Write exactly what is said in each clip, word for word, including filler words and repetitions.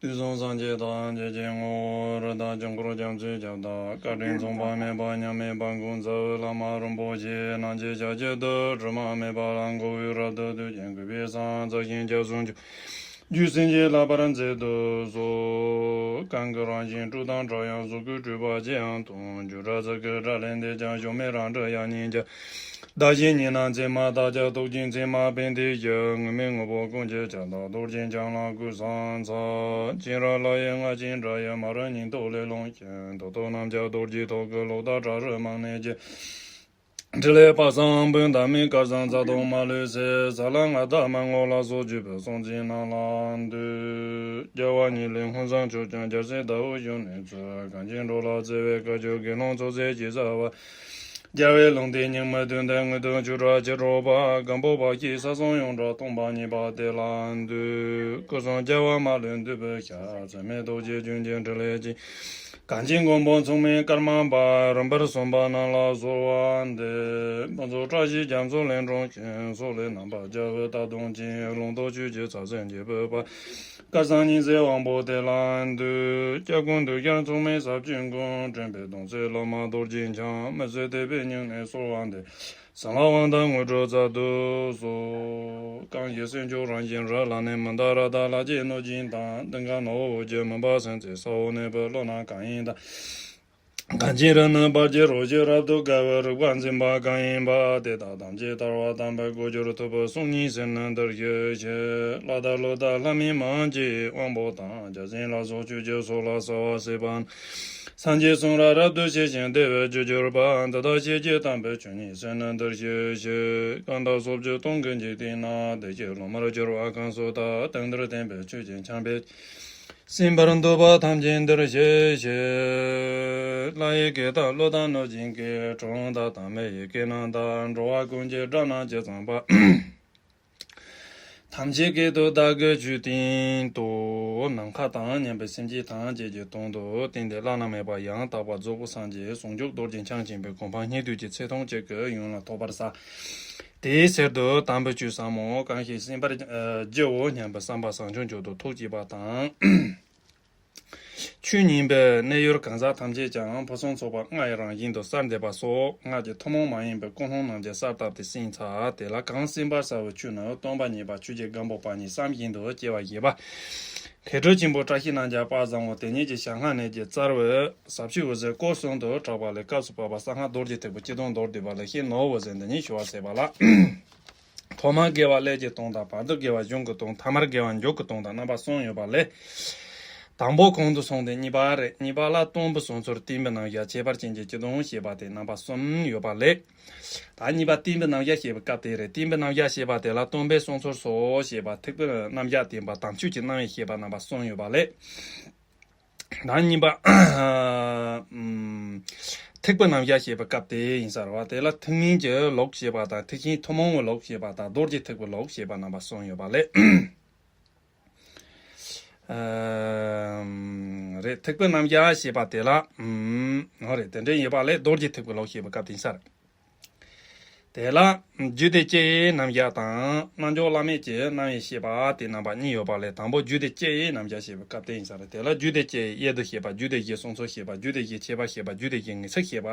དུས་གསུམ་སངས་རྒྱས་ཐམས་ཅད་ཀྱི་ངོ་བོ་རིགས་དང་དཀྱིལ་འཁོར་རྒྱ་མཚོའི་ཁྱབ་བདག་བཀའ་དྲིན་མཚུངས་པ་མེད་པ་མཉམ་མེད་པ་ཀུན་རྫོབ་བླ་མ་རིན་པོ་ཆེ་རྣམས་ཀྱི་ཞབས་ཀྱི་རྡུལ་དྲི་མ་མེད་པ་ལ་མགོ་བོས་རབ་ཏུ་བཏུད་ཅིང་གུས་པས་བསང་མཛད་ཞིང་སྐྱབས་སུ་མཆིའོ། རྒྱུད་སེམས་ཅན་བསླབ་པར་མཛད་དུ་གསོལ། གང་གི་རང་བཞིན་སྤྲོས་དང་བྲལ་ཡང་གཟུགས་སྐུ་སྤྲོས་པ་ཅི་ཡང་སྟོང་། བརྗོད་བྲལ་ཚིག་གི་སྒྲ་ལས་འདས་ཀྱང་གཞོམ་མེད་རང་གྲོལ་དབྱངས་སྙན་གྱི། བདག་གཞན་གཉིས་ན་མཚན་མ་དག་ཀྱང་རྟོག་གེའི་མཚན་མ་ཕན་བདེའི་གཞི། དངོས་མེད་དངོས་པོ་ཀུན་གྱི་ཁྱབ་བདག་རྡོ་རྗེ་འཆང་ལ་གུས་ཕྱག་འཚལ། སྤྱན་རས་ལྷ་ཡི་རྔ་ཆེན་སྒྲ་ཡིས་མ་རིག་སྙིང་སྟོབས་ལས་རླུང་བཞིན། ཐོག་ཐོག་གནམ་ལྕགས་རྡོ་རྗེའི་ཐོག་གི་གློག་ལྟར་བྲག་རི་རྨང་ནས་ཀྱི། ཕྲིན་ལས་དཔག་བསམ་དཔག་ཏུ་མེད་དཀར་ཟངས་རྩ་ཐོག་མ་ལུས་སེལ། ས་ལ་ང་དང་མ་ངོ་ལ་སོགས་བརྗོད་པའི་གསུང་ཚིག་རྣམས་ལ་འདུད། རྒྱལ་བ་ཉིད་ལས་མངོན་སུམ་མཆོག་ཀྱང་རྒྱལ་སྲས་ཟླ་འོད་བཞུགས་ནས་གཙོས། གངས་ཅན་འགྲོ་ལ་བརྩེ་བའི་བཀའ་བརྒྱུད་དགེ་སློང་ཚོགས་རྫས་ཀྱིས་བསགས་པ། རྒྱལ་བའི་ལུང་བསྟན་རྙིང་མ་བདུན་ལྡན་དངོས་དོན་ཆོས་གྲགས་ཀྱི་རོལ་པ། སྒམ་པོ་པ་ཞིག་ས་གསུམ་ཡོངས་གྲགས་སྟོང་པ་ཉིད་པ་དེ་ལ་འདུད། སྐུ་གསུམ་རྒྱལ་བ་མ་ལུས་འདུས་པའི་ཞབས། ཚད་མེད་རྡོ་རྗེ་ལྗོན་ཀྱི་ཕྲིན་ལས་ཀྱིས། གངས་ཅན་མགོན་པོ་མཚུངས་མེད་ཀརྨ་པ། རིམ་པར་གསུངས་པ་རྣམས་ལ་གསོལ་བ་འདེབས། ཕུན་ཚོགས་བཀྲ་ཤིས་རྒྱ་མཚོ་ལས་འཁྲུངས་ཤིང་། སོག་ལེ་རྣམ་པར་རྒྱལ་བའི་རྟ་གདོང་ཅན། ལུང་རྟོགས་ཆོས་ཀྱི་ཚ་ཟེར་འབྱེད་པའི་དཔལ། སྐལ་བཟང་ཉི་ཟེར་དབང་པོ་དེ་ལ་འདུད། སྐྱབས་མགོན་འདུས་བྱས་མཚུངས་མེད་ཟབ་ཆོས་མགོན། འདྲེན་པའི་གདུང་སྲས་བླ་མ་རྡོ་རྗེ་འཆང་། མི་བཟོད་དད་པས་སྙིང་ནས་གསོལ་བ་འདེབས། གསང་བ་དབང་ཐང་དངོས་གྲུབ་སྩལ་དུ་གསོལ། གང་ཞིག་སེམས་མཆོག་རང་བཞིན་རབ་ལ་ནི། མི་འདའ་ར་དང་ལྷ་བཅས་གནོད་སྦྱིན་དང་། གདིང་ཁ་ནོར་བུ་འོད་ཀྱི་མུན་པ་སེལ་མཛད། ས་འོག་གནས་པའི་ཀླུ་རྣམས་གང་ཡིན་དང་། གངས་ཅན་རི་རྣམས་བར་གྱི་རོ་བཅས་རབ་ཏུ་དགའ་བའི་རིག་པ་འཛིན་པ་གང་ཡིན་པ། དེ་དག་ཐམས་ཅད་ཐར་པ་དམ་པའི་སྒོ་འཁྱོལ་ཐུབ་པའི་གསུང་སྙིང་སེམས་ནི་འདིར་ཞུགས་ཤིག་ལྷ་དང་ཀླུ་དང་ལྷ་མིན་མང་གི་དབང་པོ་དང་། བརྒྱ་བྱིན་ལ་སོགས་ཆོས་ཀྱི་ཚོགས་ལ་གསོལ་བ་འདེབས་པ། སངས་རྒྱས་གསུང་རབ་རབ་ཏུ་ཤེས་ཤིང་བདེ་བའི་རྒྱུར་གྱུར་པ། འདི་དག་ཤེས་བྱེད་དམ་པའི་ཆོས་ཉིད་སེམས་ནི་འདིར་ཞུགས་ཤིག་གང་དག་སོ་བཅུ་སྟོང་གི་འཇིག་རྟེན་ན། བདེ་གཤེགས་སློབ་མར་གྱུར་པ་གང་སུ་དག་དེང་འདིར་བསྟན་པའི་ཆོས་ཀྱི་ཆར་འབེབས། གསན་པར་འདོད་པ་ཐམས་ཅད་འདིར་གཤེགས་ཤིག་ལྷ་ཡི་སྐད་དང་ཀླུ་དང་གནོད་སྦྱིན་སྐད། གྲུལ་བུམ་དང་དམ་པའི་ཡི་གེ་རྣམས་དང་། འགྲོ་བ་ཀུན་གྱི་སྒྲ་རྣམས་ཇི་ཙམ་པ། ཐམས་ཅད་སྐད་དུ་བདག་གིས་ཆོས་བསྟན་ཏོ། ནམ་མཁའ་དང་མཉམ་པའི་སེམས་ཅན་ཐམས་ཅད་ཀྱི་དོན་དུ་བསྟན་ཏེ་བླ་ན་མེད་པ་ཡང་དག་པར་རྫོགས་པའི་སངས་རྒྱས་ཟུང་འཇུག་རྡོ་རྗེ་འཆང་ཆེན་པོའི་གོ་འཕང་སྙིགས་དུས་ཀྱི་ཚེ་ཐུང་གཅིག་གི་ཡུན་ལ་ཐོབ་པར་བྱ། དེའི་ཕྱིར་དུ་དམ་པའི་ཆོས་ཟབ་མོ་གང་ཞིག་གསན་པར་བགྱིའོ་སྙམ་པའི་བསམ་པ་བཟང་སྤྱོད་མཆོག་ཏུ་ཐུགས་བསྐྱེད་པ་དང་། ཆོས་ཉན་པའི་གནས་ཡུལ་གང་ཟག་ཐམས་ཅད་ཀྱང་ཕུན་སུམ་ཚོགས་པ་ལྔ་ཡི་རང་བཞིན་དུ་གསལ་འདེབས་པ་སོགས་སྔགས་ཀྱི་ཐུན་མོང་མ་ཡིན་པའི་ཀུན་སློང་རྣམས་ཀྱང་གསལ་བཏབ་སྟེ་གསན་ཚར། དེ་ལ་གང་གསན་པར་བྱ་བའི་ཆོས་ནི་སྟོན་པ་ཉིད་པ་ཆོས་ཀྱི་སྒམ་པོ་པ་ཉིད་བསམ་བཞིན་དུ་སྐྱེ་བ་བཞེས་པ། མཁས་གྲུབ་ཆེན་པོ་བཀྲ་ཤིས་རྣམ་རྒྱལ་དཔལ་བཟང་པོ་དེ་ཉིད་ཀྱི་ཞལ་སྔ་ནས་ཀྱི་རྩ་བའི་ཟབ་ཆོས་འོད་ཟེར་སྐོར་གསུམ་དུ་གྲགས་པ་ལས་སྐབས་སུ་བབ་པ་གསང་སྔགས་རྡོ་རྗེ་ཐེག་པའི་སྤྱི་དོན་མདོར་བསྡུས་པ་ལ་ཤེས་ནོར་བུ་ཟེར་འདི་ཉིད་ཞུ་བར་མཛད་པ་ལགས། ཐོག་མར་དགེ་བ་ཀླད་ཀྱི་དོན་དང་། བར་དུ་དགེ་བ་གཞུང་གི་དོན། ཐ་མར་དགེ་བ་མཇུག་གི་དོན་དང་རྣམ་པ་གསུམ་ཡོད་པ་ལས། དང་པོ་གོང་དུ་སོང་སྟེ་གཉིས་པ་རེད། གཉིས་པ་ལ་སྟོན་པའི་གསུང་ཚུལ། བསྟན་པའི་རྣམ་གཞག་ཁྱད་པར་ཅན་གྱི་སྤྱི་དོན་ཞེས་པ་སྟེ་རྣམ་པ་གསུམ་ཡོད་པ་ལས། ད་གཉིས་པ་བསྟན་པའི་རྣམ་གཞག་བཤད་པའི་སྐབས་དེ་རེད། བསྟན་པའི་རྣམ་གཞག་བཤད་པ་དེ་ལ་སྟོན་པའི་གསུང་ཚུལ་སོགས་ཞེས་པ། ཐེག་པའི་རྣམ་གཞག་བསྟན་པ། དམ་ཆོས་ཀྱི་རྣམ་དབྱེ་བཤད་པ། རྣམ་པ་གསུམ་ཡོད་པ་ལས། ད་གཉིས་པ། ཨམ། ཐེག་པའི་རྣམ་གཞག་བཤད་པའི་སྐབས་དེ་ཡིན་ས་རེད་བ། དེ་ལ་ཐེག་དམན་གྱི་ལུགས་ཞེས་པ་དང་། ཐེག་ཆེན་ཐུན་མོང་གི་ལུགས་ཞེས་པ་དང་། རྡོ་རྗེ་ཐེག་པའི་ལུགས་ཞེས་པ་རྣམ་པ་གསུམ་ཡོད་པ་ལས། ཨམ། རེད། ཐེག་པའི་རྣམ་གཞག་ཞེས་པ་དེ་ལ། ཨམ། འོ་རེད། དེ་འདྲ་ཡིན་པ་ལས་རྡོ་རྗེ་ཐེག་པའི་ལུགས་ཞེས་པའི་སྐབས་དེ་ཡིན་ས་རེད། དེ་ལ་རྒྱུད་སྡེ་བཅུའི་རྣམ་གཞག་དང་། རྣལ་འབྱོར་བླ་མེད་ཀྱི་རྣམ་དབྱེ་བཤད་པ་དེ་རྣམ་པ་གཉིས་ཡོད་པ་ལས། དང་པོ་རྒྱུད་སྡེ་བཅུའི་རྣམ་གཞག་བཤད་པའི་སྐབས་དེ་ཡིན་ས་རེད། དེ་ལ་རྒྱུད་སྡེ་བཅུའི་དབྱེ་བསྡུ་བཤད་པ། རྒྱུད་སྡེ་བཞིའི་གསུང་ཚུལ་བཤད་པ། རྒྱུད་སྡེ་བཞིའི་ཁྱད་པར་བཤད་པ། རྒྱུད་སྡེ་བཞིའི་ངེས་ཚིག་བཤད་པ།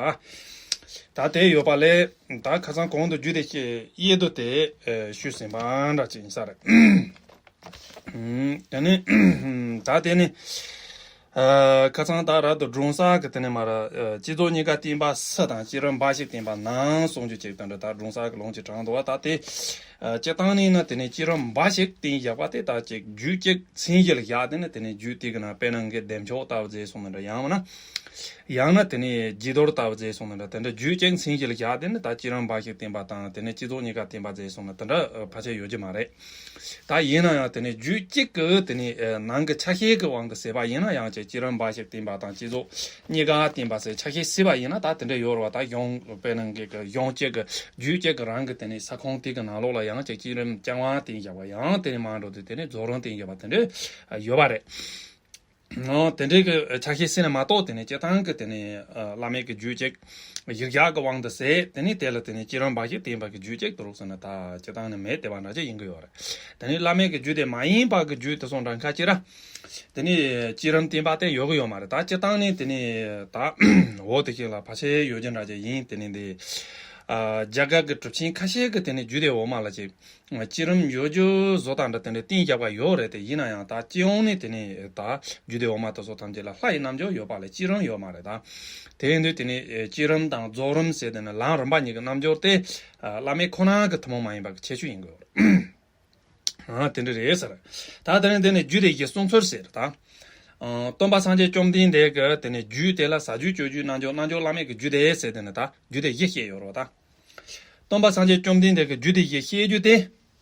ད་དེ་ཡོད་པ་ལས། ད་ཁ་སང་གོང་དུ་རྒྱུད་སྡེ་བཅུའི་དབྱེ་བསྡུ་དེ་ཞུས་ཟིན་པ་འདྲ་ཅིག་ཡིན་ས་རེད། ཨུམ། དེ་ནས་ད་དེ་ནས། ཨ། ཁ་སང་ད་རབ་ཏུ་སྒྲུང་གསར་གྱི་དེ་ནས་མར། ཨ། བསྐྱེད་རྫོགས་གཉིས་ཀ་བསྟན་པ་སུ་དང་། བསྐྱེད་རིམ་འབའ་ཞིག་བསྟན་པ་ནམ་གསུང་རྒྱུ་ཅིག་དེ་འདྲ་ད་སྒྲུང་གསར་གྱི་ལུང་ཅིག་དྲངས་འདུག་བ། ད་དེ། ཨ། སྤྱིར་བཏང་ནས་ན་དེ་ནས་བསྐྱེད་རིམ་འབའ་ཞིག་བསྟན་བཞག་པ་དེ་ད་ཅིག་རྒྱུད་གཅིག་མཚན་གཞི་ལ་བཞག་དེ་ནས་དེ་ནས་རྒྱུད་དེ་གི་ནང་དཔེར་ན་གི་བདེ་མཆོག་ལྟ་བུ་མཛད་སོང་ན་འདྲ། ཡང་མིན་ན། ཡང་ན་དེ་ནས་རྒྱས་གཏོར་ལྟ་བུ་མཛད་སོང་ན་འདྲ། དེ་འདྲ་རྒྱུད་གཅིག་མཚན་གཞི་ལ་བཞག་དེ་ནས་ད་བསྐྱེད་རིམ་འབའ་ཞིག་བསྟན་པ་དང་། དེ་ནས་བསྐྱེད་རྫོགས་གཉིས་ཀ་བསྟན་པ་མཛད་སོང་ན་དེ་འདྲ་ཕལ་ཆེར་ཡོད་ཀྱི་མ་རེད། ད་ཡིན་ན་ཡང་དེ་ནས་རྒྱུད་གཅིག་གི་དེ་ནས་ནང་གི་ཆ་ཤས་ཀྱི་དབང་གིས་ཟེར་བ་ཡིན་ན་ཡང་ཅིག་བསྐྱེད་རིམ་འབའ་ཞིག་བསྟན་པ་དང་བསྐྱེད་རྫོགས་གཉིས་ཀ་བསྟན་པ་ཟེར་ཆ་ཤས་ཟེར་བ་ཡིན་ན། ད་དེ་འདྲ་ཡོད་རེད་བ། ད་གཞུང་དཔེར་ན་གི་གཞུང་གཅིག་གི་རྒྱུད་གཅིག་གི་རང་གི་དེ་ནས་ས་ཁོངས་དེ་གི་ནང་ལོགས་ལ་ཡང་ཅིག་བསྐྱེད་རིམ་རྐྱང་པ་བསྟན་བཞག་པ། ཡང་དེ་ནས་མར་འགྲོ་དུས་དེ་ནས་རྫོགས་རིམ་བསྟན་བཞག་པ་དེ་འདྲ་ཡོད་པ་རེད། ཨོ་དེ་འདྲའི་གི་ཆ་ཤས་ཟིན་ན་མ་གཏོགས། དེ་ནས་སྤྱིར་བཏང་གི་དེ་ནས་ཨ་བླ་མེད་ཀྱི་རྒྱུད་ཅིག་ཡིག་གཞག་གི་དབང་དུ་ཟེར། དེ་ནས་དེ་ལ་དེ་ནས་བསྐྱེད་རིམ་འབའ་ཞིག་བསྟན་པ་གི་རྒྱུད་ཅིག་དུ་རུག་ཟེར་ན། ད་སྤྱིར་བཏང་ནི་མེད་དེ་བ་འདྲ་ཅིག་ཡིན་གི་ཡོད་རེད། དེ་ནས་བླ་མེད་ཀྱི་རྒྱུད་དེ་མ་ཡིན་པ་གི་རྒྱུད་དེ་སོང་འདྲ་ཁ་ཅིག་ར། དེ་ནས་བསྐྱེད་རིམ་བསྟན་པ་དེ་ཡོད་གི་ཡོད་མ་རེད། ད་སྤྱིར་བཏང་ནི་དེ་ནས་ད་འོ་དེ་ཞིག་ལ་ཕལ་ཆེར་ཡོད་རྒྱུ་འདྲ་ཅིག་ཡིན། དེ་ནས་འདི་ཨ་རྒྱ་གར་གྱི་གྲུབ་ཆེན་ཁ་ཤས་ཀྱི་དེ་ནས་རྒྱུད་སྡེ་འོག་མ་ལ་ཅིག་བསྐྱེད་རིམ་ཡོད་རྒྱུ་བཟོ་དང་འདྲ་དེ་འདྲ་བསྟན་རྒྱག་པ་ཡོད་རེད། དེ་ཡིན་ན་ཡང་ད་སྤྱི་ཡོངས་ནས་དེ་ནས་ད་རྒྱུད་སྡེ་འོག་མ་དེ་ཚོ་ཐམས་ཅད་ལ་ལྷ་ཡི་རྣལ་འབྱོར་ཡོད་པ་ལས་བསྐྱེད་རིམ་ཡོད་མ་རེད། ད་དེ་ཡིན་དུས་དེ་ནས་བསྐྱེད་རིམ་དང་རྫོགས་རིམ་ཟེར་དེ་ནས་ལམ་རིམ་པ་གཉིས་ཀྱི་རྣལ་འབྱོར་དེ་བླ་མེད་ཁོ་ན་གི་ཐུན་མོང་མ་ཡིན་པ་གི་ཁྱད་ཆོས་ཡིན་དགོས་རེད། ཨ་དེ་འདྲ་རེད་ཟེར། ད་དེ་ནས་དེ་ནས་རྒྱུད་སྡེ་བཞི་གསུང་ཚུལ་ཟེར། ད་ཨ་སྟོན་པ་སངས་རྒྱས་བཅོམ་ལྡན་འདས་ཀྱི་དེ་ནས་རྒྱུད་དེ་ལ་ཟབ་རྒྱུད་སྤྱོད་རྒྱུད་རྣལ་འབྱོར་རྣལ་འབྱོར་བླ་མེད་ཀྱི་རྒྱུད་སྡེ་ཟེར་དེ་ནས་ད་རྒྱུད་སྡེ་བཞི་བཤད་ཡོད་རེད་པ། ད་སྟོན་པ་སངས་རྒྱས་བཅོམ་ལྡན་འདས་ཀྱི་རྒྱུད་སྡེ་བཞི་བཤད་རྒྱུ་དེ།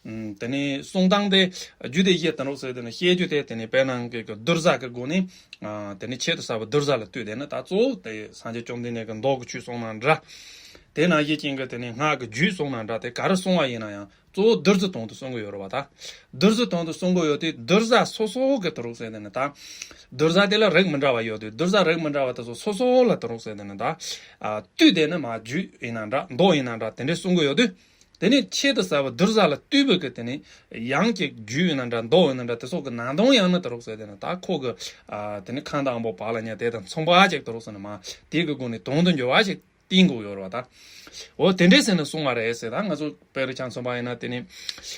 ཨ་དེ་ནས་གསུང་སྟངས་དེ་རྒྱུད་སྡེ་བཞི་དེ་རུག་ཟེར་དེ་ནས་བཤད་རྒྱུ་དེ་དེ་ནས་དཔེར་ན་གི་གི་བསྡུར་ས་གི་སྒོ་ནས། ཨ་དེ་ནས་ཆེད་དུ་གསལ་བའི་བསྡུར་ས་ལ་ལྟོས་དེ་ནས་ད་གཙོ་བོ་དེ་སངས་རྒྱས་བཅོམ་ལྡན་འདས་ཀྱི་མདོ་གི་ཆོས་གསུང་ན་འདྲ། དེ་ནང་བཞིན་ཅན་གྱི་དེ་ནས་སྔགས་ཀྱི་རྒྱུད་གསུང་ན་འདྲ། དེ་ག་རེ་གསུང་བ་ཡིན་ན་ཡང་གཙོ་བོ་བསྡུར་ཚུལ་དོན་དུ་གསུང་གི་ཡོད་རེད་པ། ད་བསྡུར་ཚུལ་དོན་དུ་གསུང་གི་ཡོད་དུས་བསྡུར་ས་སོ་སོ་གི་དེ་རུག་ཟེར་དེ་ནས་ད་བསྡུར་ས་དེ་ལ་རིགས་མི་འདྲ་བ་ཡོད་དུས་བསྡུར་ས་རིགས་མི་འདྲ་བ་དེ་ཚོ་སོ་སོ་ལ་དེ་རུག་ཟེར་དེ་ནས་ད་ཨ་ལྟོས་དེ་ནས་མ་རྒྱུད་ཡིན་ན་འདྲ་མདོ་ཡིན་ན་འདྲ་དེ་འདྲས་གསུང་གི་ཡོད་དུས། དེ་ནས་ཆེད་དུ་གསལ་བའི་བསྡུར་ས་ལ་ལྟོས་པའི་གི་དེ་ནས་ཡང་ཅིག་རྒྱུད་ཡིན་ན་འདྲ་མདོ་ཡིན་ན་འདྲ་དེ་ཚོ་གི་ནང་དོན་ཡང་ན་དེ་རུག་ཟེར་དེ་ནས་ད་ཁོ་གི་ཨ་དེ་ནས་ཁམས་དང་པོ་བག་ལ་ཉལ་དེ་དང་མཚུངས་པ་ཅིག་དེ་རུག་ཟེར་ནས་མ་དེ་གི་སྒོ་ནས་དོན་དུ་འགྱུར་བ་ཞིག་བསྟན་དགོས་ཡོད་རེད་པ། ད་འོ་དེ་འདྲས་ཟེར་ནས་གསུང་བ་རེད་ཟེར། ད་ང་ཚོ་དཔེ་རུ་ཆ་མཚོན་པ་ཡིན་ན་དེ་ནི་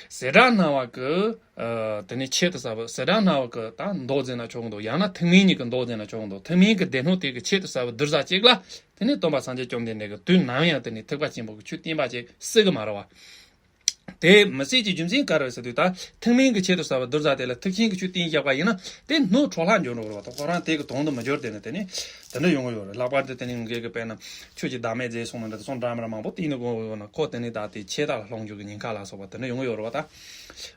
ཟེ་བྲག་སྣང་བ་གི་ཨ་དེ་ནི་ཆེད་དུ་གསལ་བའི་ཟེ་བྲག་སྣང་བ་གི་ད་མདོ་ཟེར་ན་ཆོག་གི་འདུག་ཡང་ན་ཐུན་མིན་གཉིས་ཀྱི་མདོ་ཟེར་ན་ཆོག་གི་འདུག་ཐུན་མིན་གྱི་སྡེ་སྣོད་དེ་གི་ཆེད་དུ་གསལ་བའི་བསྡུར་ས་གཅིག་ལ་དེ་ནི་སྟོན་པ་སངས་རྒྱས་བཅོམ་ལྡན་འདས་ཀྱི་དུས་ནམ་ཡང་དེ་ནི་ཐེག་པ་ཆེན་པོ་གི་ཆོས་བསྟན་པ་ཅིག་སྲིད་གི་མ་རེད་པ། དེ་མི་སྲིད་ཀྱི་རྒྱུ་མཚན་ག་རེ་ཟེར་དུས། ད་ཐུན་མིན་གྱི་ཆེད་དུ་གསལ་བའི་བསྡུར་ས་དེ་ལ་ཐེག་ཆེན་གྱི་ཆོས་བསྟན་བཞག་པ་ཡིན་ན་དེ་སྣོད་འཕྲོ་བརླག་འགྱུར་འགྲོ་གི་རེད་པ། ད་ཁོ་རང་དེ་གི་དོན་དུ་མི་འགྱུར། དེ་ནི་དེ་ནི་དེ་འདྲ་ཡོང་གི་ཡོད་རེད། ལྷག་པར་དུ་དེ་ནི་ངེད་ཀྱི་དཔེར་ན་ཆོས་ཀྱི་བདག་མེད་རྫས་གསུངས་ན་འདྲ་དེ་ཚོ་འདྲ་མི་འདྲ་མང་པོ་བསྟན་ནས་དགོངས་ཡོད་ན་ཁོ་དེ་ནི་ད་དེ་ཆད་ལྟ་ལ་ལྷུང་འགྱུར་གྱི་ཉེན་ཁ་ལ་སོགས་པ་དེ་འདྲ་ཡོང་གི་ཡོད་རེད་པ། ད་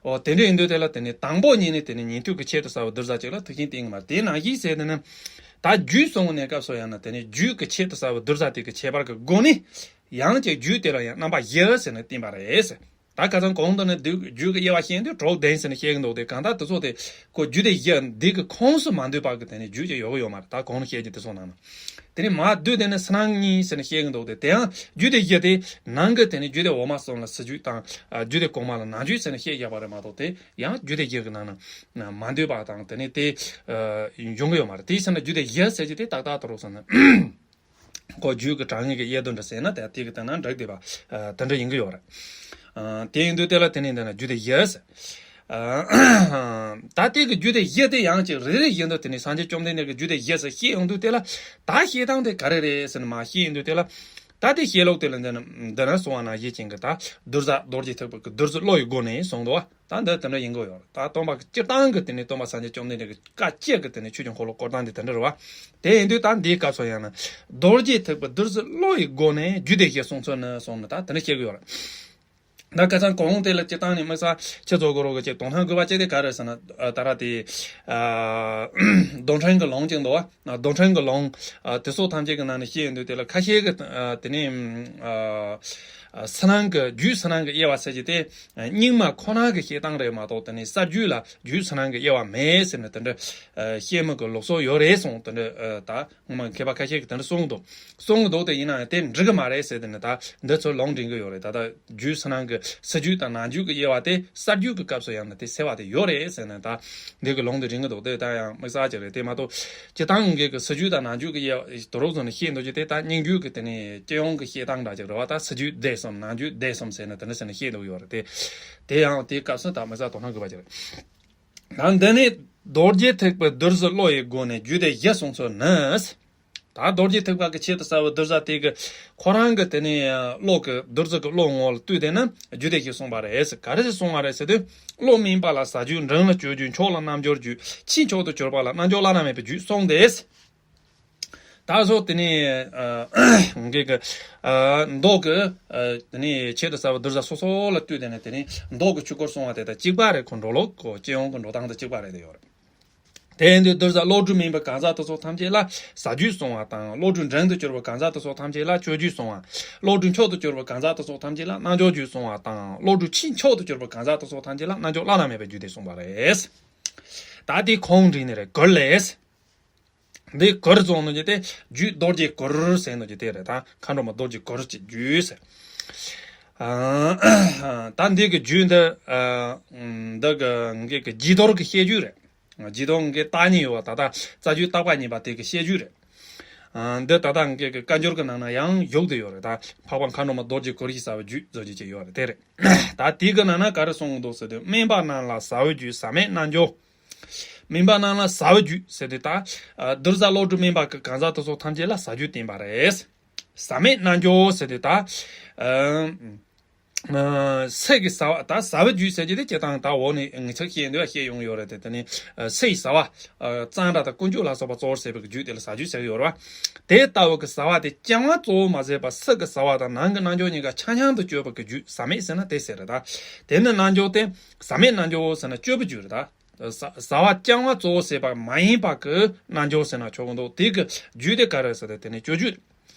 འོ་དེ་འདྲ་ཡིན་དུས་དེ་ལ་དེ་ནི་དང་པོ་ཉིད་ནས་དེ་ནི་ཉན་ཐོས་ཀྱི་ཆེད་དུ་གསལ་བའི་བསྡུར་ས་གཅིག་ལ་ཐེག་ཆེན་བསྟན་གི་མ་རེད། དེ་ནང་བཞིན་ཟེར་དེ་ནི་ད་རྒྱུད་གསུང་གི་གནས་སྐབས་སུ་ཡང་ན་དེ་ནི་རྒྱུད་ཀྱི་ཆེད་དུ་གསལ་བའི་བསྡུར་ས་དེ་གི་ཁྱད་པར་གྱི་སྒོ་ནས། ཡང་ཅིག་རྒྱུད་དེ་ལ་ཡང་རྣམ་པ་བཞི་ཟེར་ནས་བསྟན་པ་རེད། ད་ཁ་སང་གོང་དུ་ནི་རྒྱུད་ཀྱི་དབྱེ་བ་བཤད་དུས་དྲུག་ལྡན་ཟེར་ནས་བཤད་ཀྱི་འདུག་དེ་གང་ལྟར་དེ་ཚོ་དེ་ཁོ་རྒྱུད་སྡེ་བཞི་འདི་གི་ཁོངས་སུ་མ་འདུས་པ་གི་དེ་ནི་རྒྱུད་ཅིག་ཡོད་གི་ཡོད་མ་རེད། ད་གོང་ནས་བཤད་རྒྱུ་དེ་ཚོ་ནང་ན། དེ་ནི་མ་བསྡུས་དེ་ནི་ཕྱི་ནང་གཉིས་ཟེར་ནས་བཤད་ཀྱི་འདུག་དེ་དེ་ཡང་རྒྱུད་སྡེ་བཞི་དེ་ནང་གི་དེ་ནི་རྒྱུད་སྡེ་འོག་མ་གསུམ་ལ་ཕྱི་རྒྱུད་དང་ཨ་རྒྱུད་སྡེ་གོང་མ་ལ་ནང་རྒྱུད་ཟེར་ནས་བཤད་བཞག་པ་རེད་མ་གཏོགས། དེ་ཡང་རྒྱུད་སྡེ་བཞི་གི་ནང་ན་མ་འདུས་པ་དང་དེ་ནི་དེ་ཨ་འབྱུང་གི་ཡོད་མ་རེད། དེ་ཡིན་ན་རྒྱུད་སྡེ་བཞི་ཟེར་རྒྱུ་དེ་ཏག་ཏག་ཏུ་རུག་ཟེར་ན། ཁོ་རྒྱུད་ཀྱི་དྲང་ངེས་ཀྱི་དབྱེ་དོན་འདྲ་ཟེར་ན་དེ་དེ་གི་སྟེང་ན་འགྲིག་བསྡད་པ་ཨ་དེ་འདྲ་ཡིན་གྱི་ཡོད་རེད། ཨ་དེ་ཡིན་དུས་དེ་ལ་དེ་ནི་འདི་ན་རྒྱུད་སྡེ་བཞི་ཟེར། ཨ་ད་དེ་གི་རྒྱུད་སྡེ་བཞི་དེ་ཡང་ཅིག་རེ་རེ་བཞིན་དུ་དེ་ནི་སངས་རྒྱས་བཅོམ་ལྡན་འདས་ཀྱི་རྒྱུད་སྡེ་བཞི་ཟེར་བཤད་ཡོང་དུས་དེ་ལ་ད་བཤད་སྟངས་དེ་ག་རེ་རེད་ཟེར་ན་མ་བཤད་ཡོང་དུས་དེ་ལ། ད་དེ་བཤད་ལུགས་དེ་ལ་འདི་ན་འདི་ན་གསུང་བ་ནང་བཞིན་ཅན་གྱི་ད་བསྡུར་ས་རྡོ་རྗེ་ཐེག་པ་གི་བསྡུར་ཚུལ་བློ་ཡི་སྒོ་ནས་གསུངས་འདུག་བ། ད་འདི་དེ་འདྲ་ཡིན་གྱི་ཡོད་རེད། ད་སྟོན་པ་སྤྱིར་བཏང་གི་དེ་ནས་སྟོན་པ་སངས་རྒྱས་བཅོམ་ལྡན་འདས་ཀྱི་བཀའ་སྤྱི་གི་དེ་ནས་ཆོས་ཀྱི་འཁོར་ལོ་བསྐོར་སྟངས་དེ་དེ་འདྲ་རེད་བ། དེ་ཡིན་དུས་ད་འདིའི་སྐབས་སུ་ཡང་ན་རྡོ་རྗེ་ཐེག་པའི་བསྡུར་ཚུལ་བློ་ཡི་སྒོ་ནས་རྒྱུད་སྡེ་བཞི་གསུང་ཚུལ་ནི་གསུངས་ནས་ད་དེ་འདྲ་བཤད་ཀྱི་ཡོད་རེད། ད་ཁ་སང་གོང་དེ་ལ་སྤྱིར་བཏང་ནས་དམིགས་བསལ་ཁྱེད་ཚོ་གོ་རོགས་ཀྱི་ཅིག་དོ་སྣང་དགོས་པ་ཅིག་དེ་ག་རེ་ཟེར་ན། ཨ་ད་ར་དེ་ཨ་རྡོར་འཕྲེང་གི་ལུང་ཅིག་འདུག་བ། རྡོར་འཕྲེང་གི་ལུང་ཨ་དེ་སོགས་ཐམས་ཅད་ཀྱི་ནང་ནས་བཤད་ཡོང་དུས་དེ་ལ་ཁ་ཤས་ཀྱི་ཨ་དེ་ནས་ཨ་ཕྱི་ནང་གི་རྒྱུད་ཕྱི་ནང་གི་དབྱེ་བ་ཟེར་གྱི་དེ་རྙིང་མ་ཁོ་ན་གི་བཤད་སྟངས་རེད་མ་གཏོགས། དེ་ནས་གསར་རྒྱུད་ལ་རྒྱུད་ཕྱི་ནང་གི་དབྱེ་བ་མེད་ཟེར་ནས་དེ་འདྲ་ཨ་བཤད་མི་གི་ལུགས་སྲོལ་ཡོད་རེད་གསུངས། དེ་འདྲ་ཨ་ད་སྔོན་མ་མཁས་པ་ཁ་ཤས་ཀྱིས་དེ་འདྲ་གསུངས་འདུག་གསུངས་འདུག་དེ་ཡིན་ན་ཡང་དེ་འགྲིག་གི་མ་རེད་ཟེར་དེ་ནས་ད་འདི་ཚོ་ལུང་འདྲེན་གྱི་ཡོད་རེད། ད་ལྟ་རྒྱུད་ཕྱི་ནང་གི་ཕྱི་རྒྱུད་དང་ནང་རྒྱུད་ཀྱི་དབྱེ་བ་དེ་གསར་རྒྱུད་ཀྱི་སྐབས་སུ་ཡང་ན་དེ་གསལ་བ་དེ་ཡོད་རེད་ཟེར་ནས་ད་འདི་གི་ལུང་དེ་འདྲེན་གྱི་འདུག་དེ་ད་ཡང་དམིགས་བསལ་ཅིག་རེད། དེ་མ་གཏོགས་སྤྱིར་བཏང་གི་གི་ཕྱི་རྒྱུད་དང་ནང་རྒྱུད་ཀྱི་དབྱེ་བ་དོ་རུག་ཚོ་ནས་བཤད་འདུག་ཅེས་དེ་ད་རྙིང་རྒྱུད་ཀྱི་དེ་ནས་སྤྱི་ཡོངས་ཀྱི་བཤད་སྟངས་འདྲ་ཅིག་རེད་བ། ད་ཕྱི་རྒྱུད་སྡེ་གསུམ་ནང་རྒྱུད་སྡེ་གསུམ་ཟེར་ནས་དེ་འདྲ་ཟེར་ནས་བཤད་འདུག་ཡོད་རེད། དེ་དེ་ཡང་དེའི་སྐབས་སུ་ད་དམིགས་བསལ་དོ་སྣང་དགོས་པ་ཅིག་རེད། ད་འདི་ནི་རྡོ་རྗེ་ཐེག་པའི་བསྡུར་ཚུལ་བློ་ཡི་སྒོ་ནས་རྒྱུད་སྡེ་བཞི་གསུངས་ཚུལ་ནི། ད་རྡོ་རྗེ་ཐེག་པ་གི་ཆེད་དུ་གསལ་བའི་བསྡུར་ས་དེ་གི་ཁོ་རང་གི་དེ་ནས་བློ་གི་བསྡུར་ཚུལ་གི་བློ་ངོ་ལ་ལྟོས་དེ་ན་རྒྱུད་སྡེ་བཞི་གསུངས་པ་རེད། ག་རེ་ཟེར་གསུངས་པ་རེད་ཟེར་དུས། བློ་དམན་པ་ལ་ཟབ་རྒྱུད། འབྲིང་ལ་སྤྱོད་རྒྱུད། མཆོག་ལ་རྣལ་འབྱོར་རྒྱུད། ཕྱིའི་མཆོག་ཏུ་གྱུར་པ་ལ་རྣལ་འབྱོར་བླ་ན་མེད་པའི་རྒྱུད་གསུངས་ཏེ། ད་སོ་དེ་ནས་ཨ་ངེད་ཀྱི་ཨ་མདོ་གི་ཨ་དེ་ནས་ཆེད་དུ་གསལ་བའི་བསྡུར་ས་སོ་སོ་ལ་ལྟོས་དེ་ནས་དེ་ནས་མདོ་གི་ཆོས་སྐོར་གསུང་བ་དེ་དང་གཅིག་པ་རེད། ཁོ་འགྲོ་ལུགས་ཁོ་སྤྱི་ཡོངས་ཀྱི་འགྲོ་སྟངས་དང་གཅིག་པ་རེད་དེ་ཡོད་རེད། དེ་ཡིན་དུས་བསྡུར་ས་བློ་གྲོས་དམན་པའི་གང་ཟག་དེ་ཚོ་ཐམས་ཅད་ལ་ཟབ་རྒྱུད་གསུང་བ་དང་། བློ་གྲོས་འབྲིང་དུ་གྱུར་པའི་གང་ཟག་དེ་ཚོ་ཐམས་ཅད་ལ་སྤྱོད་རྒྱུད་གསུང་བ། བློ་གྲོས་མཆོག་ཏུ་གྱུར་པའི་གང་ཟག་དེ་ཚོ་ཐམས་ཅད་ལ་རྣལ་འབྱོར་རྒྱུད་གསུང་བ་དང་། བློ་གྲོས་ཕྱིའི་མཆོག་ཏུ་གྱུར་པའི་གང་ཟག་དེ་ཚོ་ཐམས་ཅད་ལ་རྣལ་འབྱོར་བླ་ན་མེད་པའི་རྒྱུད་དེ་གསུངས་པ་རེད། ད་དེ་ཁོང་འགྲིག་ནི་རེད་གོ་ལེ། འདི་གུར་བཟུང་ནོ་ཅི་དེ་རྒྱུད་རྡོ་རྗེ་གུར་ཟེར་ནོ་ཅི་དེ་རེད། ད་མཁའ་འགྲོ་མ་རྡོ་རྗེ་གུར་གྱི་རྒྱུད་ཟེར། ཨ། ད་འདི་གི་རྒྱུད་འདི། ཨ། འདི་གི་ངེད་ཀྱི་རྗེས་ཐོབ་ཀྱི་བཤད་རྒྱུད་རེད། རྗེས་ཐོབ་ངེད་ཀྱི་བརྟག་གཉིས་ཡོད་པ། ད་ལྟ་རྩ་རྒྱུད་བརྟག་པ་གཉིས་པ་དེ་གི་བཤད་རྒྱུད་རེད། ཨ། འདི་ད་ལྟ་ངེད་ཀྱི་བཀའ་འགྱུར་གྱི་ནང་ན་ཡང་བཞུགས་བསྡད་ཡོད་རེད། ད་འཕགས་པ་མཁའ་འགྲོ་མ་རྡོ་རྗེ་གུར་གྱི་ཟབ་པའི་རྒྱུད་ཟེར་རྒྱུ་ཅིག་ཡོད་རེད། དེ་རེད། ད་དེ་གི་ནང་ན་ག་རེ་གསུངས་འདུག་ཟེར་དུས། སྨན་པ་རྣམས་ལ་ཟབ་པའི་རྒྱུད་ཟབ་མོའི་རྣལ་འབྱོར། སྨན་པ་རྣམས་ལ་ཟབ་པའི་རྒྱུད་ཟེར་དུས་ད། ཨ། གདུལ་བྱ་བློ་གྲོས་སྨན་པ་གི་གང་ཟག་དེ་ཚོ་ཐམས་ཅད་ལ་ཟབ་རྒྱུད་བསྟན་པ་རེད། ཟབ་མོའི་རྣལ་འབྱོར་ཟེར་དུས་ད། ཨ། ཨ། ཚིག་གི་ཟབ་པ། ད་ཟབ་པའི་རྒྱུད་ཟེར་གྱི་དེ་སྤྱིར་བཏང་ད་འོག་ནས་ངེད་ཚོ་བཤད་འདོད་བཤད་ཡོང་ཡོད་རེད་དེ། དེ་ནི། ཨ། ཚིག་གི་ཟབ་པ། ཨ། གཙང་སྦྲ་དང་ཀུན་སྤྱོད་ལ་སོགས་པ་གཙོ་བོར་བྱས་པའི་རྒྱུད་དེ་ལ་ཟབ་རྒྱུད་ཟེར་གྱི་ཡོད་རེད་པ། དེ་ལྟ་བུ་གི་ཟབ་པ་དེ་རྐྱང་པ་གཙོ་བོ་མ་ཟད་པར་ཚིག་གི་ཟབ་པ་དང་ནང་གི་རྣལ་འབྱོར་གཉིས་ཀ་ཆ་མཉམ་དུ་སྤྱོད་པ་གི་རྒྱུད་ཟབ་མོ་ཟེར་ན་དེ་ཟེར་རེད་ད། དེ་ནི་རྣལ་འབྱོར་ཏེ། ཟབ་མོའི་རྣལ་འབྱོར་ཟེར་ན་སྤྱོད་པའི་རྒྱུད་རེད་ད། ཟ་ཟབ་པ་རྐྱང་པ་གཙོ་བོ་བྱས་པ་མ་ཡིན་པ་གི་རྣལ་འབྱོར་ཟེར་ན་ཆོག་གི་འདུག་དེ་གི་རྒྱུད་དེ་ག་རེ་ཟེར་ཏེ། དེ་ནི་སྤྱོད་རྒྱུད།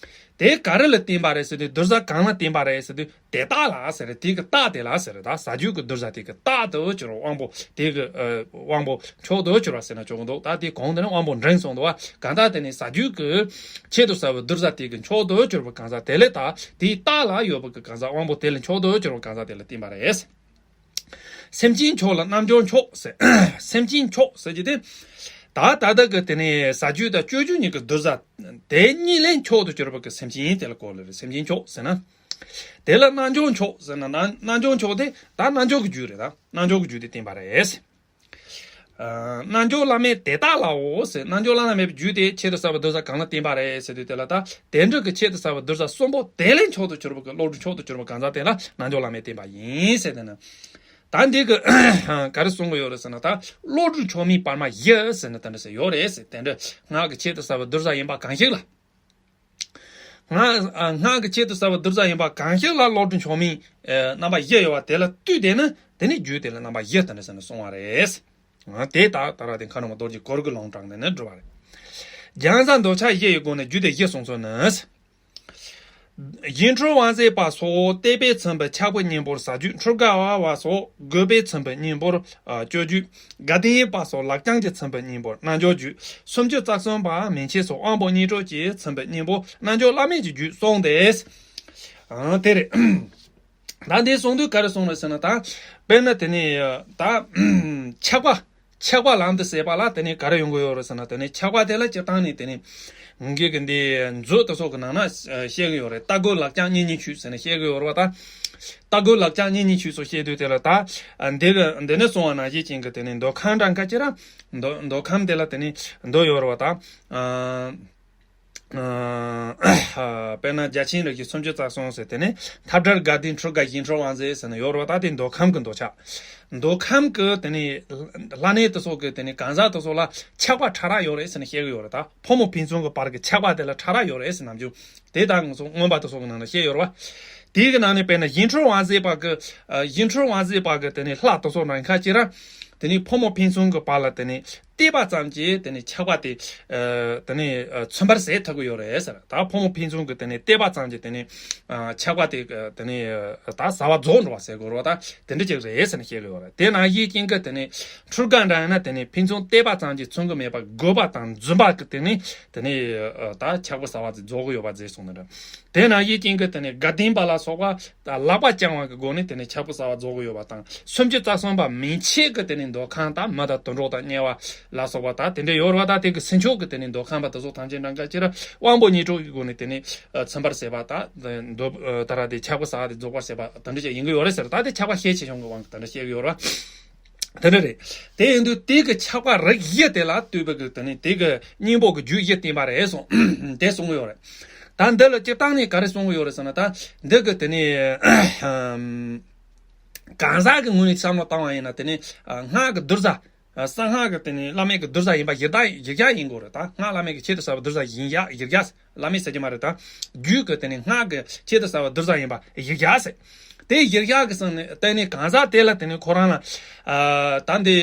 དེ་ག་རེ་ལ་བརྟེན་པ་རེད་ཟེར་དུས། གདུལ་བྱ་གང་ལ་བརྟེན་པ་རེད་ཟེར་དུས། དེ་རྟགས་ལ་ཟེར། དེ་གི་རྟགས་དེ་ལ་ཟེར་རེད་ད། ཟབ་རྒྱུད་ཀྱི་གདུལ་བྱ་དེ་གི་རྟགས་དུ་གྱུར་པ། དབང་པོ་དེ་གི། ཨ། དབང་པོ་མཆོག་ཏུ་གྱུར་པ་ཟེར་ན་ཆོག་གི་འདུག་ད་དེ་གོང་དེ་ནི་དབང་པོ་འབྲིང་གསུངས་འདུག་པ། གང་ལྟར་དེ་ནི་ཟབ་རྒྱུད་ཀྱི་ཆེད་དུ་ཟབ་པའི་གདུལ་བྱ་དེ་གི་མཆོག་ཏུ་གྱུར་པ་གང་ཟག་དེ་ལ་ད་དེའི་རྟགས་ལ་ཡོད་པ་གི་གང་ཟག། དབང་པོ་དེ་ལ་མཆོག་ཏུ་གྱུར་པ་གང་ཟག་དེ་ལ་བརྟེན་པ་རེད། སེམས་ཅན་མཆོག་ལ་རྣལ་འབྱོར་མཆོག་ཟེར། སེམས་ཅན་མཆོག་ཟེར་གྱི་དེ། ད་ད་ལྟ་གི་དེ་ནི་ཟབ་རྒྱུད་དང་སྤྱོད་རྒྱུད་གཉིས་ཀྱི་གདུལ་བྱ་དེ་གཉིས་ལས་མཆོག་ཏུ་གྱུར་པ་གི་སེམས་ཅན་དེ་ལ་གོ་ལེ་རེད། སེམས་ཅན་མཆོག་ཟེར་ན། དེ་ལ་རྣལ་འབྱོར་མཆོག་ཟེར་ན། རྣལ་རྣལ་འབྱོར་མཆོག་དེ་ད་རྣལ་འབྱོར་གྱི་རྒྱུད་རེད་ད། རྣལ་འབྱོར་གྱི་རྒྱུད་དེ་བསྟན་པ་རེད། ཨ། རྣལ་འབྱོར་བླ་མེད་དེ་དག་ལའོ་ཟེར། རྣལ་འབྱོར་བླ་ན་མེད་པའི་རྒྱུད་དེ་ཆེད་དུ་ཟབ་པའི་གདུལ་བྱ་གང་ལ་བརྟེན་པ་རེད་ཟེར་དུས། དེ་ལ་ད་དེ་འདྲ་གི་ཆེད་དུ་ཟབ་པའི་གདུལ་བྱ་གསུམ་པོ་དེ་ལས་མཆོག་ཏུ་གྱུར་པ་གི། བློ་གྲོས་མཆོག་ཏུ་གྱུར་པ་གང་ཟག་དེ་ལ་རྣལ་འབྱོར་བླ་མེད་བསྟན་པ་ཡིན་ཟེར། དེ་ནི་ད་འདི་གི་ག་རེ་གསུང་གི་ཡོད་རེད་ཟེར་ན། ད་བློ་གྲོས་མཆོག་དམན་བར་མ་བཞི་ཟེར་ནས་དེ་འདྲ་ཟེར་ཡོད་རེད་ཟེར། དེ་འདྲ་སྔགས་ཀྱི་ཆེད་དུ་ཟབ་པའི་གདུལ་བྱ་ཡིན་པ་གང་ཞིག་ལ། སྔགས། ཨ། སྔགས་ཀྱི་ཆེད་དུ་ཟབ་པའི་གདུལ་བྱ་ཡིན་པ་གང་ཞིག་ལ་བློ་གྲོས་མཆོག་དམན། ཨ། རྣམ་པ་བཞི་ཡོད་པ་དེ་ལ་ལྟོས་ཏེ་ནི་དེ་ནི་རྒྱུད་དེ་ལ་རྣམ་པ་བཞི་དེ་འདྲ་ཟེར་ནས་གསུངས་པ་རེད། ཨ། དེ་ད་ད་ར་དེ་མཁའ་འགྲོ་མ་རྡོ་རྗེ་གུར་གྱི་ལུང་དྲངས་ནས་ནི་བསྒྲུབས་པ་རེད། རྒྱང་བསྒྲགས་འདོད་ཆགས་བཞི་ཡི་སྒོ་ནས་རྒྱུད་སྡེ་བཞི་གསུངས་ཚུལ་ནི། ཡིད་འཕྲོག་དབང་བྱེད་པ་སོགས་བརྟག་པས་མཚོན་པའི་ཆགས་པའི་གཉེན་པོར་ཟབ་རྒྱུད། འཁྲུལ་དགག་པ་སོགས་དགོས་པས་མཚོན་པའི་གཉེན་པོར། ཨ། སྤྱོད་རྒྱུད། དགའ་ལྡན་པ་སོགས་ལག་རྐྱང་གིས་མཚོན་པའི་གཉེན་པོར་རྣལ་འབྱོར་རྒྱུད། སུམ་ཅུ་རྩ་གསུམ་པ་མན་ཆད་སོགས་དབང་པོ་གཉིས་གྲོགས་ཀྱིས་མཚོན་པའི་གཉེན་པོ་རྣལ་འབྱོར་བླ་མེད་ཀྱི་རྒྱུད་གསུངས་ཏེ། ཨ། དེ་རེད། ད་འདི་གསུངས་དུས་ག་རེ་གསུངས་རེད་ཟེར་ན། ད་དཔེར་ན་དེ་ནི་ད་ཆགས་པ། ཆགས་པ་ལམ་དུ་བྱེད་པ་ལ་དེ་ནི་ག་རེ་ཡོང་གི་ཡོད་རེད་ཟེར་ན། དེ་ནི་ཆགས་པ་དེ་ལ་སྤྱིར་བཏང་ནས་དེ་ནི་ངེད་ཀྱི་འདི་མཛོད་དེ་ཚོ་གི་ནང་ན་བཤད་ཀྱི་ཡོད་རེད། རྟ་རྒོད་ལག་རྐྱང་གཉེན་ཉེ་ཆོས་ཟེར་ནས་བཤད་ཀྱི་ཡོད་རེད་པ། ད་རྟ་རྒོད་ལག་རྐྱང་གཉེན་ཉེ་ཆོས་སོགས་བཤད་དུས་དེ་ལ་ད་འདི་གི་འདི་ནི་གསུངས་པ་ནང་བཞིན་ཅན་གྱི་དེ་ནི་མདོ་ཁམས་འདྲ་འགའ་ཅིག་ར། མདོ་མདོ་ཁམས་དེ་ལ་དེ་ནི་མདོ་ཡོད་རེད་པ། ད། ཨ། དཔེར་ན་རྒྱ་ཆེན་རིགས་ཀྱི་སུམ་ཅུ་རྩ་གསུམ་ཟེར། དེ་ནས་འཐབ་བྲལ་དགའ་ལྡན་འཁྲུལ་དགག་ཡིད་འཕྲོག་དབང་བྱེད་ཟེར་ནས་ཡོད་རེད་པ། ད་དེ་མདོ་ཁམས་ཀྱི་མདོ་ཆགས། མདོ་ཁམས་ཀྱི་དེ་ནས་ལྷ་གནས་དེ་ཚོ་གི་དེ་ནས་གང་ཟག་དེ་ཚོ་ལ་ཆགས་པ་ཕྲ་རགས་ཡོད་རེད་ཟེར་ནས་བཤད་ཀྱི་ཡོད་རེད། ད་ཕོ་མོ་ཕན་ཚུན་གྱི་བར་གྱི་ཆགས་པ་དེ་ལ་ཕྲ་རགས་ཡོད་རེད་ཟེར། ནམ་རྒྱུན་དེ་ད་ང་ཚོ་མངོན་པ་དེ་ཚོ་གི་ནང་ལ་བཤད་ཡོད་རེད་པ། དེའི་གི་ནང་ནས་དཔེར་ན་ཡིད་འཕྲོག་དབང་བྱེད་པ་གི། ཨ། ཡིད་འཕྲོག་དབང་བྱེད་པ་གི་དེ་ནས་ལྷ་དེ་ཚོ་ནང་ཁ་ཅིག་ར། དེ་ནས་ཕོ་མོ་ཕན་ཚུན་གྱི་བར་ལ་དེ་ནས་བལྟས་པ་ཙམ་གྱིས་དེ་ནས་ཆགས་པ་དེ། ཨ། དེ་ནས། ཨ། མཚོན་པར་བྱེད་ཐུབ་ཀྱི་ཡོད་རེད་ཟེར། ད་ཕོ་མོ་ཕན་ཚུན་གྱི་དེ་ནས་བལྟས་པ་ཙམ་གྱིས་དེ་ནས། ཨ། ཆགས་པ་དེ། ཨ། དེ་ནས། ཨ། ད་བྱ་བ་རྫོགས་འགྲོ་བ་ཟེར་དགོས་རེད་པ། ད་དེ་འདྲ་ཅིག་རེད་ཟེར་ནས་བཤད་ཀྱི་ཡོད་རེད། དེ་ནང་བཞིན་ཅན་གྱི་དེ་ནས་འཁྲུལ་དགག་འདྲ་ཡིན་ན། དེ་ནས་ཕན་ཚུན་བལྟས་པ་ཙམ་གྱིས་མཚོན་གྱི་མེད་པ་དགོས་པ་དང་རྫུན་པ་གི་དེ་ནས། དེ་ནས། ཨ། ད་ཆགས་པ་བྱ་བ་དེ་རྫོགས་ཀྱི་ཡོད་པ་རེད་གསུངས་ནི་འདྲ། དེ་ནང་བཞིན་ཅན་གྱི་དེ་ནས་དགའ་ལྡན་པ་ལ་སོགས་པ་ད་ལག་པ་བརྐྱང་བ་གི་སྒོ་ནས་དེ་ནས་ཆགས་པ་བྱ་བ་རྫོགས་ཀྱི་ཡོད་པ་དང་། སུམ་ཅུ་རྩ་གསུམ་པ་མན་ཆད་ཀྱི་དེ་ནས་འདོད་ཁམས་དང་མི་དང་དུད་འགྲོ་དང་དམྱལ་བ་ལ་སོགས་པ་ད་དེ་འདྲ་ཡོད་རེད་པ། ད་དེ་གི་ཕྱི་ཕྱོགས་ཀྱི་དེ་ནས་འདོད་ཁམས་པ་དེ་ཚོ་ཐམས་ཅད་འདྲ་འགའ་ཅིག་ར་དབང་པོ་གཉིས་གྲོགས་ཀྱི་སྒོ་ནས་དེ་ནས། ཨ། མཚོན་པར་བྱེད་པ་དང་། འདོད། ཨ། ད་ར་དེ་ཆགས་པ་བྱ་བ་དེ་རྫོགས་པར་བྱེད་པ་དེ་འདྲ་ཅིག་ཡིན་གྱི་ཡོད་རེད་ཟེར། ད་དེ་ཆགས་པ་ཤས་ཆེ་ཆུང་གི་དབང་གིས་དེ་འདྲ་བཤད་ཀྱི་ཡོད་རེད་པ། དེ་འདྲ་རེད། དེ་ཡིན་དུས་དེ་གི་ཆགས་པ་རིགས་བཞི་དེ་ལ་ལྟོས་པའི་གི་དེ་ནི་དེ་གི་གཉེན་པོ་གི་རྒྱུད་བཞི་བསྟན་པ་རེད་གསུངས། དེ་གསུང་གི་ཡོད་རེད། ད་འདི་ལ་སྤྱིར་བཏང་ནས་ག་རེ་གསུང་གི་ཡོད་རེད་ཟེར་ན། ད་འདི་གི་དེ་ནི་གང་ཟག་གི་ངོས་ནས་བསམ་བློ་བཏང་བ་ཡིན་ན། དེ་ནི་སྔགས་ཀྱི་གདུལ་བྱ། གསང་སྔགས་ཀྱི་དེ་ནི་བླ་མེད་ཀྱི་གདུལ་བྱ་ཡིན་པ་གཞི་བདག་གཞི་རྒྱ་ཡིན་དགོས་རེད། ད་སྔགས་བླ་མེད་ཀྱི་ཆེད་དུ་བྱ་བའི་གདུལ་བྱ་ཡིན་ཡ་གཞི་རྒྱ། བླ་མེད་ཟེར་གྱི་མ་རེད། ད་རྒྱུད་ཀྱི་དེ་ནི་སྔགས་ཀྱི་ཆེད་དུ་བྱ་བའི་གདུལ་བྱ་ཡིན་པ་གཞི་རྒྱ་ཟེར། དེ་གཞི་རྒྱ་གི་སྟེང་ནས་དེ་ནི་གང་ཟག་དེ་ལ་དེ་ནི་ཁོ་རང་ལ། ཨ། ད་འདི།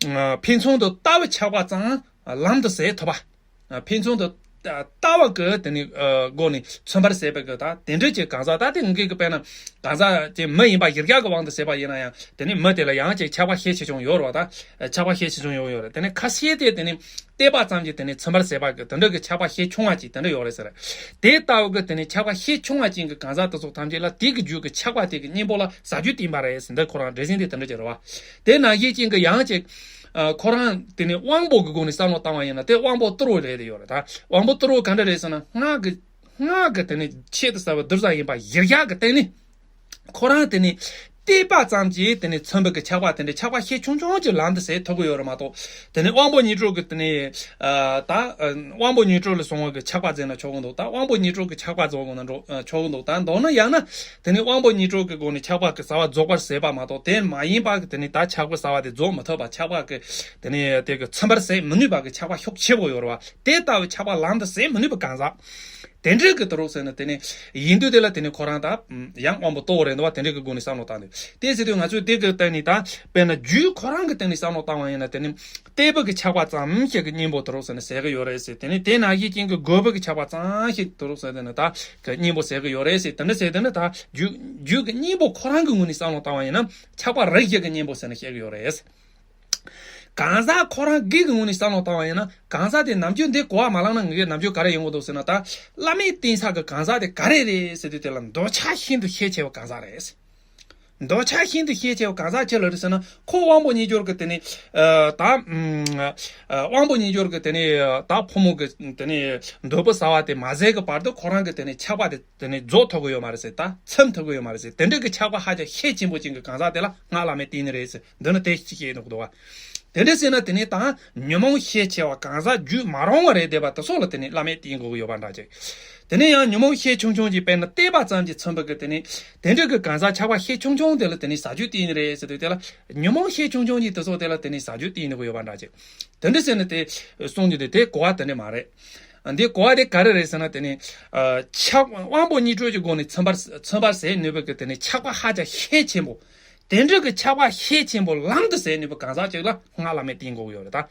ཨ། ཕན་ཚུན་དུ་ལྟ་བུ་ཆགས་པ་ཙམ་ལམ་དུ་བྱེད་ཐུབ་པ། ཨ། ཕན་ཚུན་དུ། ལྟ་བ་གི་དེ་ནི་ཨ་སྒོ་ནས་མཚོན་པར་བྱེད་པའི་གི་ད་དེ་འདྲ་ཅིག་གང་ཟག་ད་དེ་ངེད་ཀྱི་དཔེར་ན་གང་ཟག་ཅིག་མི་ཡིན་པ་གཞི་རྒྱ་གི་དབང་དུ་བྱས་པ་ཡིན་ན་ཡང་དེ་ནི་མི་དེ་ལ་ཡང་ཅིག་ཆགས་པ་ཤས་ཆེ་ཆུང་ཡོད་རེད་བ། ད་ཆགས་པ་ཤས་ཆེ་ཆུང་ཡོད་ཡོད་རེད། དེ་ནི་ཁ་ཤས་དེ་དེ་ནི་བལྟས་པ་ཙམ་གྱིས་དེ་ནི་མཚོན་པར་བྱེད་པ་གི་དེ་འདྲ་གི་ཆགས་པ་ཤས་ཆུང་བ་ཅིག་དེ་འདྲ་ཡོད་རེད་ཟེར། དེ་ལྟ་བུ་གི་དེ་ནི་ཆགས་པ་ཤས་ཆུང་བ་ཅན་གྱི་གང་ཟག་དེ་ཚོ་ཐམས་ཅད་ལ་དེ་གི་རྒྱུད་ཀྱི་ཆགས་པ་དེ་གི་གཉེན་པོ་ལ་ཟག་རྒྱུ་བསྟན་པ་རེད་ཟེར། འདི་ཁོ་རང་འགྲེལ་ཆེན་དེ་དེ་འདྲ་ཅིག་རེད་བ། དེ་ནང་བཞིན་ཅན་གྱི་ཡང་ཅིག་ཨ་ཁོ་རང་དེ་ནི་དབང་པོ་གི་སྒོ་ནས་བསམ་བློ་བཏང་བ་ཡིན་ན་དེ་དབང་པོ་ཏི་རུ་རེད་དེ་ཡོད་རེད། ད་དབང་པོ་ཏི་རུ་ག་འདྲ་རེད་ཟེར་ན་སྔགས་ཀྱི་སྔགས་ཀྱི་དེ་ནི་ཆེད་དུ་བྱ་བའི་གདུལ་བྱ་ཡིན་པ་གཞི་རྒྱ་གི་སྟེང་ནས་ཁོ་རང་དེ་ནི་བལྟས་པ་ཙམ་གྱིས་དེ་ནི་མཚོན་པའི་གི་ཆགས་པ་དེ་འདྲ་ཆགས་པ་ཤས་ཆུང་ཆུང་ཅིག་ལམ་དུ་ཟེར་ཐུབ་ཀྱི་ཡོད་རེད་མ་གཏོགས། དེ་ནི་དབང་པོ་ཉིད་སྤྲོས་ཀྱི་དེ་ནི་ཨ་ད་ཨ་དབང་པོ་ཉིད་སྤྲོས་ལ་སོང་བ་གི་ཆགས་པ་ཟེར་ན་ཆོག་གི་འདུག་ད་དབང་པོ་ཉིད་སྤྲོས་ཀྱི་ཆགས་པ་རྫོགས་དགོས་ན་འགྲོ་ཨ་ཆོག་གི་འདུག་ད་མདོར་ན་ཡང་ན་དེ་ནི་དབང་པོ་ཉིད་སྤྲོས་ཀྱི་སྒོ་ནས་ཆགས་པ་གི་བྱ་བ་རྫོགས་པར་བྱེད་པ་མ་གཏོགས་དེ་མ་ཡིན་པ་གི་དེ་ནི་ད་ཆགས་པའི་བྱ་བ་དེ་རྫོགས་མི་ཐུབ་པ། ཆགས་པ་གི་དེ་ནི་དེ་གི་མཚོན་པར་བྱེད་མི་ནུས་པ་གི་ཆགས་པ་ཤུགས་ཆེ་པོ་ཡོད་རེད་བ། དེ་ལྟ་བུའི་ཆགས་པ་ལམ་དུ་ཟེར་མི་ནུས་པའི་གང་ཟག་དེ་འདྲའི་གི་དུ་རུ་ཟེར་ན་དེ་ནི་ཡིན་དུས་དེ་ལ་དེ་ནི་ཁོ་རང་ད་ཡང་དབང་པོ་ཏོ་རེད་འདུག་བ། དེ་འདྲའི་གི་སྒོ་ནས་བསམ་བློ་བཏང་དུས་དེ་ཟེར་དུས་ང་ཚོས་དེ་གི་སྟེང་ནས་ད་དཔེར་ན་རྒྱུད་ཁོ་རང་གི་སྟེང་ནས་བསམ་བློ་བཏང་བ་ཡིན་ན་དེ་ནི་བལྟས་པའི་གི་ཆགས་པ་ཙམ་ཞིག་གི་གཉེན་པོ་དུ་རུ་ཟེར་ན་ཟེར་གི་ཡོད་རེད་ཟེར། དེ་ནི་དེ་ནང་བཞིན་ཅན་གི་དགོས་པའི་གི་ཆགས་པ་ཙམ་ཞིག་དུ་རུ་ཟེར་དེ་ནི་ད་གི་གཉེན་པོ་ཟེར་གི་ཡོད་རེད་ཟེར། དེ་འདྲ་ཟེར་དེ་ནི་ད་རྒྱུད་རྒྱུད་གི་གཉེན་པོ་ཁོ་རང་གི་ངོས་ནས་བསམ་བློ་བཏང་བ་ཡིན་ན་ཆགས་པ་རིགས་བཞི་གི་གཉེན་པོ་ཟེར་ན་བཤད་གི་ཡོད་རེད། གང་ཟག་ཁོ་རང་སྒེར་གྱི་ངོས་ནས་བསམ་བློ་བཏང་བ་ཡིན་ན་གང་ཟག་དེ་ནམ་རྒྱུན་འདི་གོ་བ་མ་བླངས་ན་ངེད་ཀྱིས་ནམ་རྒྱུན་ག་རེ་ཡོང་གི་འདུག་ཟེར་ན། ད་བླ་མེད་བསྟེན་ས་གི་གང་ཟག་དེ་ག་རེ་རེད་ཟེར་དུས་དེ་ལ་འདོད་ཆགས་ཤིན་ཏུ་ཤས་ཆེ་བ་གང་ཟག་རེད། འདོད་ཆགས་ཤིན་ཏུ་ཤས་ཆེ་བ་གང་ཟག་ཅི་ལ་རེད་ཟེར་ན་ཁོ་དབང་པོ་གཉིས་སྦྱོར་གི་དེ་ནི་ཨ་ད་ཨ་དབང་པོ་གཉིས་སྦྱོར་གི་དེ་ནི་ད་ཕོ་མོ་གི་དེ་ནི་འདོད་པ་ཟ་བ་དེ་མ་ཟད་གི་བར་དུ་ཁོ་རང་གི་དེ་ནི་ཆགས་པ་དེ་དེ་ནི་རྫོགས་ཐུབ་གི་ཡོད་མ་རེད་ཟེར། ད་ཚིམ་ཐུབ་གི་ཡོད་མ་རེད་ཟེར། དེ་འདྲ་གི་ཆགས་པ་ཧ་ཅང་ཤས་ཆེན་པོ་ཅན་གི་གང་ཟག་དེ་ལ་སྔགས་བླ་མེད་བསྟེན་ནི་རེད་ཟེར། འདི་ནི་དེ་ཅི་ཤེས་འདུག་འདུག་བ། དེ་འདྲ་ཟེར་ན་དེ་ནི་ད་ཉོན་མོངས་ཤས་ཆེ་བ་གང་ཟག་རྒྱུད་མ་རུང་བ་རེད་བསྡད་པ་དེ་ཚོ་ལ་དེ་ནི་བླ་མེད་བསྟེན་དགོས་ཀྱི་ཡོད་པ་འདྲ་ཅིག་དེ་ནི་ཡང་ཉོན་མོངས་ཤས་ཆུང་ཆུང་ཅིག་དཔེར་ན་བལྟས་པ་ཙམ་གྱིས་མཚོན་པའི་གི་དེ་ནི་དེ་འདྲ་གི་གང་ཟག་ཆགས་པ་ཤས་ཆུང་ཆུང་དེ་ལ་དེ་ནི་ཟག་རྒྱུ་བསྟེན་ནི་རེད་ཟེར་དུས་དེ་ལ་ཉོན་མོངས་ཤས་ཆུང་ཆུང་ཅིག་དེ་ཚོ་དེ་ལ་དེ་ནི་ཟག་རྒྱུ་བསྟེན་ནི་གི་ཡོད་པ་འདྲ་ཅིག་དེ་འདྲ་ཟེར་ན་དེ་གསུང་རྒྱུ་དེ་དེ་གོ་བ་དེ་འདྲ་མ་རེད། འདི་གོ་བ་དེ་ག་རེ་རེད་ཟེར་ན་དེ་ནི་ཨ་ཆགས་དབང་པོ་གཉིས་སྤྲོས་ཀྱི་སྒོ་ནས་མཚོན་པར་མཚོན་པར་བྱེད་ནུས་པའི་གི་དེ་ནི་ཆགས་པ་ཧ་ཅང་ཤས་ཆེན་པོ། དེ་འདྲ་གི་ཆགས་པ་ཤས་ཆེན་པོ་ལམ་དུ་ཟད་ནུས་པའི་གང་ཟག་ཅིག་ལ་སྔགས་བླ་མེད་བསྟེན་དགོས་ཀྱི་ཡོད་རེད་ད།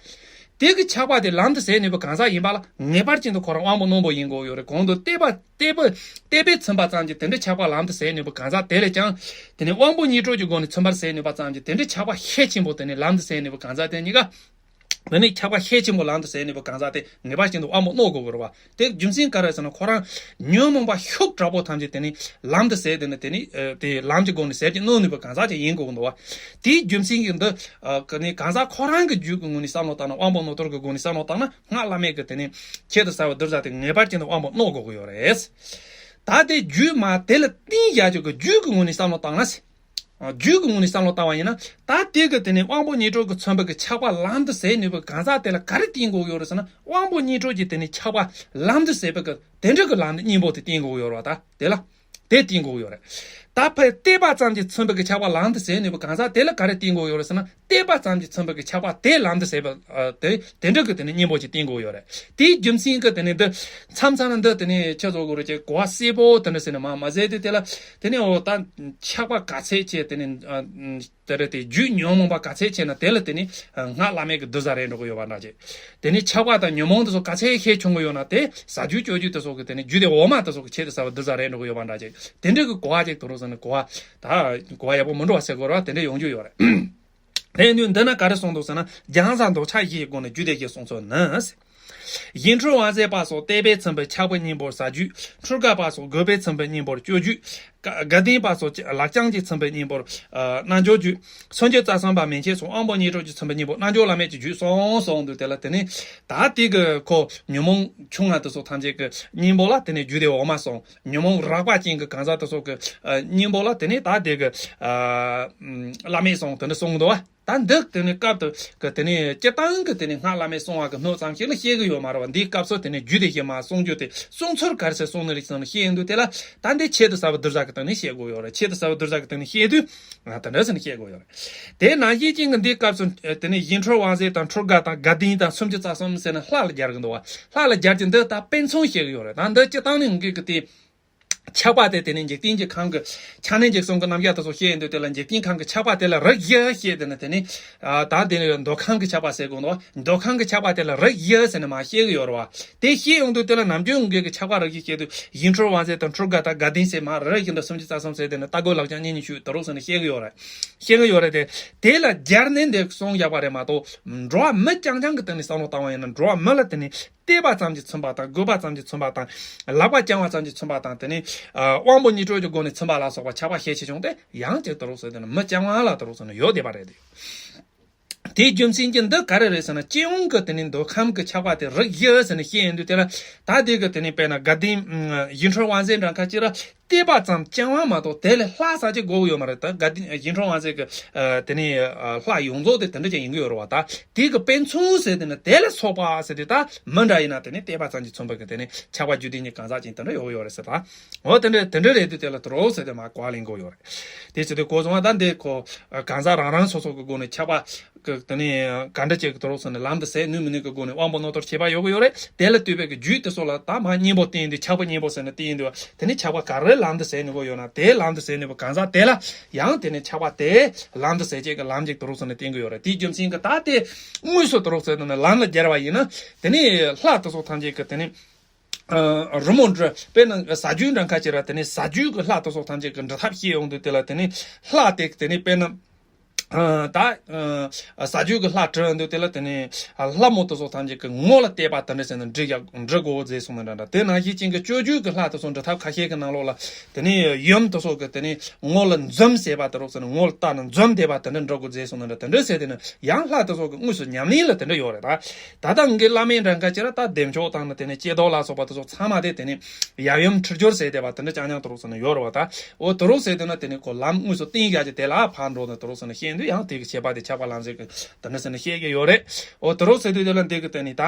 དེ་གི་ཆགས་པ་དེ་ལམ་དུ་ཟད་ནུས་པའི་གང་ཟག་ཡིན་པ་ལ་ངེས་པར་ཅན་དུ་ཁོ་རང་དབང་པོ་རྣོན་པོ་ཡིན་དགོས་ཀྱི་ཡོད་རེད། གོང་དུ་བལྟས་པ་བལྟས་པ་བལྟས་པས་མཚོན་པ་ཙམ་གྱིས་དེ་འདྲ་ཆགས་པ་ལམ་དུ་ཟད་ནུས་པའི་གང་ཟག་དེ་ལས་ཀྱང་དེ་ནི་དབང་པོ་གཉིས་སྤྲོས་ཀྱི་སྒོ་ནས་མཚོན་པར་ཟད་ནུས་པ་ཙམ་གྱིས་དེ་འདྲ་ཆགས་པ་ཤས་ཆེན་པོ་དེ་ནི་ལམ་དུ་ཟད་ནུས་པའི་གང་ཟག་དེ་གཉིས་ཀ་དེ་ནི་ཆགས་པ་ཤས་ཆེན་པོ་ལམ་དུ་ཟད་ནུས་པའི་གང་ཟག་དེ་ངེས་པར་ཅན་དུ་དབང་པོ་རྣོ་དགོས་ཀྱི་རེད་བ། དེ་རྒྱུ་མཚན་ག་རེ་ཟེར་ན་ཁོ་རང་ཉོན་མོངས་པ་ཤུགས་དྲག་པོ་ཐམས་ཅད་དེ་ནི་ལམ་དུ་ཟད་དེ་ནི་དེ་ནི་ཨ་དེ་ལམ་གྱི་སྒོ་ནས་ཟད་ཀྱི་གནོན་ནུས་པའི་གང་ཟག་ཅིག་ཡིན་དགོས་ཀྱི་འདུག་བ། དེའི་རྒྱུ་མཚན་གྱིས་འདི་ཨ་ག་ནི་གང་ཟག་ཁོ་རང་གི་རྒྱུད་ཀྱི་ངོས་ནས་བསམ་བློ་བཏང་ན་དབང་པོ་རྣོ་རྟུལ་གྱི་སྒོ་ནས་བསམ་བློ་བཏང་ན་སྔགས་བླ་མེད་ཀྱི་དེ་ནི་ཆེད་དུ་བྱ་བའི་གདུལ་བྱ་དེ་ངེས་པར་ཅན་དུ་དབང་པོ་རྣོ་དགོས་ཀྱི་ཡོད་རེད། ད་དེ་རྒྱུད་མ་དེ་ལ་བརྟེན་བཞག་རྒྱུ་གི་རྒྱུད་ཀྱི་ངོས་ནས་བསམ་བློ་བཏང་ན། རྒྱུད་ཀྱི་ངོས་ནས་བསམ་བློ་བཏང་བ་ཡིན་ན་ད་དེ་གི་དེ་ནི་དབང་པོ་གཉིས་སྤྲོས་ཀྱིས་མཚོན་པའི་གི་ཆགས་པ་ལམ་དུ་ཟད་ནུས་པའི་གང་ཟག་དེ་ལ་ག་རེ་བསྟེན་དགོས་ཡོད་རེད་ཟེར་ན་དབང་པོ་གཉིས་སྤྲོས་ཀྱིས་དེ་ནི་ཆགས་པ་ལམ་དུ་ཟད་པའི་གི་དེ་འདྲ་གི་ལམ་དུ་གཉེན་པོ་དེ་བསྟེན་དགོས་ཡོད་རེད་བ། ད་དེ་ལ་དེ་བསྟེན་དགོས་ཡོད་རེད། ད་ཕར་བལྟས་པ་ཙམ་གྱིས་མཚོན་པའི་གི་ཆགས་པ་ལམ་དུ་ཟད་ནུས་པའི་གང་ཟག་དེ་ལ་ག་རེ་བསྟེན་དགོས་ཡོད་རེད་ཟེར་ན་བལྟས་པ་ཙམ་གྱིས་མཚོན་པའི་གི་ཆགས་པ་དེ་ལམ་དུ་ཟད་པ་ཨ་དེ་དེ་འདྲ་གི་དེ་ནི་གཉེན་པོ་ཅིག་བསྟེན་དགོས་ཡོད་རེད། དེའི་རྒྱུ་མཚན་གྱིས་དེ་ནི་འདི་མཚམས་མཚམས་ལ་འདི་དེ་ནི་ཁྱེད་ཚོ་གོ་རེ་ཅེ་གོ་བ་གསལ་པོ་དེ་འདྲ་ཟེར་ནས་མ་མ་ཟེར་དུས་དེ་ལ་དེ་ནི་འོ་ད་ཆགས་པ་ག་ཚད་ཆེ་དེ་ནི་ཨ་དེ་རེད། དེ་རྒྱུད་ཉོན་མོངས་པ་ག་ཚད་ཆེ་ན་དེ་ལ་དེ་ནི་སྔགས་བླ་མེད་ཀྱི་གདུལ་བྱ་རེད་འགྲོ་གི་ཡོད་པ་འདྲ་ཅིག་དེ་ནི་ཆགས་པ་དང་ཉོན་མོངས་དེ་ཚོ་ག་ཚད་ཤས་ཆུང་གི་ཡོད་ན་དེ་ཟ་རྒྱུ་སྤྱོད་རྒྱུ་དེ་ཚོ་གི་དེ་ནི་རྒྱུད་སྡེ་འོག་མ་དེ་ཚོ་གི་ཆེད་དུ་ཟ་བའི་གདུལ་བྱ་རེད་འགྲོ་གི་ཡོད་པ་འདྲ་ཅིག་དེ་འདྲ་གི་གོ་བ་ཅིག་དུ་རུ་ཟེར་ནས་གོ་བ་ད་གོ་བ་ཡག་པོ་མི་འགྲོ་བ་ཟེར་དགོས་ར་དེ་འདྲ་ཡོང་རྒྱུ་ཡོད་རེད། དེ་ནི་འདི་ན་ག་རེ་གསུངས་འདུག་ཟེར་ན། སྦྱང་བྱ་འདོད་ཆགས་བཞིའི་སྒོ་ནས་རྒྱུད་སྡེ་བཞི་གསུངས་ཚུལ་ནི། ཡིད་འཕྲོག་དབང་ཟེར་པ་སོགས་བལྟས་པས་མཚོན་པའི་ཆགས་པའི་གཉེན་པོར་ཟ་རྒྱུད། འཕྲུལ་དགའ་བ་སོགས་དགོས་པས་མཚོན་པའི་གཉེན་པོར་སྤྱོད་རྒྱུད། དགའ་ལྡན་པ་སོགས་ལག་རྐྱང་གིས་མཚོན་པའི་གཉེན་པོར་རྣལ་འབྱོར་རྒྱུད། སུམ་ཅུ་རྩ་གསུམ་པ་མན་ཆད་སོགས་དབང་པོ་གཉིས་སྤྲོས་ཀྱིས་མཚོན་པའི་གཉེན་པོར་རྣལ་འབྱོར་བླ་མེད་ཀྱི་རྒྱུད་གསུངས་གསུངས་འདུག་དེ་ལ་དེ་ནི་ད་དེ་གི་ཁོ་ཉོན་མོངས་ཆུང་ང་དེ་ཚོ་ཐམས་ཅད་ཀྱི་གཉེན་པོ་ལ་དེ་ནི་རྒྱུད་སྡེ་འོག་མ་གསུངས། ཉོན་མོངས་རགས་པ་ཅན་གྱི་གང་ཟག་དེ་ཚོ་གི་གཉེན་པོ་ལ་དེ་ནི་ད་དེ་གི་བླ་མེད་གསུངས་དེ་འདྲ་གསུངས་འདུག་བ། ད་འདི་དེ་ནི་སྐབས་དུ་གི་དེ་ནི་སྤྱིར་བཏང་གི་དེ་ནི་སྔགས་བླ་མེད་གསུང་བ་གི་སྣོད་ཙམ་ཞིག་ལ་བཤད་གི་ཡོད་མ་རེད་བ། འདིའི་སྐབས་སུ་དེ་ནི་རྒྱུད་སྡེ་བཞི་མ་གསུང་རྒྱུ་དེ་གསུང་ཚུལ་ག་རེ་ཟེར་གསུང་ནི་རིགས་ཙམ་ལ་བཤད་ཡོང་དུས་དེ་ལ་ད་འདི་ཆེད་དུ་ཟ་བའི་གདུལ་བྱ་གི་སྟེང་ནས་བཤད་དགོས་ཡོད་རེད། ཆེད་དུ་ཟ་བའི་གདུལ་བྱ་གི་སྟེང་ནས་བཤད་དུས་ང་དེ་འདྲ་ཟེར་ནས་བཤད་དགོས་ཡོད་རེད། དེ་ནང་བཞིན་ཅན་གྱི་འདིའི་སྐབས་སུ་དེ་ནི་ཡིད་འཕྲོག་དབང་ཟེར་དང་འཕྲུལ་དགའ་དང་དགའ་ལྡན་དང་སུམ་ཅུ་རྩ་གསུམ་ཟེར་ནས་ལྷ་ལ་སྦྱར་གི་འདུག་བ། ལྷ་ལ་སྦྱར་གྱི་འདི་ད་དཔེ་མཚོན་བཤད་གི་ཡོད་རེད། ད་འདི་སྤྱིར་བཏང་ནི་ངེད་ཀྱི་དེ། ཆགས་པ་དེ་དེ་ནི་འཇིག་རྟེན་གྱི་ཁམས་ཀྱི་ཆགས་གནས་འཇིག་གསུམ་གྱི་རྣམ་གཞག་དེ་ཚོ་བཤད་ཡོང་དུས་དེ་ལ་འཇིག་རྟེན་ཁམས་ཀྱི་ཆགས་པ་དེ་ལ་རིགས་བཞི་བཤད་དེ་ནི་དེ་ནི། ཨ། ད་དེ་ནི་འདོད་ཁམས་ཀྱི་ཆགས་པ་ཟེར་དགོས་འདུག་འདོད་ཁམས་ཀྱི་ཆགས་པ་དེ་ལ་རིགས་བཞི་ཟེར་ནས་མར་བཤད་གི་ཡོད་རེད་བ། དེ་བཤད་ཡོང་དུས་དེ་ལ་ནམ་རྒྱུན་ངེད་ཀྱི་ཆགས་པ་རིགས་བཞི་བཤད་དུས་ཡིད་འཕྲོག་དབང་ཟེར་དང་འཁྲུལ་དགའ་དང་དགའ་ལྡན་ཟེར་མར་རེ་རེ་བཞིན་དུ་སུམ་ཅུ་རྩ་གསུམ་ཟེར་དེ་ནི་རྟ་རྒོད་ལག་བཅངས་གཉེན་ཉེ་ཤོས་དེ་རུ་ཟེར་ནས་བཤད་གི་ཡོད་རེད། བཤད་གི་ཡོད་རེད་དེ། དེ་ལ་སྦྱར་ནས་འདི་གསུངས་བཞག་པ་རེད་མ་གཏོགས། འགྲོ་བ་མི་རྐྱང་རྐྱང་གི་སྟེང་ནས་བསམ་བློ་བཏང་བ་ཡིན་ན་འགྲོ་བ་མི་ལ་དེ་ནི་བལྟས་པ་ཙམ་གྱིས་མཚོན་པ་དང་དགོས་པ་ཙམ་གྱིས་མཚོན་པ་དང་། ལག་པ་བརྐྱང་བ་ཙམ་གྱིས་མཚོན་པ་དང་དེ་ནི། ཨ། དབང་པོ་གཉིས་གྲོལ་གྱི་སྒོ་ནས་མཚོན་པ་ལ་སོགས་པ་ཆགས་པ་ཤས་ཆེ་ཆུང་དེ་ཡང་ཅིག་དེ་རུ་ཟེར་དེ་ནི་མི་རྐྱང་བ་ལ་དེ་རུ་ཟེར་ནི་ཡོད་བསྡད་པ་རེད་དེ། དེའི་རྒྱུ་མཚན་གྱིས་འདི་ག་རེ་རེད་ཟེར་ན་སྤྱི་ཡོངས་ཀྱི་དེ་ནི་འདོད་ཁམས་ཀྱི་ཆགས་པ་དེ་རིགས་བཞི་ཟེར་ནས་བཤད་ཡོང་དུས་དེ་ལ་ད་དེ་གི་དེ་ནི་དཔེར་ན་དགའ་ལྡན་ཡིད་འཕྲོག་དབང་ཟེར་འདྲ་ཁ་ཅིག་ལ་བལྟས་པ་ཙམ་རྐྱང་བ་མ་གཏོགས་དེ་ལས་ལྷག་ས་ཅིག་དགོས་ཀྱི་ཡོད་མ་རེད། ད་དགའ་ལྡན་ཡིད་འཕྲོག་དབང་ཟེར་གི་དེ་ནི་ལྷ་ཡོངས་རྫོགས་དེ་དེ་འདྲ་ཅིག་ཡིན་གྱི་ཡོད་རེད་བ། ད་དེ་གི་དཔེ་མཚོན་ཟེར་དེ་ནི་དེ་ལ་སོགས་པ་ཟེར་དུས་ད་མི་འདྲ་ཡིན་ན་དེ་ནི་བལྟས་པ་ཙམ་གྱིས་མཚོན་པ་གི་དེ་ནི་ཆགས་པ་རྒྱུ་དེ་ཉིད་གང་ཟག་ཅིག་དེ་འདྲ་ཡོད་ཡོད་རེད་ཟེར། ད་འོ་དེ་འདྲ་དེ་འདྲ་རེད་དུས་དེ་ལ་དེ་རུ་ཟེར་དེ་མར་གོ་བ་ལེན་དགོས་ཡོད་རེད། དེ་ཟེར་དུས་གོ་སོང་བ་ད་འདི་ཁོ་གང་ཟག་རང་རང་སོ་སོ་གི་སྒོ་ནས་ཆགས་པ། གི་དེ་ནས་ག་འདྲ་ཅིག་གི་དོ་རོགས་ཟེར་ནས་ལམ་དུ་ཟད་ནུས་མི་ནུས་ཀྱི་སྒོ་ནས་དབང་པོ་རྣོ་རྟུལ་ཁྱད་པར་ཡོད་ཀྱི་ཡོད་རེད། དེ་ལ་ལྟོས་པའི་གི་རྒྱུད་དེ་ཚོ་ལ་ད་མར་གཉེན་པོ་བསྟེན་དུས་ཆགས་པ་གཉེན་པོ་ཟེར་ནས་བསྟེན་དུས་དེ་ནས་ཆགས་པ་ག་རེ་ལམ་དུ་ཟད་ནུས་ཀྱི་ཡོད་ན་དེ་ལམ་དུ་ཟད་ནུས་པའི་གང་ཟག་དེ་ལ་ཡང་དེ་ནས་ཆགས་པ་དེ་ལམ་དུ་ཟད་བྱེད་ཀྱི་ལམ་ཅིག་དོ་རོགས་ཟེར་ནས་བསྟེན་གྱི་ཡོད་རེད། དེའི་རྒྱུ་མཚན་གྱིས་ད་དེ་དངོས་སུ་དོ་རོགས་ཟེར་ནས་ལམ་ལ་སྦྱར་བ་ཡིན་ན་དེ་ནས་ལྷ་དེ་ཚོ་ཐམས་ཅད་ཀྱི་དེ་ནས་རི་མོ་འདྲ་དཔེར་ན་ཟ་རྒྱུ་འདྲ་ཁ་ཅིག་ར་དེ་ནས་ཟ་རྒྱུ་གི་ལྷ་དེ་ཚོ་ཐམས་ཅད་ཀྱི་འབྲི་ཐབས་ཤེས་ཡོང་དུས་དེ་ལ་དེ་ནས་ལྷ་དེ་དེ་ནས་དཔེར་ན། ཨ། ད་ཨ། ཟ་རྒྱུ་གི་ལྷ་བྲིས་འདུག་དེ་ལ་དེ་ནས་ལྷ་མོ་དེ་ཚོ་ཐམས་ཅད་ཀྱི་ངོ་ལ་བལྟས་པ་དེ་འདྲ་ཟེར་ན་འབྲི་ཡག་འབྲི་དགོས་ཟེར་གསུངས་ནས་འདྲ་འདྲ། དེ་ནང་བཞིན་ཅན་གྱི་སྤྱོད་བརྒྱུད་ཀྱི་ལྷ་དེ་ཚོ་འབྲི་ཐབས་ཁ་ཤས་ཀྱི་ནང་ལོགས་ལ་དེ་ནས་ཡུམ་དེ་ཚོ་གི་དེ་ནས་ངོ་ལ་འཛུམ་ཟེར་བ་དེ་རོགས་ཟེར་ན་ངོ་ལ་བལྟས་ན་འཛུམ་བསྡད་པ་དེ་འདྲ་འབྲི་དགོས་ཟེར་གསུངས་ནས་འདྲ་དེ་འདྲ་ཟེར་དེ་ནས་ཡང་ལྷ་དེ་ཚོ་གི་དངོས་སུ་ཉམས་ལེན་ལ་དེ་འདྲ་ཡོད་རེད་ད། ད་ལྟ་ངའི་བླ་མའི་འདྲ་འགའ་ཅིག་ལ་ད་བདེ་མཆོག་དང་ནི་དེ་ནས་ཀྱེ་རྡོར་ལ་སོགས་པ་དེ་ཚོ་ཚང་མ་དེ་དེ་ནས་ཡབ་ཡུམ་འཁྲིལ་སྦྱོར་ཟེར་བསྡད་པ་དེ་འདྲ་རྐྱང་རྐྱང་དེ་རོགས་ཟེར་ན་ཡོད་རེད་བ་ད། འོ་དེ་རོགས་ཟེར་དུས་ན་དེ་ནས་ཁོ་ལམ་དངོས་སུ་བསྟན་བཞག་ཅིག་དེ་ལ་ཕར་འགྲོ་ན་དེ་རོགས་ཟེར་ན་ཤེས་འདུག་ཡང་དེ་གི་ཁྱད་པར་དེ་ཆགས་པ་ལམ་ཟེར་གི་དེ་འདྲ་ཟེར་ན་ཤེས་ཀྱི་ཡོད་རེད། འོ་དེ་རོགས་ཟེར་དུས་དེ་ལ་འདི་གི་དེ་ནས་ད།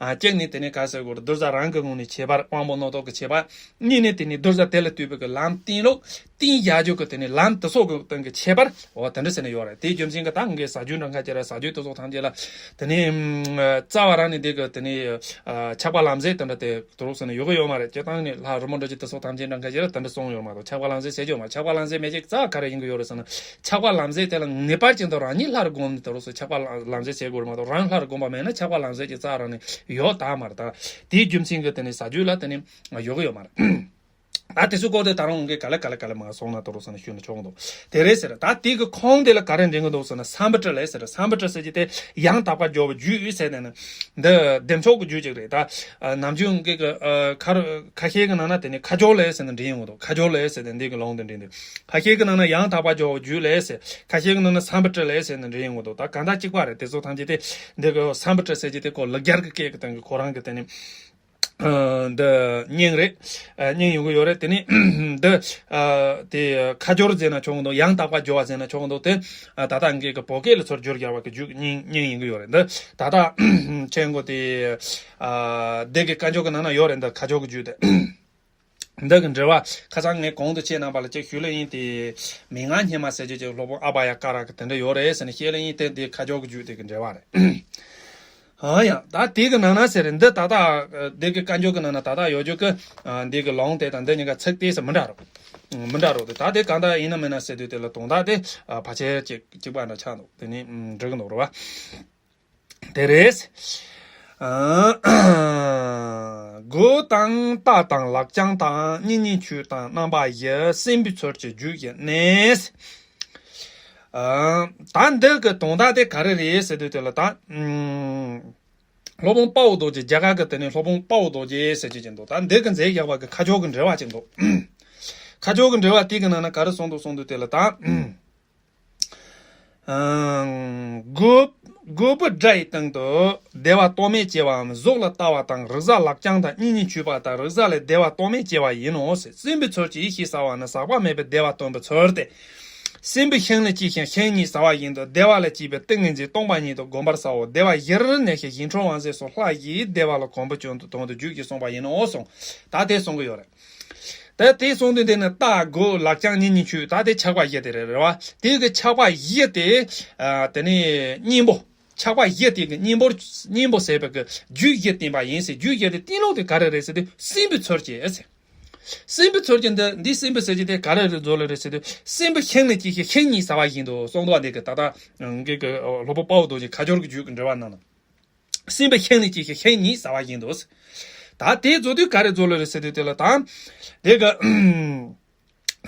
ཨ། གཅིག་ནས་དེ་ནས་ག་ཟེར་དགོས་རེད། གདུལ་བྱ་རང་གི་ངོས་ནས་ཁྱད་པར་དབང་པོ་རྣོ་རྟུལ་གྱི་ཁྱད་པར། གཉིས་ནས་དེ་ནས་གདུལ་བྱ་དེ་ལ་ལྟོས་པའི་གི་ལམ་བསྟན་ལུགས་བསྟན་བཞག་རྒྱུ་གི་དེ་ནས་ལམ་དེ་ཚོ་གི་སྟེང་གི་ཁྱད་པར། འོ་དེ་འདྲ་ཟེར་ནས་ཡོད་རེད། དེའི་རྒྱུ་མཚན་གྱིས་ད་ངས་ཟ་རྒྱུ་འདྲ་ཁ་ཅིག་ར་ཟ་རྒྱུ་དེ་ཚོ་ཐམས་ཅད་ལ་དེ་ནས་ཨ། རྩ་བ་རང་ནས་འདི་གི་དེ་ནས་ཨ། ཆགས་པ་ལམ་ཟད་དེ་འདྲ་དེ་དེ་རོགས་ཟེར་ནས་ཡོད་གི་ཡོད་མ་རེད། སྤྱིར་བཏང་ནས་ལྷ་རི་མོ་འདྲ་ཅིག་དེ་ཚོ་ཐམས་ཅད་འདྲ་ཁ་ཅིག་ར་དེ་འདྲ་གསུངས་ཡོད་མ་གཏོགས་ཆགས་པ་ལམ་ཟད་ཟེར་རྒྱུ་ཡོད་མ་རེད། ཆགས་པ་ལམ་ཟད་མེད་ཅིག་རྩ་བ་ག་རེ་ཡིན་གི་ཡོད་རེད་ཟེར་ན། ཆགས་པ་ལམ་ཟད་དེ་ལ་ངེས་པར་ཅན་དུ་རང་ཉིད་ལྷར་བསྒོམས་ནས་དེ་རོགས་ཟེར་ཆགས་པ་ལམ་ཟད་ཀྱི་རྩ་རང་ནས་ཡོད་ད་མ་རེད་ད། དེའི་རྒྱུ་མཚན་གྱིས་དེ་ནས་ཟ་རྒྱུ་ལ་དེ་ནས་ཡོད་གི་ཡོད་མ་རེད། ད་དེ་ཚོའི་སྐོར་དེ་ད་རུང་ངས་ག་ལེ་ག་ལེ་ག་ལེ་མར་སོང་ན་དེ་རོགས་ཟེར་ནས་ཞུས་ན་ཆོག་གི་འདུག་དེ་རེད་ཟེར། ད་དེ་གི་ཁུངས་དེ་ལ་ག་རེ་འདྲེན་གི་འདུག་ཟེར་ན་སམ་བྷོ་ཊ་ལབ་ཟེར། སམ་བྷོ་ཊ་ཟེར་གྱི་དེ་ཡང་དག་པར་སྦྱོར་བའི་རྒྱུད་ཟེར་ནས་ནི། འདི་བདེ་མཆོག་གི་རྒྱུད་ཅིག་རེད་ད། ཨ། ནམ་རྒྱུན་ངས་གི་ཨ། ཁ་ཁ་ཤས་ཀྱི་ནང་ན་དེ་ནི་ཁ་སྦྱོར་ལབ་ཟེར་ནས་འདྲེན་ཡོང་གི་འདུག་ཁ་སྦྱོར་ལབ་ཟེར་ནས་འདི་གི་ལུང་དེ་འདྲེན་འདུག་ཁ་ཤས་ཀྱི་ནང་ན་ཡང་དག་པར་སྦྱོར་བའི་རྒྱུད་ལབ་ཟེར། ཁ་ཤས་ཀྱི་ནང་ན་སམ་བྷོ་ཊ་ལབ་ཟེར་ནས་འདྲེན་ཡོང་གི་འདུག་ད་གང་ལྟར་གཅིག་པ་རེད། དེ་ཚོ་ཐམས་ཅད་དེ་འདི་གི་སམ་བྷོ་ཊ་ཟེར་གྱི་དེ་ཁོ་ལེགས་སྦྱར་གྱི་སྐད་ཀྱི་སྟེང་གི་ཁོ་རང་གི་དེ་ནི། ཨ། འདི་རྙིང་རེད། ཨ། རྙིང་ཡོང་གི་ཡོད་རེད། དེ་ནི་འདི། ཨ། དེ་ཁ་སྦྱོར་ཟེར་ན་ཆོག་གི་འདུག་ཡང་དག་པར་སྦྱོར་བ་ཟེར་ན་ཆོག་གི་འདུག་དེ། ཨ། ད་ལྟ་ངས་གི་བོད་སྐད་ལ་ཚུར་བསྒྱུར་བརྒྱབ་པ་གི་རྒྱུད་རྙིང་རྙིང་ཡིན་གི་ཡོད་རེད། འདི་ད་ལྟ་ཆེན་གོ་དེ། ཨ། སྡེ་དགེ་བཀའ་འགྱུར་གི་ནང་ན་ཡོད་རེད། འདི་ཁ་སྦྱོར་གི་རྒྱུད་དེ། འདི་གི་འགྲེལ་བ་ཁ་སང་ངས་གོང་དུ་ཁྱེད་རྣམ་པ་ལ་ཅིག་ཞུས་ལེ་ཡིན་ཏེ། མན་ངག་སྙེ་མ་ཟེར་རྒྱུ་ཅིག་སློབ་དཔོན་ཨ་བྷ་ཡ་ཀ་ར་གི་དེ་འདྲ་ཡོད་རེད་ཟེར་ནས་བཤད་ལེ་ཡིན་ཏེ། འདི་ཁ་སྦྱོར་གི་རྒྱུད་དེ་གི་འགྲེལ་བ་རེད། ཨ་ཡ། ད་དེ་གི་ནང་ན་ཟེར་རེད། འདི་ད་ལྟ་འདི་གི་བཀའ་འགྱུར་གི་ནང་ན་ད་ལྟ་ཡོད་རྒྱུ་གི་འདི་གི་ལུང་དེ་དང་འདི་གཉིས་ཀ་ཚིག་དེ་ཟེར་མི་འདྲ་རོ། མི་འདྲ་རོ་དེ། ད་དེ་གང་ལྟར་ཡིན་ན་མིན་ན་ཟེར་དུས་དེ་ལ་དོན་དག་དེ་ཕལ་ཆེར་གཅིག་གཅིག་པ་འདྲ་ཆགས་འདུག་དེ་ནི་འགྲིག་གི་འདུག་རོ་བ། དེ་རེད། ཨ། གོས་དང་རྟ་དང་ལག་བརྐྱང་དང་། གཉེན་ཉེ་ཆོས་དང་རྣམ་པ་བཞི། སྲིན་པོའི་ཚུལ་གྱི་རྒྱུད་བཞི་ནི། ཨ། ད་འདི་གི་དོན་དག་དེ་ག་རེ་རེད་ཟེར་དུས་དེ་ལ་ད། ཨུམ། སློབ་དཔོན་དཔའ་བོ་རྡོ་རྗེ། རྒྱ་གར་གི་དེ་ནས་སློབ་དཔོན་དཔའ་བོ་རྡོ་རྗེ་ཟེར་གྱི་ཅིག་འདུག་ད་འདི་གི་མཛད་བཞག་པ་གི་ཁ་སྦྱོར་གི་འགྲེལ་བ་ཅིག་འདུག་ཁ་སྦྱོར་གི་འགྲེལ་བ་དེ་གི་ནང་ན་ག་རེ་གསུངས་འདུག་གསུངས་དུས་དེ་ལ་ད། ཨང་། གོས་གོས་པོ་དགྲ་ཡི་སྟེང་དུ་བདེ་བ་རྟོག་མེད་སྐྱེ་བའམ། གཟུགས་ལ་ལྟ་བ་དང་། རིག་གཞུང་ལག་བརྐྱང་དང་། གཉེན་ཉེ་ཆོས་པ་དང་། རིག་གཞུང་ལས་བདེ་བ་རྟོག་མེད་སྐྱེ་བ་ཡིན་ནོ་ཟེར། སྲིན་པོའི་ཚུལ་གྱིས་ཡིད་ཆེས་ཟ་བ་ནི་ཟག་པ་མེད་པའི་བདེ་བ་སྟོན་པའི་ཚུལ་ཏེ། སྲིན་པོའི་ཤིང་ལ་སྐྱེས་ཤིང་ཤིང་ཉིད་ཟ་བ་བཞིན་དུ། བདེ་བ་ལ་སྐྱེས་པའི་ཏིང་ངེ་འཛིན་སྟོང་པ་ཉིད་དུ་བསྒོམ་པར་བྱའོ། བདེ་བ་བཞིར་གནས་ཤིང་ཞིང་འཁྲུལ་དབང་ཟེར་སོགས་ལྷ་ཡིས་བདེ་བ་ལ་གོམས་པའི་དོན་དུ་དོན་དུ་རྒྱུད་ཀྱིས་གསུངས་པ་ཡིན་ནོ་གསུངས། ད་དེ་གསུང་གི་ཡོད་རེད། ད་དེ་གསུང་དུས་དེ་ནི་རྟ་གོས་ལག་བརྐྱང་གཉེན་ཉེ་ཆོས། ད་དེ་ཆགས་པ་བཞི་དེ་རེད་རེད་བ། དེ་གི་ཆགས་པ་བཞི་དེ། ཨ། དེ་ནི་གཉེན་པོ། ཆགས་པ་བཞི་དེ་གི་གཉེན་པོ། གཉེན་པོ་ཟེར་བའི་གི་རྒྱུད་བཞི་བསྟན་པ་ཡིན་ཟེར། རྒྱུད་བཞི་དེ་བསྟན་ལུགས་དེ་ག་རེ་རེད་ཟེར་དུས་སྲིན་པོའི་ཚུལ་གྱིས་ཟེར། སྲིན་པོའི་ཚུལ་གྱིས་འདི་འདི་སྲིན་པོའི་ཟེར་གྱི་དེ་ག་རེ་རེད་བཟོ་ལེ་རེད་ཟེར་དུས། སྲིན་པོ་ཤིང་ལ་སྐྱེས་ཤིང་ཤིང་ཉིད་ཟ་བ་བཞིན་དུ་གསུངས་འདུག་བ། འདི་གི་ད་ལྟ་ངེད་ཀྱི་སློབ་དཔོན་དཔའ་བོ་རྡོ་རྗེ་ཁ་སྦྱོར་གྱི་རྒྱུད་ཀྱི་འགྲེལ་བ་ནང་ན། སྲིན་པོ་ཤིང་ལ་སྐྱེས་ཤིང་ཤིང་ཉིད་ཟ་བ་བཞིན་དུ། ད་དེ་བཟོ་དུས་ག་རེ་བཟོ་ལེ་རེད་ཟེར་དུས་དེ་ལ་ད། དེ་གི་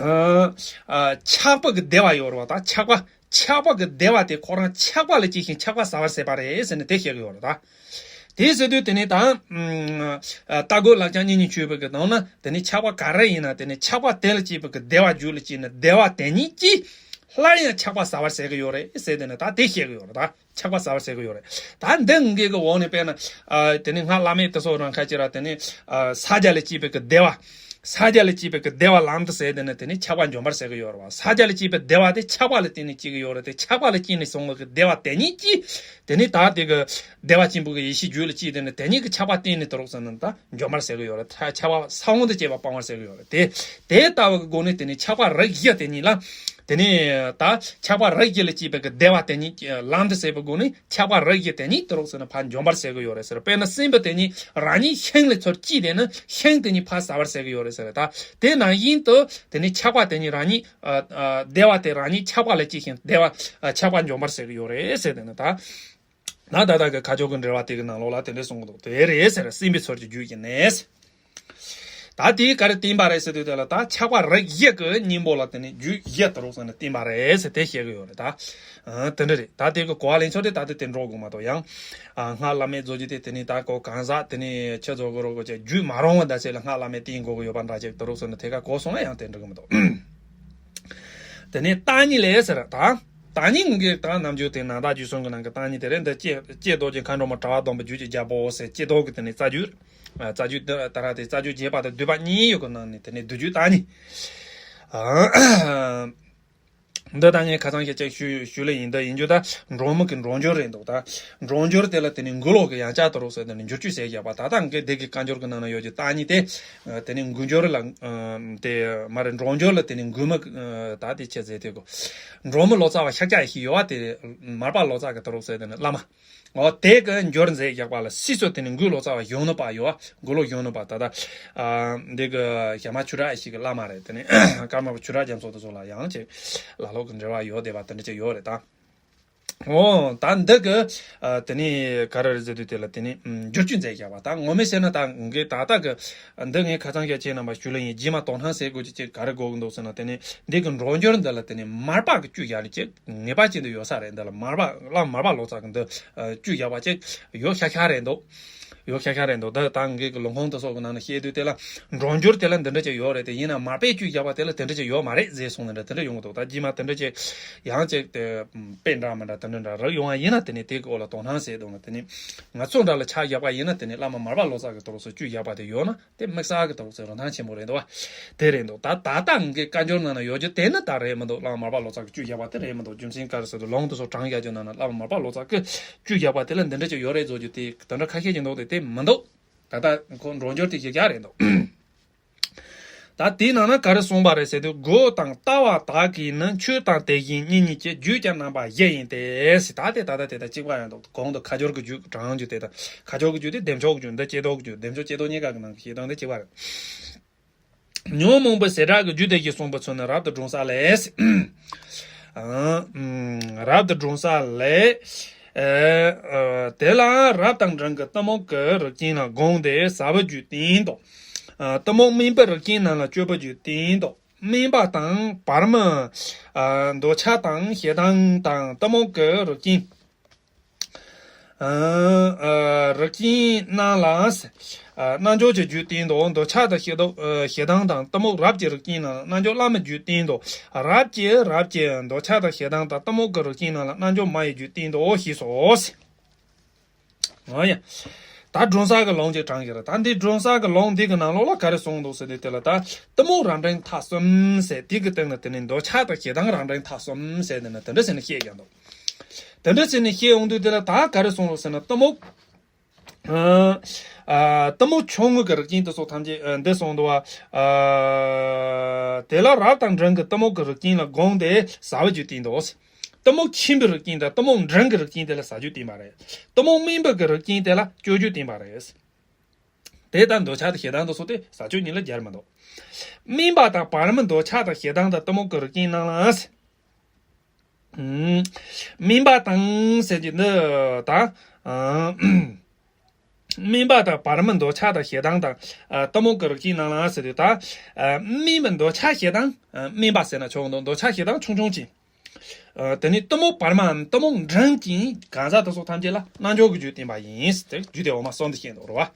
ཨ། ཆགས་པ་གི་བདེ་བ་ཡོད་རེད་བ། ད་ཆགས་པ་ཆགས་པ་གི་བདེ་བ་དེ་ཁོ་རང་ཆགས་པ་ལ་སྐྱེས་ཤིང་ཆགས་པ་ཟ་བར་ཟད་པ་རེད་ཟེར་ནས་དེ་བཤད་གི་ཡོད་རེད་ད། དེ་ཟེར་དུས་དེ་ནས་ད། ཨ། རྟ་རྒོད་ལག་བརྐྱངས་སྙིང་ཉེ་ཆུད་པའི་གི་ནང་ན་དེ་ནས་ཆགས་པ་ག་རེ་ཡིན་ན་དེ་ནས་ཆགས་པ་དེ་ལ་སྐྱེས་པའི་གི་བདེ་བ་རྒྱུད་ལ་སྐྱེས་ནས་བདེ་བ་དེ་ཉིད་ཀྱིས་སླར་ཡང་ཆགས་པ་ཟ་བར་ཟད་གི་ཡོད་རེད་ཟེར། དེ་ནས་ད་དེ་བཤད་གི་ཡོད་རེད་ད། ཆགས་པ་ཟ་བར་ཟད་གི་ཡོད་རེད། ད་འདི་ངེད་ཀྱི་འོག་ནས་དཔེར་ན། ཨ། དེ་ནི་སྔགས་བླ་མེད་དེ་སོགས་རང་ཁ་ཅིག་ར་དེ་ནི། ཨ། ས་རྒྱ་ལ་སྐྱེས་པའི་གི་བདེ་བ། ས་རྒྱ་ལ་སྐྱེས་པའི་གི་བདེ་བ་ལམ་དུ་ཟད་དེ་ནི་དེ་ནི་ཆགས་པ་འཇོམས་པར་ཟད་གི་ཡོད་རེད་བ། ས་རྒྱ་ལ་སྐྱེས་པའི་བདེ་བ་དེ་ཆགས་པ་ལ་བརྟེན་ནས་སྐྱེ་གི་ཡོད་རེད་དེ། ཆགས་པ་ལ་བརྟེན་ནས་བྱུང་བའི་གི་བདེ་བ་དེ་ཉིད་ཀྱིས་དེ་ནི་ད་དེ་གི་བདེ་བ་ཆེན་པོ་གི་ཡེ་ཤེས་རྒྱུད་ལ་སྐྱེས་དེ་ནི་དེ་ཉིད་ཀྱི་ཆགས་པ་བརྟེན་ནས་དེ་རོགས་ཟེར་ན་ད་འཇོམས་པར་ཟད་གི་ཡོད་རེད། ད་ཆགས་པ་ས་བོན་དུ་བཅས་པ་སྤང་བར་ཟད་གི་ཡོད་རེད་དེ། དེ་ལྟ་བུ་གི་སྒོ་ནས་དེ་ནི་ཆགས་པ་རིགས་བཞི་དེ་ཉིད་ལ། དེ་ནས་ད་ཆགས་པ་རིགས་བཞི་ལ་སྐྱེས་པའི་གི་བདེ་བ་དེ་ཉིད་ལམ་དུ་ཟད་པའི་སྒོ་ནས་ཆགས་པ་རིགས་བཞི་དེ་ཉིད་དུ་རོགས་ཟེར་ན་ཕར་འཇོམས་པར་ཟད་གི་ཡོད་རེད་ཟེར། དཔེར་ན་སྲིན་པོ་དེ་ཉིད་རང་ཉིད་ཤིང་ལ་ཚུར་སྐྱེས་དེ་ནི་ཤིང་དེ་ཉིད་ཕར་ཟ་བར་ཟད་གི་ཡོད་རེད་ཟེར། ད་དེ་ནང་བཞིན་དུ་དེ་ནི་ཆགས་པ་དེ་ཉིད་རང་ཉིད། ཨ། ཨ། བདེ་བ་དེ་རང་ཉིད་ཆགས་པ་ལ་སྐྱེས་ཤིང་བདེ་བ། ཨ། ཆགས་པ་འཇོམས་པར་ཟད་གི་ཡོད་རེད་ཟེར། དེ་ནི་ད། ན་ད་ལྟ་གི་ཁ་སྦྱོར་གྱི་འགྲེལ་བ་དེ་གི་ནང་ལོགས་ལ་དེ་འདྲ་གསུང་གི་འདུག་དེ་རེད་ཟེར། སྲིན་པོའི་ཚུལ་གྱི་རྒྱུད་ཀྱི་གནས། ད་དེའི་ག་རེ་བསྟན་པ་རེད་ཟེར་དུས་དེ་ལ་ད་ཆགས་པ་རིགས་བཞི་གི་གཉེན་པོ་ལ་དེ་ནི་རྒྱུད་བཞི་དུ་རོགས་ཟེར་ནས་བསྟན་པ་རེད་ཟེར་དེ་བཤད་གི་ཡོད་རེད་ད། ཨ། དེ་འདྲ་རེད། ད་དེ་གི་གོ་བ་ལེན་ཕྱོགས་དེ་ད་དེ་དེ་འགྲོ་དགོས་མ་གཏོགས་ཡང་། ཨ། སྔགས་བླ་མེད་བཟོ་རྒྱུ་དེ་དེ་ནི་ད་གོ་གང་ཟག་དེ་ནི་ཁྱེད་ཚོ་གི་རོགས་གོ་ཆེ་རྒྱུད་མ་རུང་བ་འདྲ་ཆེ་ལ་སྔགས་བླ་མེད་བསྟན་དགོས་གི་ཡོད་པ་འདྲ་ཆེ་དུ་རོགས་ཟེར་ནས་དེ་ག་གོ་སོང་ན་ཡང་དེ་འགྲིག་གི་མི་འདུག་དེ་ནས་བརྟག་གཉིས་ལས་ཟེར། ད་བརྟག་གཉིས་ངེད་ཀྱི་ད་རྣམ་འགྱུར་དེ་ནང་བརྟག་རྒྱུད་གསུམ་གྱི་ནང་གི་བརྟག་གཉིས་དེ་རེད། འདི་ལྕེ་ལྕེ་རྡོ་རྗེ་མཁའ་འགྲོ་མ་དྲ་བ་སྡོམ་པའི་རྒྱུད་ཀྱི་རྒྱལ་པོ་ཟེར་ལྕེ་རྡོ་གི་དེ་ནས་རྩ་རྒྱུད། རྩ་རྒྱུད་འདི་ད་ར་དེ་རྩ་རྒྱུད་རྒྱས་པ་དང་བསྡུས་པ་གཉིས་ཡོད་གི་ནང་ནས་དེ་ནས་བསྡུས་རྒྱུད་བརྟག་གཉིས། འདི་ད་ངས་ཁ་སང་ཞིག་ཅིག་ཞུ་ཞུ་ལེ་ཡིན། འདི་ཡིན་རྒྱུ་ད་འབྲོག་མི་གི་འབྲོང་འགྱུར་རེད་འདུག་ད་འབྲོང་འགྱུར་དེ་ལ་དེ་ནས་མགུ་ལོག་གི་ཡང་ལྕགས་དུ་རོགས་ཟེར་དེ་ནས་འགྱུར་བཅོས་ཟེར་བཞག་པ། ད་ལྟ་ངས་སྡེ་དགེ་བཀའ་འགྱུར་གི་ནང་ན་ཡོད་རྒྱུ་བརྟག་གཉིས་དེ། དེ་ནས་མགུ་འགྱུར་ལ། དེ་མ་རེད། འབྲོང་འགྱུར་ལ་དེ་ནས་མགུ་མ། ད་དེ་ཆེ་ཟེར་དེ་གོ། འབྲོག་མི་ལོ་ཙཱ་བ་ཤཱཀྱ་ཡེ་ཤེས་ཡོད་བ། དེ་མར་པ་ལོ་ཙཱ་གི་དུ་རོགས་ཟེར་དེ་ནས་བླ་མ། འོ་དེ་གི་འགྱུར་མཛད་རྒྱག་པ་ལ་སྲིད་སོ་དེ་ནས་མགུ་ལོ་ཙཱ་བ་གཞོན་ནུ་པ་ཡོད་བ། མགུ་ལོ་གཞོན་ནུ་པ་ད་ལྟ། ཨ། འདི་གི་ཞྭ་དམར་ཆོས་གྲགས་ཡེ་ཤེས་ཀྱི་བླ་མ་རེད། དེ་ནས་ཀརྨ་པ་ཆོས་གྲགས་རྒྱ་མཚོ་དེ་ཚོ་ལ་ཡང་ཅིག་ལ་ལོག་གི་འབྲེལ་བ་ཡོད་བསྡད་པ་དེ་འདྲ་ཅིག་ཡོད་རེད་ད། འོ་ད་འདི་གི། ཨ། དེ་ནས་ག་རེ་རེད་ཟེར་དུས་དེ་ལ་དེ་ནས་ཨམ། འགྱུར་བཅོས་མཛད་བཞག་པ། ད་ངོ་མས་བཤད་ན་ད་ངས་ད་ལྟ་གི་འདི་ངས་ཁ་སང་ཞིག་ཁྱེད་རྣམ་པ་ཞུ་ལེ་ཡིན། རྗེས་མ་དོ་སྣང་ཟེར་དགོས་ཀྱི་ཅིག་ག་རེ་དགོས་ཀྱི་འདུག་ཟེར་ན། དེ་ནས་འདི་གི་འབྲོང་འགྱུར་འདི་ལ་དེ་ནས་མར་པ་གི་བཅུད་བཞག་ནས་ཅིག་ངེས་པ་ཅན་དུ་ཡོད་ས་རེད། འདི་ལ་མར་པ་བླ་མ་མར་པ་ལོ་ཙཱ་གི་འདི་བཅུད་བཞག་པ་ཅིག་ཡོད་ཤག་ཤག་རེད་འདུག་ཡོད་ཤག་ཤག་རེད་འདུག་ད་ད་ངས་གི་ལུང་ཁུངས་དེ་སོགས་ཀྱི་ནང་ནས་བཤད་དུས་དེ་ལ་འབྲོང་འགྱུར་དེ་ལ་འདི་འདྲ་ཅིག་ཡོད་རེད། དེ་ཡིན་ན་མར་པའི་བཅུད་བཞག་པ་དེ་ལ་དེ་འདྲ་ཅིག་ཡོད་མ་རེད་ཟེར་གསུངས་ནས་འདྲ་དེ་འདྲ་ཡོང་གི་འདུག་ད་རྗེས་མ་དེ་འདྲ་ཅིག་ཡང་ཅིག་དེ་དཔེ་འདྲ་མི་འདྲ་དེ་འདྲ་འདྲ་རག་ཡོང་བ་ཡིན་ན་དེ་ནས་དེ་གི་འོག་ལ་དོ་སྣང་ཟེར་འདུག་ན། དེ་ནས་ང་ཚོ་འདྲ་ལ་ཆ་བཞག་པ་ཡིན་ན་དེ་ནས་བླ་མ་མར་པ་ལོ་ཙཱ་གི་དུ་རོགས་སུ་བཅུད་བཞག་པ་དེ་ཡོད་ན། དེ་དམིགས་བསལ་གྱི་དོགས་སེལ་རིན་ཐང་ཆེན་པོ་རེད་འདུག་བ། དེ་རེད་འདུག་ད་ད་ལྟ་ངས་བཀའ་འགྱུར་ནང་ན་ཡོད་རྒྱུ་དེ་ནི་ད་རེད་མི་འདུག་བླ་མ་མར་པ་ལོ་ཙཱ་གི་བཅུད་བཞག་པ་དེ་རེད་མི་འདུག་རྒྱུ་མཚན་ག་རེ་ཟེར་དུས་ལུང་དེ་ཚོ་དྲངས་བཞག་རྒྱུ་ནང་ན་བླ་མ་མར་པ་ལོ་ཙཱ་གི་བཅུད་བཞག་པ་དེ་ལ་འདི་འདྲ་ཅིག་ཡོད་རེད་བཟོ་རྒྱུ་དེ་དེ་འདྲ་ཁ་ཤས་ཅིག་འདུག་དེ་དེ་མི་འདུག་ད་ལྟ་ཁོ་འབྲོང་འགྱུར་དེ་ཞིག་རྒྱག་རེད་འདུག་ད་དེའི་ནང་ན་ག་རེ་གསུངས་པ་རེད་ཟེར་དུས། རྒོད་དང་ལྟ་བ་དག་གིས་ནི། ཆོས་དང་དེ་བཞིན་གཉིས་ཉིད་ཀྱི། རྒྱུད་ཀྱང་རྣམ་པ་བཞི་ཡིན་ཏེ། ཟེར། ད་དེ་ད་ལྟ་དེ་དང་གཅིག་པ་རེད་འདུག་གོང་དུ་ཁ་སྦྱོར་གྱི་རྒྱུད་དྲངས་རྒྱུ་དེ་དང་། ཁ་སྦྱོར་གྱི་རྒྱུད་དེ་བདེ་མཆོག་གི་རྒྱུད། འདི་ལྕེ་རྡོག་གི་རྒྱུད། བདེ་མཆོག་ལྕེ་རྡོག་གཉིས་ཀ་གི་ནང་གི་བཤད་སྟངས་དེ་གཅིག་པ་རེད། ཉོན་མོངས་པའི་ཟེ་བྲག་གི་རྒྱུད་དེ་བཞིན་གསུངས་པ་མཚོན་ནས་རབ་ཏུ་བགྲོད་ས་ལས། ཨ། རབ་ཏུ་བགྲོད་ས་ལས། ཨ། དེ་ལ་རབ་དང་འབྲིང་གི་གཏི་མུག་གི་རིགས་ཅན་ལ་དགོངས་ཏེ་ཟབ་པའི་རྒྱུད་བསྟན་ཏོ། ཨ། གཏི་མུག་སྨིན་པའི་རིགས་ཅན་རྣམས་ལ་སྤྱོད་པའི་རྒྱུད་བསྟན་ཏོ། སྨིན་པ་དང་བར་མི། ཨ། འདོད་ཆགས་དང་ཞེ་སྡང་དང་གཏི་མུག་གི་རིགས་ཅན། ཨ། ཨ། རིགས་ཅན་རྣམས་ལ། ཨ། རྣལ་འབྱོར་གྱི་རྒྱུད་བསྟན་ཏོ། འདོད་ཆགས་དང་ཞེ་སྡང་། ཨ། ཞེ་སྡང་དང་གཏི་མུག་རབ་ཀྱི་རིགས་ཅན་རྣམས་ལ་རྣལ་འབྱོར་བླ་མའི་རྒྱུད་བསྟན་ཏོ། རབ་ཀྱི་རབ་ཀྱི་འདོད་ཆགས་དང་ཞེ་སྡང་དང་གཏི་མུག་གི་རིགས་ཅན་རྣམས་ལ་རྣལ་འབྱོར་མ་ཡི་རྒྱུད་བསྟན་ཏོ་ཞེས་སོ། འོ་ཡ། ད་བགྲོད་ས་གི་ལུང་ཅིག་དྲངས་ཡོད་རེད། ད་འདི་བགྲོད་ས་གི་ལུང་འདི་གི་ནང་ལོགས་ལ་ག་རེ་གསུངས་འདུག་ཟེར་དུས་དེ་ལ་ད་གཏི་མུག་རབ་འབྲིང་ཐ་གསུམ་ཟེར། དེ་གི་སྟེང་ན་དེ་ནི་འདོད་ཆགས་དང་ཞེ་སྡང་རབ་འབྲིང་ཐ་གསུམ་ཟེར་དེ་ནི་དེ་འདྲ་ཟེར་ནས་བཤད་ཀྱང་འདུག་དེ་འདྲ་ཟེར་ནས་བཤད་ཡོང་དུས་དེ་ལ་ད་ག་རེ་གསུངས་འདུག་ཟེར་ན། གཏི་མུག་ཨ། ཨ། གཏི་མུག་ཆུང་ངུ་གི་རིགས་ཅན་དེ་ཚོ་ཐམས་ཅད། ཨ། འདི་གསུངས་འདུག་བ། ཨ། དེ་ལ་རབ་དང་འབྲིང་གི་གཏི་མུག་གི་རིགས་ཅན་ལ་དགོངས་ཏེ་ཟབ་པའི་རྒྱུད་བསྟན་ཏོ། གཏི་མུག་ཆེན་པོའི་རིགས་ཅན་དང་གཏི་མུག་འབྲིང་གི་རིགས་ཅན་དེ་ལ་ཟབ་རྒྱུད་བསྟན་པ་རེད། གཏི་མུག་སྨིན་པའི་གི་རིགས་ཅན་དེ་ལ་སྤྱོད་རྒྱུད་བསྟན་པ་རེད། དེ་ལྟར་འདོད་ཆགས་དང་ཞེ་སྡང་དང་སོགས་ཏེ་ཟག་བཅས་གཉིས་ལ་སྦྱར་མི་འདུག་སྨིན་པ་དང་བར་མ་འདོད་ཆགས་དང་ཞེ་སྡང་དང་གཏི་མུག་གི་རིགས་ཅན་རྣམས་ལ། ཨུམ། སྨིན་པ་དང་ཟེར་གྱི་འདི་དང་། ཨ། སྨིན་པ་དང་བར་མ་འདོད་ཆགས་དང་ཞེ་སྡང་དང་། ཨ། གཏི་མུག་གི་རིགས་ཅན་རྣམས་ལ་ཟེར་དུས་ད། ཨ། སྨིན་པ་འདོད་ཆགས་ཞེ་སྡང་། ཨ། སྨིན་པ་ཟེར་ན་ཆོག་འདུག་འདོད་ཆགས་ཞེ་སྡང་ཆུང་ཆུང་ཅན། ཨ། དེ་ནས་གཏི་མུག་བར་མའམ་གཏི་མུག་འབྲིང་ཅན་གང་ཟག་དེ་ཚོ་ཐམས་ཅད་ལ་རྣལ་འབྱོར་གྱི་རྒྱུད་བསྟན་པ་ཡིན་ཟེར་ཏེ་རྒྱུད་སྡེ་འོག་མ་གསུམ་དུ་བཤད་འདུག་རེད་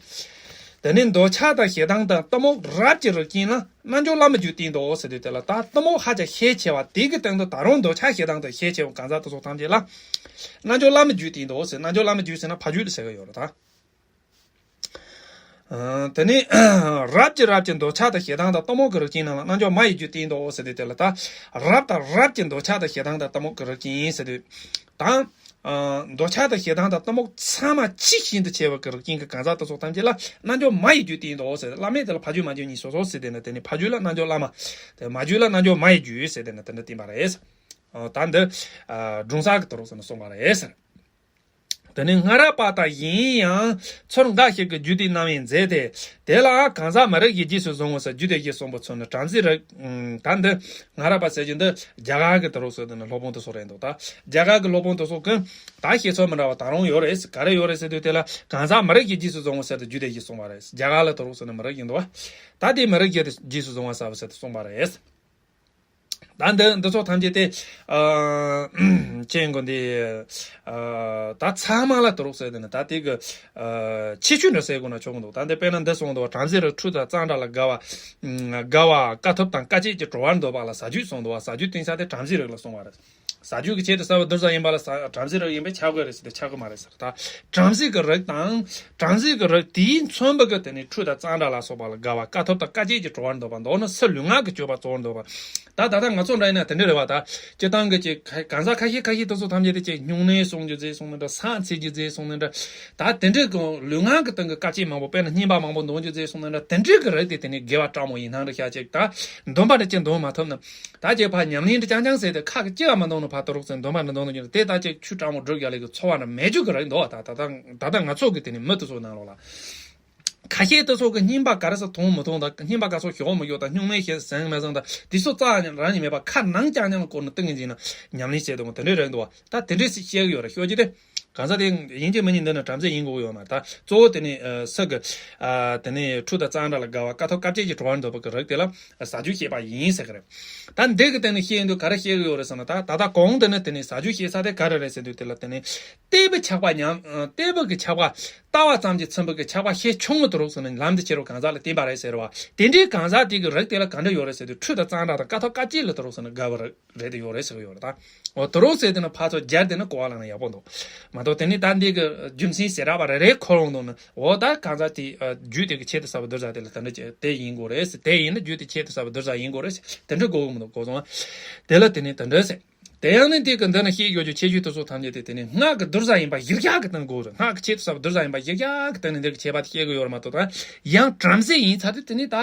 བ། དེ་ནས་འདོད་ཆགས་དང་ཞེ་སྡང་དང་གཏི་མུག་རབ་ཀྱི་རིགས་ཅན་ལ་རྣལ་འབྱོར་བླ་མའི་རྒྱུད་བསྟན་ཏོ་ཟེར་དུས་དེ་ལ་ད་གཏི་མུག་ཧ་ཅང་ཤས་ཆེ་བ་དེ་གི་སྟེང་དུ་ད་རུང་འདོད་ཆགས་ཞེ་སྡང་དང་ཤས་ཆེ་བ་གང་ཟག་དེ་ཚོ་ཐམས་ཅད་ལ་རྣལ་འབྱོར་བླ་མའི་རྒྱུད་བསྟན་ཏོ་ཟེར། རྣལ་འབྱོར་བླ་མའི་རྒྱུད་ཟེར་ན་ཕ་རྒྱུད་ལ་ཟེར་གི་ཡོད་རེད་ད། ཨ། དེ་ནས་རབ་ཀྱི་རབ་ཀྱི་འདོད་ཆགས་དང་ཞེ་སྡང་དང་གཏི་མུག་གི་རིགས་ཅན་རྣམས་ལ་རྣལ་འབྱོར་མ་ཡི་རྒྱུད་བསྟན་ཏོ་ཟེར་དུས་དེ་ལ་ད་རབ་དང་རབ་ཀྱི་འདོད་ཆགས་དང་ཞེ་སྡང་དང་གཏི་མུག་གི་རིགས་ཅན་ཟེར་དུས་དང་། ཨ། འདོད་ཆགས་དང་ཞེ་སྡང་དང་གཏི་མུག་ཚང་མ་ཆེས་ཤིན་ཏུ་ཆེ་བ་གི་རིགས་ཅན་གྱི་གང་ཟག་དེ་ཚོ་ཐམས་ཅད་ལ་རྣལ་འབྱོར་མ་ཡི་རྒྱུད་བསྟན་ཏོ་ཟེར། བླ་མས་དེ་ལ་ཕ་རྒྱུད་མ་རྒྱུད་གཉིས་སོ་སོ་ཟེར་དེ་ནས་དེ་ནས་ཕ་རྒྱུད་ལ་རྣལ་འབྱོར་བླ་མ། དེ་མ་རྒྱུད་ལ་རྣལ་འབྱོར་མ་ཡི་རྒྱུད་ཟེར་དེ་ནས་དེ་འདྲ་བསྟན་པ་རེད། ཨ། ད་འདི། ཨ། སྒྲུང་གསར་གྱི་དེ་རུ་ཟེར་ནས་གསུངས་པ་རེད། དེ་ནས་སྔ་རབས་པ་དག་གཞན་ཡང་ཚུར་འགའ་ཞིག་གིས་རྒྱུད་སྡེ་རྣམ་དབྱེ་མཛད་དེ། དེ་ལ་གང་ཟག་མི་རིགས་ཀྱིས་རྗེས་སུ་བཟུང་བ་ཟེར་རྒྱུད་སྡེ་བཞི་གསུངས་པ་ཚུན་ནི་བྲམ་ཟེའི་རིགས། ཨུམ། ད་འདི་སྔ་རབས་པ་ཟེར་རྒྱུ་འདི་རྒྱ་གར་གྱི་དེ་རུ་ཟེར་དེ་ནི་སློབ་དཔོན་དེ་ཚོ་རེད་འདུག་ད་རྒྱ་གར་གྱི་སློབ་དཔོན་དེ་ཚོ་གིས་ད་བཤད་ཚུལ་མི་འདྲ་བ་ད་རུང་ཡོད་རེད། ག་རེ་ཡོད་རེད་ཟེར་དུས་དེ་ལ་གང་ཟག་མི་རིགས་ཀྱིས་རྗེས་སུ་བཟུང་བ་ཟེར་དེ་རྒྱུད་སྡེ་བཞི་གསུངས་པ་རེད། རྒྱ་གར་ལ་དེ་རུ་ཟེར་ནི་མི་རིགས་ཡིན་འདུག་ད་དེ་མི་རིགས་ཀྱིས་རྗེས་སུ་བཟུང་བ་ཟེར་བ་ཟེར་དེ་གསུངས་པ་རེད། ད་འདི་འདི་ཚོ་ཐམས་ཅད་དེ། ཨ། ཅན་གོ་འདི། ཨ། ད་ཚང་མ་ལ་དུ་རུག་ཟེར་དེ་ནི་ད་དེ་གི། ཨ། ཁྱད་ཆོས་འདྲ་ཟེར་དགོས་ན་ཆོག་གི་འདུག་ད་འདི་དཔེར་ན་འདི་གསུངས་འདུག་བྲམ་ཟེ་རུ་ཁྲུས་དང་གཙང་སྦྲ་ལ་དགའ་བ། དགའ་བ་དཀའ་ཐུབ་དང་དཀའ་སྤྱད་ཀྱི་གྲོགས་པོར་འདོད་པ་ལ་ཟ་རྒྱུས་གསུངས་འདུག་བ། ཟ་རྒྱུས་བསྟན་ས་དེ་བྲམ་ཟེ་རིགས་ལ་གསུངས་པ་རེད། ཟ་རྒྱུས་ཀྱི་ཆེད་དུ་ཟ་བ་གདུལ་བྱ་ཡིན་པ་ལ་ཟ་བྲམ་ཟེ་རིགས་ཡིན་པས་ཁྱབ་དགོས་རེད་ཟེར་ཏེ་ཁྱབ་གི་མ་རེད་ཟེར། ད་བྲམ་ཟེ་གི་རིགས་དང་། བྲམ་ཟེ་གི་རིགས་དེས་མཚོན་པ་གི་དེ་ནི་ཁྲུས་དང་གཙང་སྦྲ་ལ་སོགས་པ་ལ་དགའ་བ་དཀའ་ཐུབ་དང་དཀའ་སྤྱད་ཀྱི་གྲོགས་པོར་འདོད་པ། མདོར་ན་སུ་ལུས་ངག་གི་སྤྱོད་པ་གཙོ་བོར་འདོད་པ། ད་ད་ལྟ་ང་ཚོ་འདྲ་ཡིན་ན་དེ་འདྲ་རེད་བ། ད་སྤྱིར་བཏང་གི་ཅིག་གང་ཟག་ཁ་ཤས་ཁ་ཤས་དེ་ཚོ་ཐམས་ཅད་དེ་ཅིག་སྨྱུང་གནས་སྲུང་རྒྱུ་བྱས་སོང་ན་འདྲ། ས་འཚིག་རྒྱུ་བྱས་སོང་ན་འདྲ། ད་དེ་འདྲའི་གི་ལུས་ངག་གི་སྟེང་གི་དཀའ་སྤྱད་མང་པོ་དཔེར་ན་རྔན་པ་མང་པོ་འདོན་རྒྱུ་བྱས་སོང་ན་འདྲ། དེ་འདྲའི་གི་རིགས་དེ་དེ་ནི་དགེ་བ་དྲག་མོ་ཡིན་སྣང་འདྲ་ཤ་ཅིག་ད་འདོན་པ་འདྲ་ཅིག་འདོན་མ་ཐུབ་ན། ད་ཅིག་ཕར་ཉམས་ལེན་འདྲ་རྐྱང་རྐྱང་ཟེར་ཏེ་ཁ་གི་ལྕི་བ་མ་འདོན་ནོ་ཕར་དུ་རུག་ཟེར་འདོན་པ་འདྲ་འདོན་ནོ་ཡིན་ན་དེ་ད་ཅིག་ཆོས་དྲང་མོ་སྒྲུབ་ཡ་ལེ་གི་ཚོར་བ་འདྲ་མེད་རྒྱུ་གི་རིགས་འདུག་ད་ད་ད་ད་ང་ཚོ་གི་དེ་ནི་མི་དེ་ཚོ་ནང་ལོགས་ལ་ཁ་ཤས་དེ་ཚོ་གི་རྔན་པ་ག་རེ་ཟེར་འཐུང་མི་འཐུང་དང་རྔན་པ་ག་ཚོད་ཞོག་མི་ཞོག་དང་སྨྱུང་གནས་ཞེས་ཟིན་མི་ཟིན་དང་དེ་ཚོ་རྩ་རང་ནས་མེད་པ་ཁ་ནང་རྐྱང་རྐྱང་ལ་བསྐོར་ནས་ཏིང་ངེ་འཛིན་ན་ཉམས་ལེན་བྱེད་དུ་དེ་འདྲའི་རིགས་འདུག་ད་དེ་འདྲའི་ཞིག་བཤད་གི་ཡོད་རེད་ཤོད་ཀྱི་དེ། གང་ཟག་དེ་ཡིན་གཅིག་མིན་གཉིས་འདི་ནི་བྲམ་ཟེ་ཡིན་དགོས་ཡོད་མ་རེད། ད་གཙོ་བོ་དེ་ནི་ཨ་སུ་གི། ཨ་དེ་ནི་ཁྲུས་དང་གཙང་སྦྲ་ལ་དགའ་བ་དཀའ་ཐུབ་དཀའ་སྤྱད་ཀྱི་གྲོགས་པོར་འདོད་པ་གི་རིགས་དེ་ལ་ཟ་རྒྱུ་བྱེད་པ་ཡིན་ཟེར་གི་རེད། ད་འདི་གི་སྟེང་ནས་བཤད་ཡོང་དུས་ག་རེ་བཤད་གི་ཡོད་རེད་ཟེར་ན། ད་ད་ལྟ་གོང་དེ་ནི་དེ་ནི་ཟ་རྒྱུ་བྱེད་ས་དེ་ག་རེ་རེད་ཟེར་དུས་དེ་ལ་དེ་ནི་ལྟེ་བའི་ཆགས་པ་ཉམས། ལྟེ་བ་གི་ཆགས་པ་ལྟ་བ་ཙམ་གྱིས་ཚིམ་པ་གི་ཆགས་པ་ཤས་ཆུང་ངུ་དུ་རུག་ཟེར་ནས་ལམ་དུ་ཁྱེར་བའི་གང་ཟག་ལ་བསྟན་པ་རེད་ཟེར་བ། དེ་འདྲའི་གང་ཟག་དེ་གི་རིགས་དེ་ལ་ག་འདྲ་ཡོད་རེད་ཟེར་དུས་ཁྲུས་དང་གཙང་སྦྲ་དང་དཀའ་ཐུབ་དཀའ་སྤྱད་ལ་དུ་རུག་ཟེར་ན་དགའ་བ་རེད། རེད་དེ་ཡོད་རེད་ཟེར་གི་ཡོད་རེད་ད། འོ་དུ་རུག་ཟེར་དེ་ན་ཕར་ཚུར་སྦྱར་དེ་ན་གོ་བ་ལ་ན་ཡག་པོ་འདུག་མ་གཏོགས་དེ་ནི་ད་འདི་གི་རྒྱུ་མཚན་ཞེ་དྲག་པ་རེ་རེ་འཁོར་ཡོང་འདུག་ན། འོ་ད་གང་ཟག་དེ་རྒྱུད་དེ་གི་ཆེད་དུ་ཟ་བ་གདུལ་བྱ་དེ་ལ་དེ་འདྲ་ཅིག་དེ་ཡིན་དགོས་རེད་ཟེར། དེ་ཡིན་ན་རྒྱུད་དེ་ཆེད་དུ་ཟ་བ་གདུལ་བྱ་ཡིན་དགོས་རེད་ཟེར་དེ་འདྲ་གོ་གི་མི་འདུག་གོ་སོང་ང་། དེ་ལ་དེ་ནི་དེ་འདྲ་ཟེར། དེ་ཡང་ནི་དེ་གི་འདི་ན་བཤད་ཡོད་རྒྱུ་ཁྱད་ཆོས་དེ་ཚོ་ཐམས་ཅད་དེ་དེ་ནི་སྔགས་ཀྱི་གདུལ་བྱ་ཡིན་པ་གཞིར་བཞག་གི་སྟེང་དགོས་རེད། སྔགས་ཀྱི་ཆེད་དུ་ཟ་བ་གདུལ་བྱ་ཡིན་པ་གཞིར་བཞག་གི་སྟེང་ནས་འདིར་གི་ཁྱད་པར་དེ་བཤད་གི་ཡོད་རེད་མ་གཏོགས་ད་ཡང་བྲམ་ཟེ་ཡིན་ཚར་དུས་དེ་ནི་ད་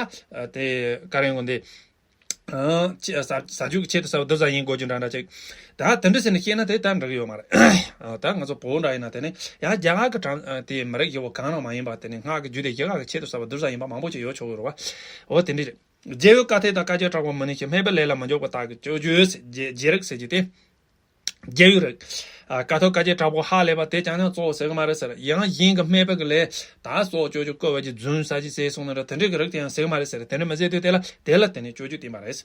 དེ་ག་རེ་ཡོང་གི་འདི། ཨ། ཅི། ཟ་ཟ་རྒྱུ་གི་ཆེད་དུ་ཟ་བ་གདུལ་བྱ་ཡིན་དགོས་རྒྱུ་འདྲ་འདྲ་ཅིག་ད་དེ་འདྲ་ཟེར་ནས་བཤད་ན་དེ་ལྟར་འགྲིག་གི་ཡོད་མ་རེད། ཨ། ད་ང་ཚོ་བོད་འདྲ་ཡིན་ན་དེ་ནི་ཡང་རྒྱ་གར་གྱི་གྲངས་དེ་མི་རིགས་ཡོད་པ་གང་རུང་མ་ཡིན་པ་དེ་ནི་སྔགས་ཀྱི་རྒྱུད་སྡེ་བཞི་ག་གི་ཆེད་དུ་ཟ་བ་གདུལ་བྱ་ཡིན་པ་མང་པོ་ཅིག་ཡོད་ཆོག་གི་རེད་བ། འོ་དེ་འདྲ་རེད། རྒྱལ་བའི་བཀའ་ཐེག་དང་བཀའ་བརྒྱད་དྲག་པོ་མི་ནུས་ཤིང་། སྨད་པའི་ལས་ལ་མི་འཇུག་པ་དག་གི་སྤྱོད་བརྒྱུད་ཟེར། རྒྱལ་རྒྱལ་རིགས་ཟེར་རྒྱུ་དེ། རྒྱལ་བའི་རིགས། ཨ། དཀའ་ཐུབ་དཀའ་སྤྱད་དྲག་པོ་ཧ་ལས་པ་དེ་ཀྱང་ཀྱང་གཙོ་བོ་ཟེར་གི་མ་རེད་ཟེར། ཡང་གཞན་གྱི་སྨད་པའི་གི་ལས་ད་སྲོག་གཅོད་རྒྱུ་རྐུ་བྱེད་རྒྱུ་རྫུན་བསག་རྒྱུ་ཟེར་སོང་ན་འདྲ་དེ་འདྲའི་གི་རིགས་དེ་ཡང་ཟེར་གི་མ་རེད་ཟེར། དེ་འདྲ་མི་ཟེར་དུས་དེ་ལ་དེ་ལ་དེ་ནི་སྤྱོད་བརྒྱུད་བསྟན་པ་རེད།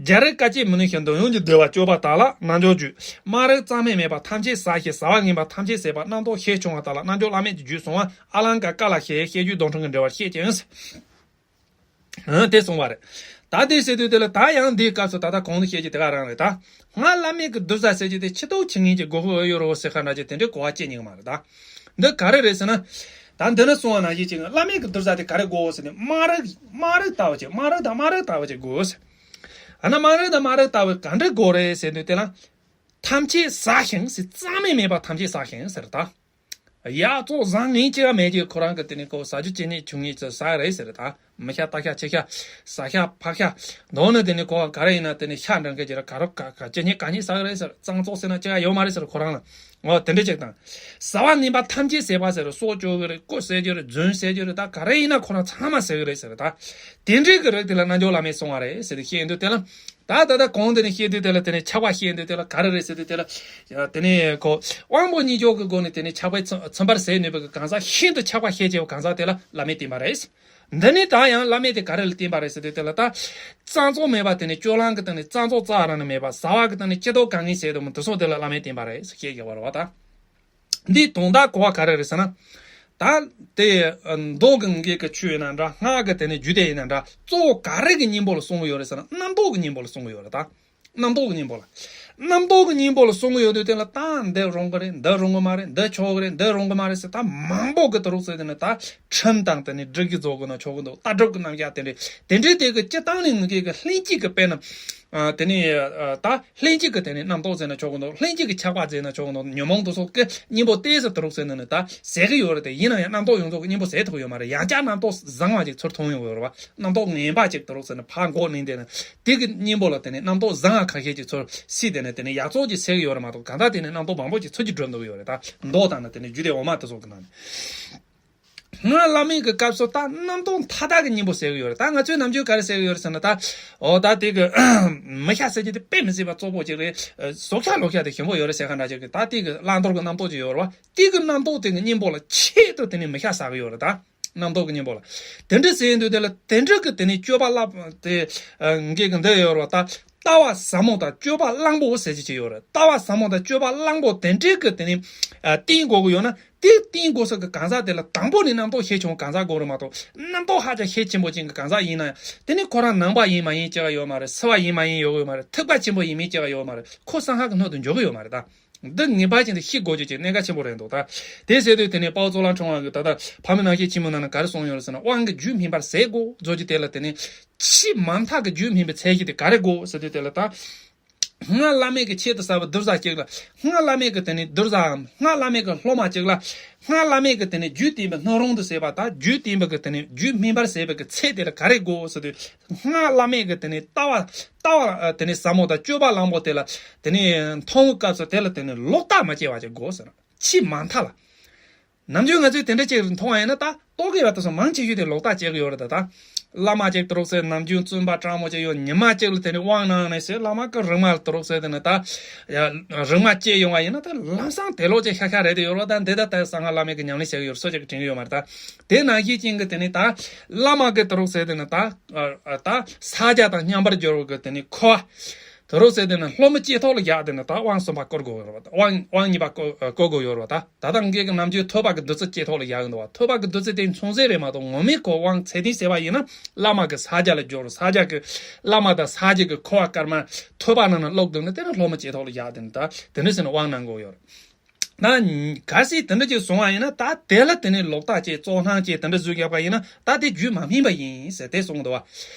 རྒྱལ་རིགས་དཀའ་སྤྱད་མི་ནུས་ཤིང་། འདོད་ཡོན་གྱིས་འདུལ་བར་སྤྱོད་པ་དག་ལ་རྣལ་འབྱོར་བརྒྱུད། དམངས་རིགས་རྩ་མེད་མེད་པ་ཐམས་ཅད་ཟ་ཞིང་། ཟ་བ་ངན་པ་ཐམས་ཅད་ཟད་པ། རྣམ་རྟོག་ཤས་ཆུང་བ་དག་ལ་རྣལ་འབྱོར་བླ་མེད་ཀྱི་རྒྱུད་གསུངས་པ། ཨ་ལང་ཀ་ཀ་ལ་ཤའི་བཤད་རྒྱུད་སྡོམ་ཁྲིམས་ཀྱི་འགྲེལ་པར་བཤད་ཅིང་། ཨང་། དེ་གསུངས་པ་རེད། ད་དེ་ཟེར་དུས་དེ་ལ་ད་ཡང་འདིའི་སྐབས་སུ་ད་ལྟ་གོང་དུ་བཤད་ཀྱི་དེ་ག་རང་རེད་ད། སྔར་བླ་མེད་ཀྱི་གདུལ་བྱ་ཟེར་གྱི་དེ་ཕྱི་ལྟོ་ཆུང་ངུ་གི་སྒོ་ཕྱེ་ཡོད་རེད་བ་ཟེར་ཁ་འདྲ་ཅིག་དེ་འདྲའི་གོ་བ་སྐྱེ་ཉེན་མ་རེད་ད། འདི་ག་རེ་རེད་ཟེར་ན། ད་འདི་ན་གསུངས་པ་ནང་བཞིན་ཅིག་བླ་མེད་ཀྱི་གདུལ་བྱ་དེ་ག་རེ་དགོས་ཟེར་ནས་དམངས་རིགས་དམངས་རིགས་ལྟ་བུ་ཅིག་དམངས་རིགས་དང་དམངས་རིགས་ལྟ་བུ་ཅིག་དགོས་ཟེར། ཨ་ན་དམངས་རིགས་དང་དམངས་རིགས་ལྟ་བུ་ག་འདྲ་དགོས་རེད་ཟེར་དུས་དེ་ལ། ཐམས་ཅད་ཟ་ཞིང་ཟེར། རྩ་མེད་མེད་པ་ཐམས་ཅད་ཟ་ཞིང་ཟེར་ད། ཡག་བཙོག་བཟང་ངན་ཅི་ཡང་མེད་ཀྱི་ཁོ་རང་གི་དེ་ནི་ཁོ་ཟ་རྒྱུ་ཅི་ནས་བྱུང་ངེས་ཀྱི་ཟ་རེད་ཟེར་ད། མི་ཤ་རྟ་ཤ་ཁྱི་ཤ་ཟ་ཤ་ཕག་ཤ། མདོར་ན་དེ་ནི་ཁོ་ག་རེ་ཡིན་ན་དེ་ནི་ཤ་འདྲ་མཁན་ཅིག་ར་ག་རོ་ག་ག་ཅི་ཉིད་ག་ཉིད་ཟ་གི་རེད་ཟེར། གཙང་བཙོག་ཟེར་ན་ཅི་ཡང་ཡོད་མ་རེད་ཟེར་ཁོ་རང་ལ། འོ་དེ་འདྲ་ཅིག་དང་། ཟ་བ་ནིམ་པ་ཐམས་ཅད་ཟས་པ་ཟེར། སྲོག་གཅོད་གི་རེད། རྐུ་ཟ་རྒྱུ་རེད། རྫུན་ཟ་རྒྱུ་རེད། ད་ག་རེ་ཡིན་ན་ཁོ་རང་ཚང་མ་ཟ་གི་རེད་ཟེར། ད་དེ་འདྲའི་གི་རིགས་དེ་ལ་རྣལ་འབྱོར་བླ་མས་གསུངས་པ་རེད་ཟེར་ཏེ་བཤད་ཡོང་དུས་དེ་ལ། ད་ད་ལྟ་གོང་དེ་ནས་བཤད་དུས་དེ་ལ་དེ་ནས་ཆགས་པ་བཤད་དུས་དེ་ལ་ག་རེ་རེད་ཟེར་དུས་དེ་ལ། དེ་ནས་ཁོ་དབང་པོ་གཉིས་ཀྱི་སྒོ་ནས་དེ་ནས་ཆགས་པའི་ཚིམ་ཚིམ་པར་ཟད་ནུས་པའི་གང་ཟག་ཤིན་ཏུ་ཆགས་པ་ཤས་ཆེ་བའི་གང་ཟག་དེ་ལ་བླ་མས་བསྟན་པ་རེད། འདི་ནི་ད་ཡང་བླ་མས་དེ་ག་རེ་ལ་བསྟན་པ་རེད་ཟེར་དུས་དེ་ལ། ད་གཙང་བཙོག་མེད་པ་དེ་ནས་སྤྱོད་ལམ་གྱི་སྟེང་ནས་གཙང་བཙོག་རྩ་བ་རང་ནས་མེད་པ། ཟ་བ་གི་སྟེང་ནས་ཅི་ལྟར་གང་ངེས་བྱེད་དུ་མི་དེ་སོགས་དེ་ལ་བླ་མས་བསྟན་པ་རེད་ཟེར་བཤད་ཡོད་པ་རེད་བ། ད་འདིའི་དོན་དག་གོ་བ་ག་རེ་རེད་ཟེར་ན། ད་དེ་མདོ་གི་དགེ་གི་ཆོས་ཡིན་ན་འདྲ། སྔགས་ཀྱི་དེ་ནས་རྒྱུད་སྡེ་ཡིན་ན་འདྲ། གཙོ་བོ་ག་རེ་གི་སྙིང་པོ་ལ་གསུང་གི་ཡོད་རེད་ཟེར་ན། རྣམ་རྟོག་གི་སྙིང་པོ་ལ་གསུང་གི་ཡོད་རེད་ད། རྣམ་རྟོག་གི་སྙིང་པོ་ལ། རྣམ་རྟོག་གི་སྙིང་པོ་ལ་གསུང་གི་ཡོད་དུས་དེ་ལ། ད་འདི་རུང་གི་རེད། འདི་རུང་གི་མ་རེད། འདི་ཆོག་གི་རེད། འདི་རུང་གི་མ་རེད་ཟེར། ད་མང་པོ་གི་དུ་རུག་ཟེར་དེ་ནི་ད་ཁྲིམས་དང་དེ་ནི་སྒྲིག་གཞི་བཟོ་དགོས་ན་ཆོག་གི་འདུག། ལྟ་གྲུབ་ཀྱི་རྣམ་གཞག་དེ་འདྲས་དེ་འདྲས་དེ་གི་སྤྱི་བཏང་ནས་ངེད་ཀྱི་ལྷན་སྐྱེས་ཀྱི་དཔེར་ན། དེ་ནི་ད་ལྷན་སྐྱེས་ཀྱི་དེ་ནི་རྣམ་རྟོག་ཟེར་ན་ཆོག་གི་འདུག། ལྷན་སྐྱེས་ཀྱི་ཆགས་པ་ཟེར་ན་ཆོག་གི་འདུག། ཉོན་མོངས་དུ་སོགས་ཀྱི་སྙིང་པོ་ཏོག་ཙམ་དུ་རུག་ཟེར་ན་ནི་ད་ཟད་གི་ཡོད་རེད་དེ། ཡིན་ན་ཡང་རྣམ་རྟོག་ཡོངས་རྫོགས་ཀྱི་སྙིང་པོ་ཟད་ཐུབ་ཡོད་མ་རེད། ཡང་བསྐྱར་རྣམ་རྟོག་བཟང་བ་ཅིག་ཚུར་ཐོན་ཡོང་གི་ཡོད་རེད་བ། རྣམ་རྟོག་ངན་པ་ཅིག་དུ་རུག་ཟེར་ན་ཕར་འགོག་ནས་བསྡད་ན། དེ་གི་སྙིང་པོ་ལ་དེ་ནས་རྣམ་རྟོག་བཟང་བ་ཁ་ཤས་ཅིག་ཚུར་སྲིད་དེ་ནས་དེ་ནས་ཡག་བཙོག་ཅིག་སེལ་གི་ཡོད་རེད་མ་གཏོགས། གང་ལྟར་དེ་ནས་རྣམ་རྟོག་མང་པོ་ཅིག་ཚུར་གྱིས་སྒྲུབ་འདུག་ཡོད་རེད། ད་མདོ་དང་ནི་དེ་ནས་རྒྱུད་སྡེ་འོག་མ་དེ་ཚོ་གི་ནང་ནས། སྔགས་བླ་མེད་ཀྱི་སྐབས་སུ་ད་རྣམ་རྟོག་མཐའ་དག་གི་སྙིང་པོ་སེལ་གི་ཡོད་རེད། ད་ང་ཚོས་ནམ་རྒྱུན་ག་རེ་ཟེར་གི་ཡོད་རེད་ཟེར་ན། ད་འོ་ད་དེ་གི་མི་ཤ་ཟེར་གྱི་དེ་དཔེ་མི་སྲིད་པ་བཙོག་པོ་ཅིག་རེད། ཟོག་ཤ་ལོག་ཤ་དེ་ཞིམ་པོ་ཡོད་རེད་ཟེར་མཁན་འདྲ་ཅིག་གི། ད་དེ་གི་བླང་དོར་གི་རྣམ་རྟོག་ཅིག་ཡོད་རེད་བ། དེ་གི་རྣམ་རྟོག་དེ་གི་སྙིང་པོ་ལ་ཆེད་དུ་དེ་ནས་མི་ཤ་ཟ་གི་ཡོད་རེད་ད། རྣམ་རྟོག་གི་སྙིང་པོ་ལ། དེ་འདྲ་ཟེར་ཡོང་དུས་དེ་ལ་དེ་འདྲ་གི་དེ་ནས་སྤྱོད་པ་བསླབ་དེ་ངེད་ཀྱི་འདི་ཡོད་རེད་བ། ད་ལྟ་བ་ཟབ་མོ་དང་སྤྱོད་པ་གླང་པོ་ཟེར་གྱི་ཅིག་ཡོད་རེད། ལྟ་བ་ཟབ་མོ་དང་སྤྱོད་པ་གླང་པོ་དེ་འདྲའི་གི་དེ་ནས་བསྟེན་དགོས་ཀྱི་ཡོད་ན། དེ་བསྟེན་དགོས་ས་གི་གང་ཟག་དེ་ལ་དང་པོ་ནས་རྣམ་རྟོག་ཤས་ཆུང་གང་ཟག་དགོས་རེད་མ་གཏོགས། རྣམ་རྟོག་ཧ་ཅང་ཤས་ཆེན་པོ་ཅན་གི་གང་ཟག་ཡིན་ན་ཡང་། དེ་ནི་ཁོ་རང་ནང་པ་ཡིན་མ་ཡིན་ཅི་ག་ཡོད་མ་རེད། སེར་བ་ཡིན་མ་ཡིན་ཡོད་གི་ཡོད་མ་རེད། ཐིགས་པ་ཆེན་པོ་ཡིན་མིན་ཅི་ག་ཡོད་མ་རེད། ཁོ་གསང་སྔགས་ཀྱི་སྣོད་དུ་འཇོག་གི་ཡོད་མ་རེད་ད། འདི་ངེས་པར་ཅན་དུ་ཤེས་དགོས་རྒྱུ་ཅིག་གནད་འགག་ཆེན་པོ་རེད་འདུག་ད། དེ་ཟེར་དུས་དེ་ནས་དཔའ་བོ་གཙུག་ལག་ཕྲེང་བ་གིས་ད་ལྟ་ཕ་མེས་རྣམ་བཤད་ཆེན་མོ་ནང་ན་ག་རེ་གསུངས་ཡོད་རེད་ཟེར་ན། དབང་གི་རྒྱུད་སྨིན་པར་ཟད་དགོས་ཟེར་རྒྱུ་དེ་ལ། དེ་ནས་ཕྱི་མ་མཐའ་གི་རྒྱུད་སྨིན་པའི་ཚད་གཞི་དེ་ག་རེ་དགོས་ཟེར་དུས་དེ་ལ། ད་སྔགས་བླ་མེད་ཀྱི་ཆེད་དུ་བསགས་པའི་གདུལ་བྱ་གཅིག་ལ། སྔགས་བླ་མེད་ཀྱི་དེ་ནས་གདུལ་བྱའམ། སྔགས་བླ་མེད་ཀྱི་སློབ་མ་གཅིག་ལ། སྔགས་བླ་མེད་ཀྱི་དེ་ནས་རྒྱུད་བསྟན་པའི་སྣོད་རུང་དུ་ཟད་པ་དང་། རྒྱུད་བསྟན་པའི་གི་དེ་ནས་རྒྱུད་སྨིན་པར་ཟད་པའི་གི་ཚད་དེ་ལ་ག་རེ་དགོས་ཟེར་དུས། སྔགས་བླ་མེད་ཀྱི་དེ་ནས་ལྟ་བ་ལྟ་བ་དེ་ནས་ཟབ་མོ་དང་སྤྱོད་པ་གླང་པོ་དེ་ལ། དེ་ནས་མཐོང་བའི་སྐབས་སུ་དེ་ལ་དེ་ནས་ལོག་ལྟ་མ་སྐྱེ་བ་ཅིག་དགོས་ཟེར། ཕྱི་མ་མཐའ་ལ། ནམ་རྒྱུན་ང་ཚོས་དེ་འདྲ་ཅིག་མཐོང་བ་ཡིན་ན། ད་རྟོག་གེ་བ་དེ་ཚོ་མང་ཆེ་ཤོས་དེ་ལོག་ལྟ་སྐྱེ་གི་ཡོད་རེད་ད། ད་བླ་མ་ཅིག་དུ་རོགས་ཟེར། ནམ་རྒྱུན་བཙུན་པ་དྲང་མོ་ཅིག་ཡོད། ཉི་མ་གཅིག་ལ་དེ་ནས་དབང་གནང་ནས་ཟེར། བླ་མ་གི་རིག་མ་ལ་དུ་རོགས་ཟེར། དེ་ནས་ད་ཡ་རིག་མ་སྐྱེ་ཡོང་བ་ཡིན་ན། ད་ལམ་སང་དེ་ལོག་ཅིག་ཤ་ཤ་རེད་དེ་ཡོད་རེད་ད། འདི་ད་ད་གསང་སྔགས་བླ་མེད་ཀྱི་ཉམས་ལེན་བྱེད་གི་ཡོད་རེད། སུ་ཅིག་གིས་དྲན་གི་ཡོད་མ་རེད་ད། དེ་ནང་བཞིན་ཅན་གྱི་དེ་ནས་ད་བླ་མ་གི་དུ་རོགས་ཟེར། དེ་ནས་ད་ད་ས་སྐྱ་དང་མཉམ་པར་སྦྱོར་བ་གི་དེ་ནས་འཁོར་བ། དུ་རོགས་ཟེར། དེ་ནས་སློབ་མ་ཅིག་ཐོག་ལ་བཞག་དེ་ནས་ད་དབང་གསུམ་པ་བསྐུར་དགོས་ཡོད་རེད་བ། དབང་དབང་གཉིས་པ་བསྐུར་བསྐུར་དགོས་ཡོད་རེད་བ། ད་ད་ལྟ་ངེད་ཀྱི་ནམ་རྒྱུན་ཐོས་པ་གི་བདུད་རྩི་ཅིག་ཐོག་ལ་བཞག་གི་འདུག་བ། ཐོས་པ་གི་བདུད་རྩི་དེ་མཚུངས་གསལ་རེད་མ་གཏོགས། ངོ་མའི་ཁོ་དབང་ཚད་ལྡན་ཟེར་བ་ཡིན་ན། བླ་མ་གི་ས་སྐྱ་ལ་སྦྱོར། ས་སྐྱ་གི་བླ་མ་དང་ས་སྐྱ་གི་འཁོར་བ་དཀར་དམར་ཐོས་པ་ནང་ན་བླུགས་དུས་ནི། དེ་ནས་སློབ་མ་ཅིག་ཐོག་ལ་བཞག་དེ་ནས་ད་དེ་འདྲ་ཟེར་ནས་དབང་གནང་དགོས་ཡོད་རེད། ད་གལ་སྲིད་དེ་འདྲ་ཅིག་བཟུང་བ་ཡིན་ན། ད་དེ་ལ་དེ་ནས་ལོག་ལྟ་བྱས། བཙོག་སྣང་བྱས། དེ་འདྲ་བཟོས་བཞག་པ་ཡིན་ན། ད་དེ་རྒྱུད་མ་སྨིན་པ་ཡིན་ཟེར་དེ་གསུངས་འདུག་བ།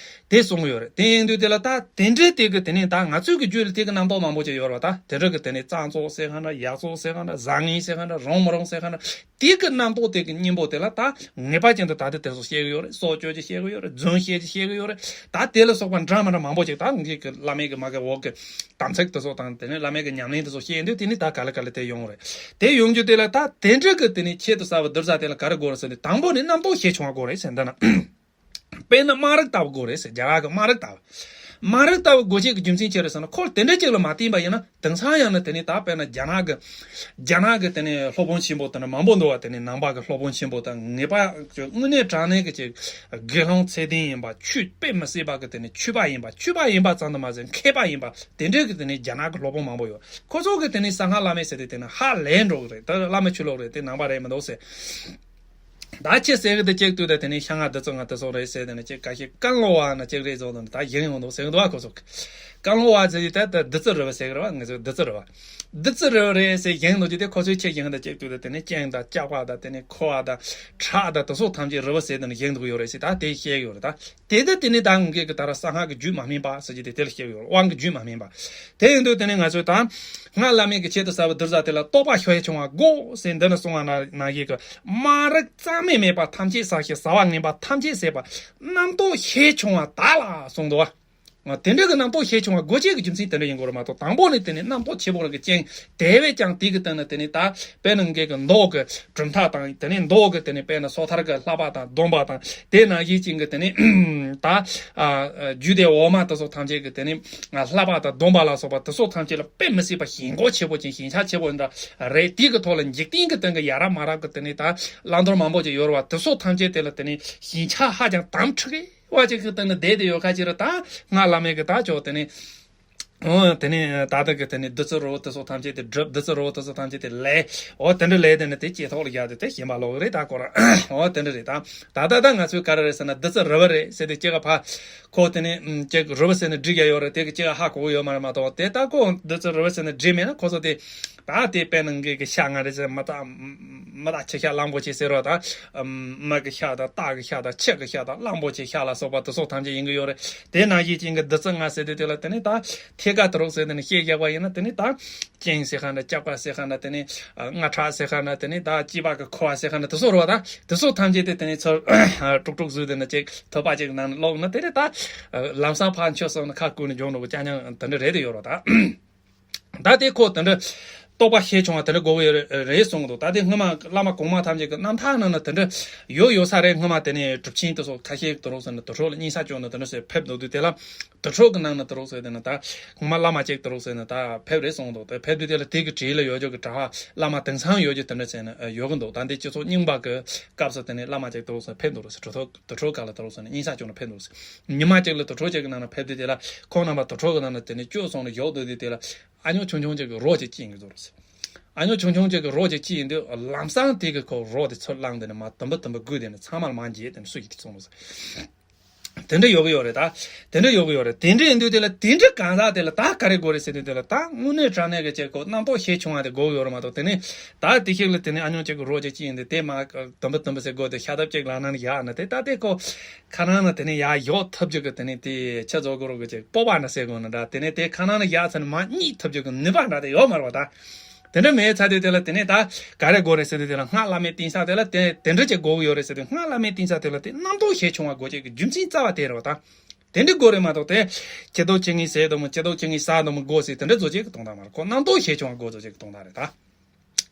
དེ་གསུངས་ཡོད་རེད། དེ་ཡིན་དུས་དེ་ལ་ད་དེ་འདྲའི་དེ་གི་དེ་ནས་ད་ང་ཚོའི་གི་རྒྱུད་ལ་དེ་གི་རྣམ་རྟོག་མང་པོ་ཅིག་ཡོད་རེད་བ། ད་དེ་འདྲ་གི་དེ་ནས་གཙང་བཙོག་ཟེར་མཁན་འདྲ། ཡག་བཙོག་ཟེར་མཁན་འདྲ། བཟང་ངན་ཟེར་མཁན་འདྲ། རུང་མི་རུང་ཟེར་མཁན་འདྲ། དེ་གི་རྣམ་རྟོག་དེ་གི་སྙིང་པོ་དེ་ལ་ད་ངེས་པ་ཅན་དུ་ད་དེ་དེ་ཚོ་བཤད་གི་ཡོད་རེད། སྲོག་གཅོད་ཀྱི་བཤད་གི་ཡོད་རེད། རྫུན་བཤད་ཀྱི་བཤད་གི་ཡོད་རེད། ད་དེ་ལ་སོགས་པ་འདྲ་མི་འདྲ་མང་པོ་ཅིག་ད་ངེད་ཀྱི་བླ་མེད་ཀྱི་མ་གི་འོག་གི་དམ་ཚིག་དེ་ཚོ་དང་། དེ་ནས་བླ་མེད་ཀྱི་ཉམས་ལེན་དེ་ཚོ་བཤད་དུས། དེ་ནི་ད་ག་ལེ་ག་ལེ་དེ་ཡོང་རེད། དེ་ཡོང་རྒྱུ་དེ་ལ་ད་དེ་འདྲ་གི་དེ་ནི་ཆེད་དུ་བསགས་པའི་གདུལ་བྱ་དེ་ལ་ག་རེ་དགོས་རེད་ཟེར་ནས། དང་པོ་ནི་རྣམ་རྟོག་ཞེ་ཆུང་བ་དགོས་རེད་ཟེར། འདི་ན་དཔེར་ན་དམར་རིགས་ལྟ་བུ་དགོས་རེད་ཟེར། རྒྱ་གར་གི་དམར་རིགས་ལྟ་བུ། དམར་རིགས་ལྟ་བུ་དགོས་ཆེད་ཀྱི་རྒྱུ་མཚན་ཅི་རེད་ཟེར་ན། ཁོ་དེ་འདྲ་ཅིག་ལ་མ་བརྟེན་པ་ཡིན་ན། དེང་སང་ཡང་ན་དེ་ནི་ད་དཔེར་ན་རྒྱ་ནག་གི་རྒྱ་ནག་གི་དེ་ནི་སློབ་དཔོན་ཆེན་པོ་དེ་ནི་མང་པོ་འདུག་བ། དེ་ནི་ནང་པ་གི་སློབ་དཔོན་ཆེན་པོ་དང་། ངེས་པ་དངོས་གནས་དྲང་གནས་ཀྱི་ཅིག་དགེ་སློང་ཚད་ལྡན་ཡིན་པ། ཆོས་དཔེ་མི་སྲིད་པ་གི་དེ་ནི་ཆོས་པ་ཡིན་པ། ཆོས་པ་ཡིན་པ་ཙམ་དུ་མ་ཟད། མཁས་པ་ཡིན་པ། དེ་འདྲའི་གི་དེ་ནས་རྒྱ་ནག་གི་སློབ་དཔོན་མང་པོ་ཡོད། ཁོ་ཚོ་གི་དེ་ནས་གསང་སྔགས་བླ་མེད་ཟེར་དུས་དེ་ནས་ཧ་ལས་འགྲོ་གི་རེད། ད་བླ་མ་ཆོས་ལུགས་རེད། དེ་ནང་པ་རེད་མི་འདུག་ཟེར། ད་ཁྱེད་ཟེར་གི་འདུག་ཅིག་ལྟོས་དང་། དེ་ནས་ཤ་ང་འདི་ཚོ་ང་དེ་ཚོ་རེད་ཟེར། དེ་ནས་ཅིག་ཁ་ཤས་ཀན་ལོ་བ་ན་ཅིག་རེད་ཟེར་དང་། ད་ཡིན་ཡོང་འདུག་ཟེར་གི་འདུག་བ། ཁོ་ཚོ་གི་ ཀ་ལོང་བ་ཟེར་གྱི་ད་ད་བདུད་རྩི་རི་བོ་ཟེར་གི་རེད་བ། ང་ཚོས་བདུད་རྩི་རི་བོ། བདུད་རྩི་རི་བོ་རེད་ཟེར་བཞེངས་འདུག་ཅི། དེ་ཁོ་ཚོའི་ཆེད་བཞེངས་དང་གཅིག་ཏུ་དེ་ནས་སྤྱན་དང་ལྕགས་པ་དང་དེ་ནས་ཁུ་བ་དང་ཁྲག་དང་དེ་ཚོ་ཐམས་ཅད་རི་བོ་ཟེར་དེ་ནས་བཞེངས་འདུག་ཡོད་རེད་ཟེར། ད་དེ་བཤད་ཡོད་རེད། ད་དེ་ད་དེ་ནས་ད་ངེད་ཀྱི་ད་ར་གསང་སྔགས་ཀྱི་རྒྱུད་མ་སྨིན་པ་ཟེར་གྱི་དེ་དེ་ལ་བཤད་ཡོད་རེད། དབང་གི་རྒྱུད་མ་སྨིན་པ། དེ་ཡིན་དུས་དེ་ནས་ང་ཚོས་ད་སྔགས་བླ་མེད་ཀྱི་ཆེད་དུ་ཟབ་པའི་བདུད་རྩི་དེ་ལ་རྟོག་པ་ཞལ་ཆུང་བ་དགོས་ཟེར་འདི་ནས་གསུངས་པ་ན་ནང་བཞིན་གྱི། དམར་རིགས་རྩ་མེད་མེད་པ་ཐམས་ཅད་བསགས་ཤིང་། ཟ་བ་ངན་པ་ཐམས་ཅད་ཟད་པ། རྣམ་རྟོག་ཞལ་ཆུང་བ་དག་ལ་གསུངས་འདུག་བ། དེ་འདྲ་གི་རྣམ་རྟོག་ཞལ་ཆུང་བ་དགོས་ཆེད་ཀྱི་རྒྱུ་མཚན་དེ་འདྲ་ཡིན་དགོས་རེད་མ་གཏོགས། དང་པོ་ནས་དེ་ནས་རྣམ་རྟོག་ཆེ་བོ་རང་གི་རྐྱེན་དེ་བས་ཀྱང་དེ་གི་སྟེང་ན་དེ་ནས་ད་དཔེར་ན་ངེད་ཀྱི་མདོག་གི་གྲུབ་མཐའ་དང་། དེ་ནས་མདོག་གི་དེ་ནས་དཔེར་ན་སོ་ཐར་གྱི་བསླབ་པ་དང་སྡོམ་པ་དང་། དེ་ནང་བཞིན་ཅན་གྱི་དེ་ནས་ད་ཨ་རྒྱུད་སྡེ་འོག་མ་དེ་ཚོ་ཐམས་ཅད་ཀྱི་དེ་ནས་བསླབ་པ་དང་སྡོམ་པ་ལ་སོགས་པ་དེ་ཚོ་ཐམས་ཅད་ལ་དཔེ་མི་སྲིད་པ་ཞེན་ཁོག་ཆེ་བོ་ཅན། ཞེན་ཆགས་ཆེ་བོ་འདྲ་རེད། དེ་གི་ཐོག་ལ་འཇིག་རྟེན་གྱི་སྟེང་གི་ཡ་རབས་མ་རབས་ཀྱི་དེ་ནས་ད་བླང་དོར་མང་པོ་ཅིག་ཡོད་རེད་བ། དེ་ཚོ་ཐམས་ཅད་དེ་ལ་དེ་ནས་ཞེན་ཆགས་ཧ་ཅང་དམ་ཁྲིགས་བ་ཅིག་གི་སྟེང་ནས་བསྡད་དེ་ཡོད་ཁ་ཅིག་རེད། ད་སྔགས་བླ་མེད་ཀྱི་ད་ཅོག་དེ་ནས། འོ་དེ་ནས་ད་ལྟ་གི་དེ་ནས་བདུད་རྩི་རི་བོ་དེ་ཚོ་ཐམས་ཅད་དེ་སྒྲུབ། བདུད་རྩི་རི་བོ་དེ་ཚོ་ཐམས་ཅད་དེ་ལས། འོ་དེ་འདྲ་ལས་དེ་ནས་དེ་ལྕེ་ཐོག་ལ་བཞག་དེ་དེ་ཞེན་པ་ལོག་གི་རེད། ད་ཁོ་རང་འོ་དེ་འདྲ་རེད། ད་ད་ལྟ་ད་ང་ཚོས་ག་རེ་རེད་ཟེར་ན། བདུད་རྩི་རི་བོ་རེད་ཟེར་དེ་ཅིག་ག་ཕ་ཁོ་དེ་ནས་ཅིག་རི་བོ་ཟེར་ནས་འབྲི་རྒྱུ་ཡོད་རེད། དེ་གི་ཅིག་ག་ཧ་གོ་གི་ཡོད་མ་རེད་མ་གཏོགས། དེ་ད་ཁོ་བདུད་རྩི་རི་བོ་ཟེར་ནས་འབྲི་མེད་ན་ཁོ་ཚོ་དེ། ད་དེ་དཔེར་ན་ངེད་ཀྱི་ཤ་ང་རེ་ཟེར། མི་རྟག་མི་རྟག་ཁྱི་ཤ་གླང་པོ་ཆེ་ཟེར་རོ། ད་མི་གི་ཤ་དང་སྟག་གི་ཤ་དང་ཁྱི་གི་ཤ་དང་གླང་པོ་ཆེ་ཤ་ལ་སོགས་པ་དེ་ཚོ་ཐམས་ཅད་ཡིན་གྱི་ཡོད་རེད། དེ་ནང་བཞིན་ཅན་གྱི་བདུད་རྩི་ང་ཟེར་དུས་དེ་ལ་དེ་ནས་ད་ཐད་ཀར་དུ་རོགས་ཟེར་དེ་ནས་བཤད་བཞག་པ་ཡིན་ན། དེ་ནས་ད་སྤྱན་ཟེར་ཁ་ན། ལྕགས་པ་ཟེར་ཁ་ན། དེ་ནས་ཨ་རྔ་ཁྲག་ཟེར་ཁ་ན། དེ་ནས་ད་སྐྱེས་པ་གི་ཁུ་བ་ཟེར་ཁ་ན། དེ་ཚོ་རེད་བ། ད་དེ་ཚོ་ཐམས་ཅད་དེ་དེ་ནས་ཚུར་དཀྲུག་དཀྲུག་བཟོས་དེ་ནས་ཅིག་ཐོད་པ་ཅིག་ནང་ནས་སློག་ན། དེ་ནས་ད་ལམ་སང་ཕར་མཆོད་སོང་ན་ཁ་ཀུན་ནས་འཇོག་འགྲོ་གི་ཅང་ཅང་དེ་འདྲ་རེད་དེ་ཡོད་རེད་བ། ད། ད་དེ་ཁོ་དེ་འདྲ་རྟོགས་པ་ཞལ་ཆུང་བ་དེ་འདྲ་དགོས་ཀྱི་ཡོད་རེད་གསུངས་འདུག་ད་དེ་སྔོན་མ་བླ་མ་གོང་མ་ཐམས་ཅད་ཀྱི་རྣམ་ཐར་ནང་ན་དེ་འདྲ་ཡོད་ཡོད་ས་རེད། སྔོན་མ་དེ་ནས་གྲུབ་ཆེན་དེ་ཚོ་ཁ་ཤས་དུ་རོགས་ཟེར་ནས་དུར་ཁྲོད་ལ་སྙིང་ས་སྐྱོན་ནས་དེ་འདྲ་ཟེར་ཕེབས་འདུག་དུས། དེ་ལ་དུར་ཁྲོད་ཀྱི་ནང་ན་དུ་རོགས་ཟེར་དེ་ནས་ད་སྔོན་མ་བླ་མ་ཅིག་དུ་རོགས་ཟེར་ནས་ད་ཕེབས་རེད་གསུངས་འདུག་དེ་ཕེབས་དུས་དེ་ལ་དེ་གི་གྲས་ལ་ཡོད་རྒྱུ་གི་གྲྭ་པ་བླ་མ་དེང་སང་ཡོད་རྒྱུ་དེ་འདྲ་ཟེར་ནས་ཡོད་གི་འདུག་ད་འདི་སྤྱི་ཚོགས་རྙིང་པ་གི་སྐབས་སུ་དེ་ནས་བླ་མ་ཅིག་དུ་རོགས་ཟེར་ཕེབས་འདུག་རེད་ཟེར། དུར་ཁྲོད་དུར་ཁྲོད་ག་ལ་དུ་རོགས་ཟེར་ནས་སྙིང་ས་སྐྱོན་ནས་ཕེབས་འདུག་ཟེར། ཉི་མ་གཅིག་ལ་དུར་ཁྲོད་ཅིག་གི་ནང་ན་ཕེབས་དུས་དེ་ལ་ཁོང་རྣམ་པ་དུར་ཁྲོད་ཀྱི་ནང་ན་དེ་ནས་སྐྱོད་སོང་ནས་ཡོད་དུས་དེ་དེ་ལ། ཨ་ཉོ་ཆུང་ཆུང་ཅིག་གི་རོ་ཅིག་སྐྱེས་ཡོང་གི་འདུག་རེད་ཟེར། ཨ་ཉོ་ཆུང་ཆུང་ཅིག་གི་རོ་ཅིག་སྐྱེས་ཡོང་དུས་ལམ་སང་དེ་གི་ཁོ་རོ་དེ་ཚུར་བླངས་དེ་ནས་མར་དུམ་བུ་དུམ་བུ་བརྒུས་དེ་ནས་ཚང་མ་ལ་མར་འགྱེལ་དེ་ནས་སུ་ཞིག་དེ་སོང་འདུག་ཟེར། དེ་འདྲ་ཡོད་གི་ཡོད་རེད་ད། དེ་འདྲ་ཡོད་གི་ཡོད་རེད། དེ་འདྲ་ཡིན་དུས་དེ་ལ་དེ་འདྲ་གང་ཟག་དེ་ལ་ད་ག་རེ་དགོས་རེད་ཟེར་དུས་དེ་ལ་ད་དངོས་གནས་དྲང་གནས་ཀྱི་ཅིག་གོ་རྣམ་རྟོག་ཞལ་ཆུང་བ་དེ་དགོས་གི་ཡོད་རེད་མ་གཏོགས། དེ་ནས་ད་དེ་ཞིག་ལ་དེ་ནས་ཨ་ཉོ་ཅིག་གི་རོ་ཅིག་སྐྱེས་ཡོང་དུས་དེ་མར་དུམ་བུ་དུམ་བུ་ཟེར་བརྒོས་དེ་ཤ་ཐབ་ཅིག་ལག་ནང་ནས་བཞག་ན། དེ་ད་དེ་ཁོ་ཁ་ནང་ན་དེ་ནས་ཡར་གཡོག་ཐུབ་རྒྱུ་གི་དེ་ནས་དེ་ཆ་ཚང་གི་རོ་གི་ཅིག་སྤོབས་པ་འདྲ་ཟེར་དགོས་ན་འདྲ། དེ་ནས་དེ་ཁ་ནང་ན་ཡར་ཚུར་མར་རྙེད་ཐུབ་རྒྱུ་གི་ནུས་པ་འདྲ་དེ་ཡོད་མ་རེད་བ་ད། དེ་འདྲ་མེད་ཚར་དུས་དེ་ལ་དེ་ནས་ད་ག་རེ་དགོས་རེད་ཟེར་དུས་དེ་ལ་སྔགས་བླ་མེད་བསྟེན་ས་དེ་ལ་དེ་དེ་འདྲ་ཅིག་དགོས་ཀྱི་ཡོད་རེད་ཟེར་དུས། སྔགས་བླ་མེད་བསྟེན་ས་དེ་ལ་དེ་རྣམ་རྟོག་ཞལ་ཆུང་བ་དགོས་ཅིག་གི་རྒྱུ་མཚན་རྩ་བ་དེ་རེད་བ་ད། དེ་འདྲ་དགོས་རེད་མ་གཏོགས་དེ་ཁྱི་ལྡོག་ཁྱི་ངན་ཟས་དང་མོ། ཁྱི་ལྡོག་ཁྱི་ངན་ཟ་དང་མོ་དགོས་ཟེར་དེ་འདྲ་བཟོ་ཅིག་གི་དོན་དག་མ་རེད། ཁོ་རྣམ་རྟོག་ཞལ་ཆུང་བ་དགོས་བཟོ་ཅིག་གི་དོན་དག་རེད་ད།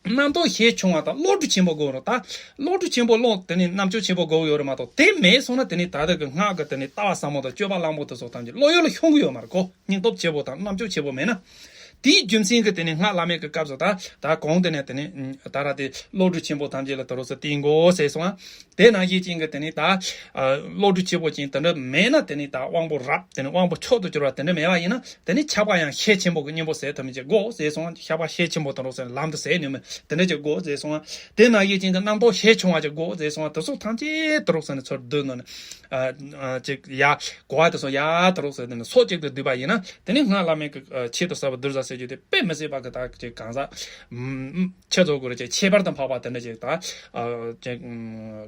རྣམ་རྟོག་ཞལ་ཆུང་བ་དང་བློ་གྲོས་ཆེན་པོ་དགོས་རེད་ད། བློ་གྲོས་ཆེན་པོ་བློ་དེ་ནས་རྣམ་དཔྱོད་ཆེན་པོ་དགོས་ཡོད་རེད་མ་གཏོགས། དེ་མེད་སོང་ན་དེ་ནས་ད་ལྟ་གི་སྔགས་ཀྱི་དེ་ནས་ལྟ་བ་ཟབ་མོ་དང་སྤྱོད་པ་བཟང་པོ་དེ་ཚོ་ཐམས་ཅད་བློ་ཡུལ་ལ་ཤོང་གི་ཡོད་མ་རེད་ཁོ། སྙིང་སྟོབས་ཆེན་པོ་དང་རྣམ་དཔྱོད་ཆེན་པོ་མེད་ན། དེའི་རྒྱུ་མཚན་གྱིས་དེ་ནས་སྔགས་བླ་མེད་ཀྱི་སྐབས་སུ་ད་ད་གོང་དེ་ནས་དེ་ནས་ད་ར་དེ་བློ་གྲོས་ཆེན་པོ་ཐམས་ཅད་ལ་དུ་རོགས་ཟེར་བསྟེན་དགོས་ཟེར་སོང་ང་། དེ་ནང་བཞིན་ཅན་གྱི་དེ་ནས་ད་བློ་གྲོས་ཆེན་པོ་ཅན་དེ་འདྲ་མེད་ན། དེ་ནས་ད་དབང་པོ་རབ་དེ་ནས་དབང་པོ་མཆོག་ཏུ་གྱུར་པ་དེ་འདྲ་མེད་པ་ཡིན་ན། དེ་ནས་ཆགས་པ་ཡང་ཤས་ཆེན་པོ་གི་གཉེན་པོ་ཟེར་ཐུབ་མི་ཅིག་དགོས་ཟེར་སོང་ང་། ཆགས་པ་ཤས་ཆེན་པོ་དུ་རོགས་ཟེར་ལམ་དུ་ཟེར་ནུས་མི་དེ་འདྲ་ཅིག་དགོས་ཟེར་སོང་ང་། དེ་ནང་བཞིན་ཅན་གྱི་རྣམ་རྟོག་ཞལ་ཆུང་བ་ཅིག་དགོས་ཟེར་སོང་ང་། དེ་ཚོ་ཐམས་ཅད་དུ་རོགས་ཟེར་ནས་ཚུར་བསྡུས་ནས་ཅིག་ཡ་གོ་བ་དེ་ཚོ་ཡ་དུ་རོགས་ཟེར་དེ་ནས་ཚོགས་གཅིག་ཏུ་བསྡུས་པ་ཡིན་ན། དེ་ནས་སྔགས་བླ་མེད་ཀྱི་ཆེད་དུ་ཟབ་པ་བདུད་རྩི་ཟེར་རྒྱུ་དེ་དཔེ་མི་སྲིད་པ་གི་ད་ཅིག་གང་ཟག་ཁྱེད་ཚོ་དགོས་རེད་ཅེས་ཁྱད་པར་དུ་འཕགས་པ་དེ་འདྲ་ཅིག་ད་ཅིག་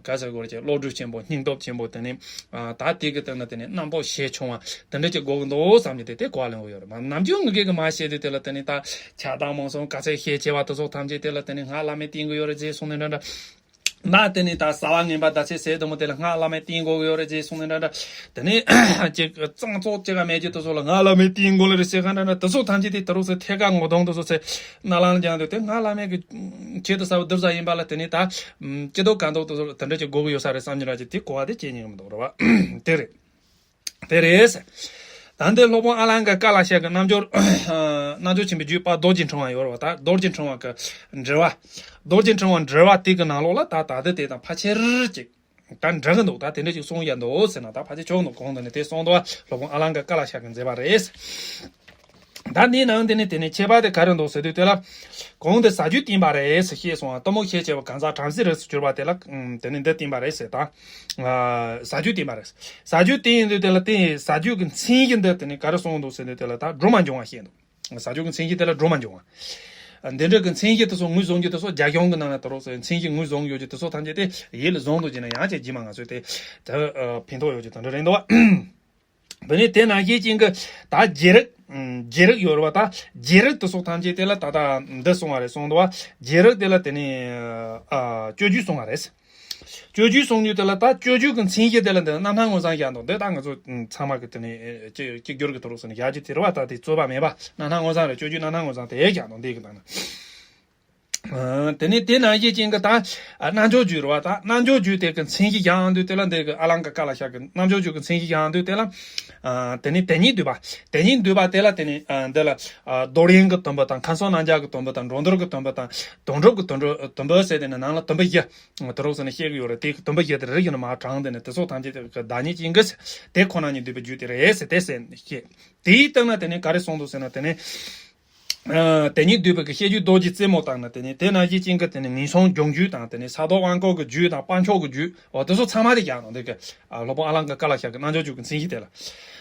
ག་ཟེར་དགོས་རེད་ཅེས་བློ་གྲོས་ཆེན་པོ་སྙིང་སྟོབས་ཆེན་པོ་དེ་ནས་ད་དེ་གི་སྟེང་ན་དེ་ནས་རྣམ་རྟོག་ཞལ་ཆུང་བ་དེ་འདྲ་ཅིག་དགོས་ཀྱི་འདུག་བསམ་གྱི་དེ་དེ་གོ་བ་ལེན་དགོས་ཡོད་རེད། མ་ནམ་རྒྱུན་ངེད་ཀྱིས་མ་བཤད་དུས་དེ་ལ་དེ་ནས་ད་ཆགས་སྡང་རྨོངས་གསུམ་དཀའ་ཚེགས་ཤས་ཆེ་བ་དེ་ཚོ་ཐམས་ཅད་དེ་ལ་དེ་ནས་སྔགས་བླ་མེད་བསྟེན་དགོས་ཡོད་རེད་ཅེས་གསུངས་ནས་འདྲ་འདྲ། ན་དེ་ནས་ད་ཟ་བ་ངན་པ་ཟླ་ཚེས་ཟེར་དུ་མོ་དེ་ལ་སྔགས་བླ་མེད་བསྟེན་དགོས་ཡོད་རེད་ཅེས་གསུངས་ནས་འདྲ་འདྲ། དེ་ནས་ཅིག་གཙང་བཙོག་ཅིག་ག་མེད་ཀྱི་དེ་ཚོ་ལ་སྔགས་བླ་མེད་བསྟེན་དགོས་ལེ་རེད་ཟེར་ག་འདྲ་འདྲ། དེ་ཚོ་ཐམས་ཅད་དེ་དེ་རུ་ཟེར་ཐད་ཀར་ངོ་གདོང་དེ་ཚོ་ཚེ་ན་ལང་ལ་སྦྱངས་དུས་དེ་སྔགས་བླ་མེད་ཀྱི་ཆེད་དུ་ཟབ་པ་བདུད་རྩི་ཡིན་པ་ལ་དེ་ནས་ད་ཅི་ལྡོག་གང་ལྡོག་དེ་ཚོ་ལ་དེ་འདྲ་ཅིག་དགོས་ཀྱི་ཡོད་ས་རེད་བསམ་གྱི་ར་ཅིག་དེ་གོ་བ་དེ་སྐྱེ་ཉན་གྱི་མི་འདུག་རེད་བ། དེ་རེད། དེ་རེད། ད་འདི་སློབ་དཔོན་ཨ་ལང་ཀ་ཀ་ལ་ཤ་གི་རྣལ་འབྱོར་རྣལ་འབྱོར་ཆེན་པོའི་རྒྱུད་པ་རྡོ་རྗེ་ཕྲེང་བ་ཡོད་རེད་བ། ད་རྡོ་རྗེ་ཕྲེང་བ་གི་འགྲེལ་བ། རྡོ་རྗེ་ཕྲེང་བ་འགྲེལ་བ་དེ་གི་ནང་ལོགས་ལ་ད་ད་ལྟ་དེ་དང་ཕལ་ཆེར་ཅིག་ད་འདྲ་གི་འདུག་ད་དེ་འདྲ་ཅིག་གསུང་ཡ་འདུག་ཟེར་ན་ད་ཕལ་ཆེར་ཆོག་འདུག་གོང་དུ་ནས་དེ་གསུངས་འདུག་སློབ་དཔོན་ཨ་ལང་ཀ་ཀ་ལ་ཤ་གི་མཛད་པ་རེད། ད་འདི་ནང་དེ་ནི་དེ་ནི་ཁྱད་པར་དེ་ག་རེ་འདུག་ཟེར་དུས་དེ་ལ། གོང་དུ་ཟ་རྒྱུ་བསྟན་པ་རེད་ཟེར་བཤད་སོང་བ། གཏི་མུག་ཤས་ཆེ་བ་གང་ཟག་བྲམ་ཟེ་རིགས་སུ་གྱུར་པ་དེ་ལ། ཨུམ། དེ་ནི་འདི་བསྟན་པ་རེད་ཟེར་ད། ཨ། ཟ་རྒྱུ་བསྟན་པ་རེད། ཟ་རྒྱུ་བསྟན་ཡིན་དུས་དེ་ལ་དེ་ཟ་རྒྱུ་གི་མཚན་གཞི་འདི་དེ་ནི་ག་རེ་གསུངས་འདུག་ཟེར་དུས་དེ་ལ་ད་སྒྲོལ་མ་འབྱུང་བ་བཤད་འདུག། ཟ་རྒྱུ་གི་མཚན་གཞི་དེ་ལ་སྒྲོལ་མ་འབྱུང་བ། འདི་འདྲ་གི་མཚན་གཞི་དེ་ཚོ་ངོས་བཟུང་རྒྱུ་དེ་ཚོ་རྒྱ་གཞུང་གི་ནང་ན་ད་རོགས་ཟེར་མཚན་གཞི་ངོས་བཟུང་ཡོད་རྒྱུ་དེ་ཚོ་ཐམས་ཅད་དེ་ཡིད་ལ་བཟུང་འདུག་ཅེ་ན་ཡང་ཅིག་རྗེས་མ་ང་ཚོས་དེ་ད་ཕན་ཐོགས་ཡོད་རྒྱུ་དེ་འདྲ་རེད་འདུག་བ། འདི་ནི་དེ་ནང་བཞིན་ཅན་གྱི་ད་བྱེ་རིགས། བྱེ་རིགས་ཡོད་རེད་བ། ད་བྱེ་རིགས་དེ་ཚོ་ཐམས་ཅད་དེ་ལ་ད་ལྟ་འདི་གསུང་བ་རེད་གསུངས་འདུག་བ། བྱེ་རིགས་དེ་ལ་དེ་ནི་ཨ་སྤྱོད་རྒྱུ་གསུང་བ་རེད། སྤྱོད་རྒྱུ་གསུང་རྒྱུ་དེ་ལ་ད་སྤྱོད་རྒྱུ་གི་མཚན་གཞི་དེ་ལ་འདི་རྣམ་སྣང་མངོན་བྱང་བཞག་འདུག་འདི་ད་ང་ཚོ་ཚང་མ་གི་དེ་ནི་གཅིག་གཅིག་གྱུར་གི་ཐོག་རོགས་ཟེར་ནས་བཞག་རྒྱུ་དེ་རེད་བ། ད་དེ་རྩོད་པ་མེད་པ། རྣམ་སྣང་མངོན་བྱང་རེད། སྤྱོད་རྒྱུ་རྣམ་སྣང་མངོན་བྱང་དེ་བཞག་འདུག་འདི་གི་ནང་ན། ཨ། དེ་ནས་དེ་ནང་བཞིན་ཅན་གྱི་ད་ཨ་རྣལ་འབྱོར་རྒྱུད་རེད་བ། ད་རྣལ་འབྱོར་རྒྱུད་དེ་གི་མཚན་གཞི་བཞག་འདུག་དེ་ལ་འདི་གི་ཨ་ལང་ཀ་ཀ་ལ་ཤ་གི་རྣལ་འབྱོར་རྒྱུད་ཀྱི་མཚན་གཞི་བཞག་འདུག་དེ་ལ། ཨ། དེ་ནས་དེ་ཉིད་བསྡུས་པ། དེ་ཉིད་བསྡུས་པ་དེ་ལ་དེ་ནས་ཨ་འདི་ལ་ཨ་རྡོར་དབྱིངས་ཀྱི་དུམ་བུ་དང་། ཁམས་གསུམ་རྣམ་གཞག་གི་དུམ་བུ་དང་། འགྲོ་འདུལ་གྱི་དུམ་བུ་དང་། དོན་གྲུབ་ཀྱི་དོན་གྲུབ་དུམ་བུ་ཟེར་དེ་ནས་ནང་ལ་དུམ་བུ་བཞི་དེ་རོགས་ཟེར་ནས་བཤད་གི་ཡོད་རེད། དེ་གི་དུམ་བུ་བཞི་དེ་རེ་བཞིན་མར་དྲངས་དེ་ནས་དེ་ཚོ་ཐམས་ཅད་དེ་གི་བདག་ཉིད་ཅན་གྱི་དེ་ཁོ་ན་ཉིད་བསྡུས་པའི་རྒྱུད་དེ་རེད་ཟེར་དེ་ཟེར་ནས་བཤད། དེའི་སྟེང་ན་དེ་ནས་ག་རེ་གསུངས་འདུག་ཟེར་ན་དེ་ནས། ཨ། དེ་ཉིད་བསྡུས་པའི་གི་བཤད་རྒྱུད་རྡོ་རྗེ་རྩེ་མོ་དང་ནི་དེ་ནི་དེ་ནང་བཞིན་ཅན་གྱི་དེ་ནི་ངན་སོང་སྦྱོང་རྒྱུད་དང་། དེ་ནི་ས་རྡོ་དབང་བསྐུར་གྱི་རྒྱུད་དང་། དཔལ་མཆོག་གི་རྒྱུད། འོ་དེ་ཚོ་ཚང་མ་དེ་རྒྱག་ནོ་འདི་གི། ཨ། སློབ་དཔོན་ཨ་ལང་ཀ་ཀ་ལ་ཤ་གི་རྣལ་འབྱོར་རྒྱུད་ཀྱི་མཚན་གཞི་དེ་ལ།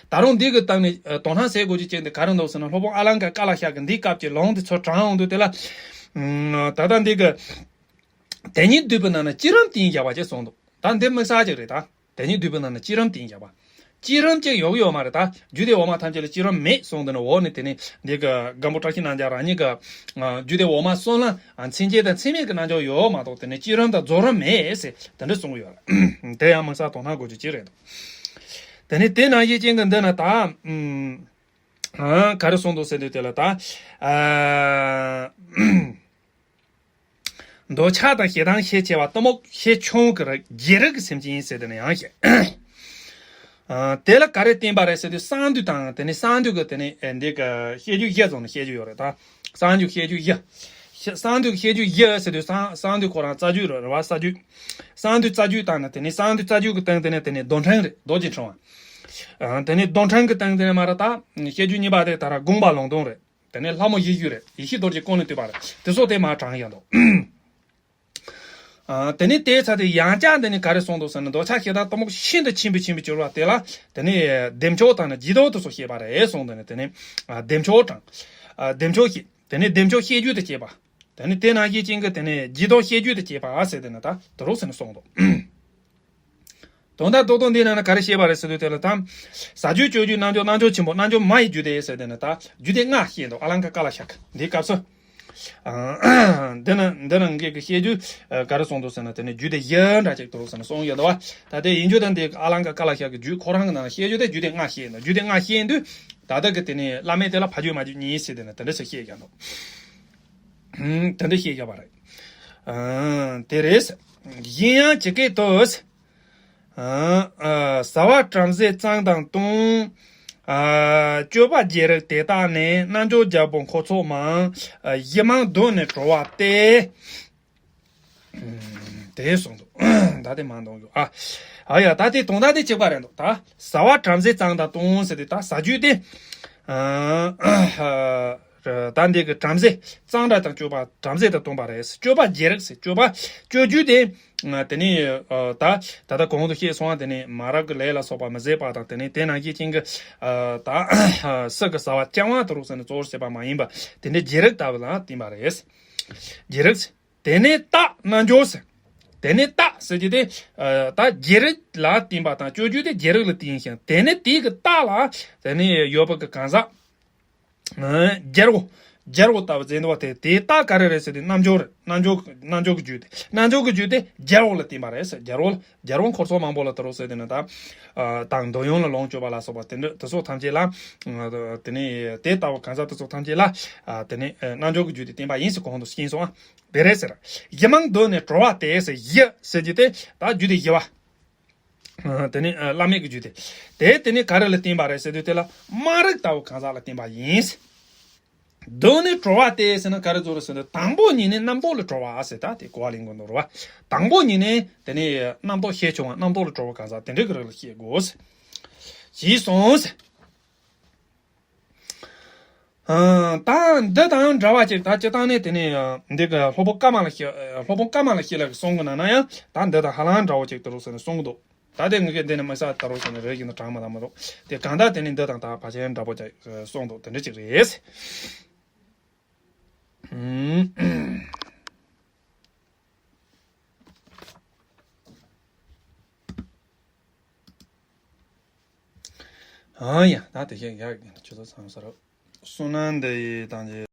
ད་རུང་འདི་གི་སྟེང་ནས་ཨ་དོ་སྣང་ཟེར་དགོས་རྒྱུ་ཅན་དེ་ག་རེ་འདུག་ཟེར་ན། སློབ་དཔོན་ཨ་ལང་ཀ་ཀ་ལ་ཤ་གི་འདིའི་སྐབས་ཀྱི་ལུང་དེ་ཚོ་དྲངས་འོང་དུས་དེ་ལ། ཨ། ད་ལྟ་འདི་གི་དེ་ཉིད་བསྡུས་པའི་ནང་ན་བསྐྱེད་རིམ་བསྟན་བཞག་པ་ཅེས་གསུངས་འདུག་ད་འདི་དམིགས་བསལ་ཅིག་རེད་ད། དེ་ཉིད་བསྡུས་པའི་ནང་ན་བསྐྱེད་རིམ་བསྟན་བཞག་པ། བསྐྱེད་རིམ་གཅིག་ཡོད་ཡོད་མ་རེད་ད། རྒྱུད་སྡེ་འོག་མ་ཐམས་ཅད་ལ་བསྐྱེད་རིམ་མེད་གསུངས་འདུག་ན། འོག་ནས་དེ་ནས་འདི་གི་སྒམ་པོ་བཀྲ་ཤིས་རྣམ་རྒྱལ་རང་ཉིད་ཀྱི། ཨ། རྒྱུད་སྡེ་འོག་མ་གསུམ་ལ། ཨ། མཚན་བཅས་དང་མཚན་མེད་ཀྱི་རྣལ་འབྱོར་ཡོད་མ་གཏོགས་དེ་ནས་བསྐྱེད་རིམ་དང་རྫོགས་རིམ་མེད་ཟེར་དེ་འདྲ་གསུངས་ཡོད་རེད། དེ་ཡང་དམིགས་བསལ་དོ་སྣང་དགོས་རྒྱུ་གཅིག་རེད་འདུག་དེ་ནས་དེ་ནང་བཞིན་ཅན་གྱི་འདི་ན་ད། ཨ། ག་རེ་གསུངས་འདུག་ཟེར་དུས་དེ་ལ་ད། ཨ། འདོད་ཆགས་དང་ཞེ་སྡང་ཤས་ཆེ་བ་གཏི་མུག་ཤས་ཆུང་གི་རིགས་བྱེ་རིགས་ཀྱི་སེམས་ཅན་ཟེར་དེ་ནི་ཡང་བཤད། ཨ། དེ་ལ་ག་རེ་བསྟན་པ་རེད་ཟེར་དུས་གསང་འདུས་དང་དེ་ནི་གསང་འདུས་ཀྱི་དེ་ནི་ཨེ་འདི་གི་བཤད་རྒྱུད་བཞི་བཟུང་ནས་བཤད་རྒྱུ་ཡོད་རེད་ད། གསང་འདུས་བཤད་རྒྱུད་བཞི། གསང་འདུས་བཤད་རྒྱུད་བཞི་ཟེར་དུས་གསང་གསང་འདུས་ཁོ་རང་རྩ་རྒྱུད་རེད་བ། རྩ་རྒྱུད། གསང་འདུས་རྩ་རྒྱུད་དང་ནི་དེ་ནི་གསང་འདུས་རྩ་རྒྱུད་ཀྱི་སྟེང་དེ་ནི་དེ་ནི་རྡོར་འཕྲེང་རེད། རྡོ་རྗེ་འཕྲེང་བ། ཨ། དེ་ནི་རྡོར་འཕྲེང་གི་སྟེང་དེ་ནི་མ་ར་ད་བཤད་རྒྱུད་གཉིས་པ་དེ་ད་ར་དགོངས་པ་ལུང་སྟོང་རེད། དེ་ནས་ལྷ་མོ་ཡིད་བཞིན་རེད། ཡེ་ཤེས་རྡོ་རྗེ་ཀུན་ལས་བཏུས་པ་རེད། དེ་སོགས་དེ་མར་དྲངས་ཡོད་འདུག་ཨ། དེ་ནས་དེའི་ཚེ་དེ་ཡང་བསྐྱར་འདི་ནི་ག་རེ་གསུངས་འདུག་ཟེར་ན། འདོད་ཆགས་ཞེ་སྡང་གཏི་མུག་ཤིན་ཏུ་ཆེན་པོས་ཆེན་པོས་གྱུར་པ་དེ་ལ་དེ་ནས་བདེ་མཆོག་དང་ནི་བརྗིད་ཟློག་དེ་ཚོ་བཤད་པ་རེད་གསུངས། དེ་ནས་དེ་ནས་ཨ་བདེ་མཆོག་དང་། ཨ། བདེ་མཆོག་བཤད། དེ་ནས་བདེ་མཆོག་བཤད་རྒྱུད་དུ་བྱེད་པ། དེ་ནས་དེ་ནང་བཞིན་ཅན་གྱི་དེ་ནས་བརྗིད་ཟློག་བཤད་རྒྱུད་དུ་བྱེད་པ་ཟེར་དེ་ནས་ད་དེ་རོགས་ཟེར་ནས་གསུངས་འདུག་དོན་དག་རྡོག་རྡོག་འདི་ནང་ན་ག་རེ་བཤད་པ་རེད་ཟེར་དུས་དེ་ལ་ད། ཟ་རྒྱུད་སྤྱོད་རྒྱུད་རྣལ་འབྱོར་རྣལ་འབྱོར་ཆེན་པོ་རྣལ་འབྱོར་མ་ཡི་རྒྱུད་སྡེ་ཟེར་དེ་ནི་ད་རྒྱུད་སྡེ་ལྔ་བཤད་འདུག་ཨ་ལང་ཀ་ཀ་ལ་ཤ་གི་འདིའི་སྐབས་སུ། ཨ། འདི་ནི་འདི་ནི་ངེད་ཀྱི་བཤད་རྒྱུད་ཨ་ག་རེ་གསུངས་འདུག་ཟེར་ན། དེ་ནི་རྒྱུད་སྡེ་བཞི་འདྲ་ཅིག་ཏུ་རུ་ཟེར་ནས་གསུངས་ཡོད་འདུག་བ། ད་དེ་ཡིན་རྒྱུ་དང་དེ་ཨ་ལང་ཀ་ཀ་ལ་ཤ་གི་རྒྱུད་ཁོ་རང་གི་ནང་བཤད་རྒྱུད་དེ་རྒྱུད་སྡེ་ལྔ་བཤད་འདུག་རྒྱུད་སྡེ་ལྔ་བཤད་དུས་ད་ལྟ་གི་དེ་ནི་བླ་མས་དེ་ལ་ཕ་རྒྱུད་མ་རྒྱུད་གཉིས་ཟེར་དེ་ནི་དེ་འདྲ་ཞིག་བཤད་ཀྱང་འདུག་ཨུམ། དེ་འདྲ་བཤད་ཀྱང་བ་རེད། ཨ། དེ་རེད། གཞན་ཡང་ཇི་སྐད་དུ། ཨ། ཨ། བྱ་བ་བྲམ་ཟེ་གཙང་དང་ལྟུང་། ཨ། སྤྱོད་པ་བྱེ་རིགས་དེ་དག་ནི། རྣལ་འབྱོར་རྒྱལ་པོ་འཁོར་ཚོགས་མང་། ཨ། གཞི་མང་གདོད་ནས་གྲོལ་བ་སྟེ། ཨུམ། དེ་གསུངས་འདུག་ད་དེ་མ་འདོང་རྒྱུ། ཨ། ཨ་ཡ། ད་དེ་དོན་དག་དེ་གཅིག་པ་རེད་འདུག་ད་བྱ་བ་བྲམ་ཟེ་གཙང་དང་ལྟུང་ཟེར་དུས་ད་བྱ་རྒྱུད་དེ། ཨ། ཨ། ད་འདི་གི་བྲམ་ཟེ་གཙང་སྦྲ་དང་སྤྱོད་པ་བྲམ་ཟེ་དང་ལྟུང་བ་རེད། སྤྱོད་པ་བྱེ་རིགས་ཟེར། སྤྱོད་པ་སྤྱོད་རྒྱུད་དེ། ཨ། དེ་ནས་ཨ་ད་ད་ལྟ་གོང་དུ་བཤད་སོང་བ། དེ་ནས་མ་རབས་ཀྱི་ལས་ལ་སོགས་པ་མི་བཟད་པ་དང་། དེ་ནས་དེ་ནང་བཞིན་ཅན་གྱི་ཨ་ད་སྲིད་ཀྱི་བྱ་བ་རྐྱང་བ་དུ་རུ་ཟེར་ནས་གཙོ་བོར་བྱེད་པ་མ་ཡིན་པ་དེ་འདྲའི་བྱེ་རིགས་ལྟ་བུ་ལ་བསྟན་པ་རེད། བྱེ་རིགས། དེ་ནས་རྟག་རྣལ་འབྱོར་ཟེར། དེ་ནས་རྟག་ཟེར་རྒྱུ་དེ་ཨ་ད་བྱེ་རིགས་ལ་བསྟན་པ་དང་སྤྱོད་རྒྱུད་དེ་བྱེ་རིགས་ལ་བསྟན་ཞིང་། དེ་ནས་དེ་གི་རྟགས་ལ་དེ་ནས་ཡོད་པ་གི་གང་ཟག་ཨ་རྒྱལ་པོ། རྒྱལ་པོ་ལྟ་བུ་མཛད་འདུག་བ། དེ་དེའི་རྟགས་ག་རེ་རེད་ཟེར་དུས་རྣལ་འབྱོར་རེད། རྣལ་འབྱོར་རྣལ་འབྱོར་གྱི་རྒྱུད་དེ། རྣལ་འབྱོར་གྱི་རྒྱུད་དེ་རྒྱལ་པོ་ལ་བསྟན་པ་རེད་ཟེར། རྒྱལ་པོ་ལ་རྒྱལ་པོ་འཁོར་ཚོགས་མང་པོ་ལ་དུ་རུ་ཟེར་དེ་ནི་ད་ཨ་དང་འདོད་ཡོན་ལ་ལོངས་སྤྱོད་པ་ལ་སོགས་པ་དེ་འདྲ་དེ་ཚོ་ཐམས་ཅད་ལ་ཨ་དེ་ནས་དེ་ལྟ་བུ་གང་ཟག་དེ་ཚོ་ཐམས་ཅད་ལ་ཨ་དེ་ནས་ཨ་རྣལ་འབྱོར་གྱི་རྒྱུད་དེ་བསྟན་པ་ཡིན་ཟེར་གོང་དུ་བཤད་སོང་ཨ། དེ་རེད་ཟེར། གཞི་མང་གདོད་ནས་གྲོལ་བ་སྟེ་ཟེར། གཞི་ཟེར་རྒྱུ་དེ་ད་རྒྱུད་སྡེ་བཞི་པ། ཨ་དེ་ནས་ཨ་བླ་མེད་ཀྱི་རྒྱུད་དེ། དེ་དེ་ནས་ག་རེ་ལ་བསྟན་པ་རེད་ཟེར་དུས་དེ་ལ་དམངས་རིགས་ལྟ་བུ་གང་ཟག་ལ་བསྟན་པ་ཡིན། གདོད་ནས་གྲོལ་བ་སྟེ་ཟེར་ན་ག་རེ་ཟེར་རེད་ཟེར་ན། དང་པོ་ཉིད་ནས་རྣམ་རྟོག་ལས་གྲོལ་བ་ཟེར། ད་དེ་གོ་བ་ལེན་དགོས་འདུག་རེད་བ། དང་པོ་ཉིད་ནས་དེ་ནས་རྣམ་རྟོག་ཤས་ཆུང་བ་རྣམ་རྟོག་ལས་གྲོལ་བ་གང་ཟག་དེ་འདྲ་གི་རིགས་ལ་བཤད་དགོས། ཞེས་གསུངས། ཨང་། ད་འདི་དང་འདྲ་བ་ཅིག་ད་སྤྱིར་བཏང་ནས་དེ་ནས་འདི་གི་སློབ་དཔོན་ཀ་མ་ལ་ཤི་སློབ་དཔོན་ཀ་མ་ལ་ཤི་ལ་གི་གསུང་གི་ནང་ན་ཡང་ད་འདི་དང་ཧ་ལམ་འདྲ་བོ་ཅིག་དེ་རུ་ཟེར་ནས་གསུང་གི་འདུག་ད་དེ་ངས་གི་འདི་ནས་མི་ས་དེ་རུ་ཟེར་ནས་རེ་ཞིག་ནས་དྲང་མ་དང་མི་འདུག་དེ་གང་ལྟར་དེ་ནས་འདི་དང་ད་ཕལ་ཆེར་འདྲ་བོ་ཅིག་གསུང་འདུག་དེ་འདྲ་ཅིག་རེད། ཨང་། ཨང་ཡ། ད་དེ་བཞིན་ཡག་ཡིན་ཆུ་ཚོད་ཚང་ས་རུ། བསོད་ནམས་འདི་ཡི་དང་རྗེས།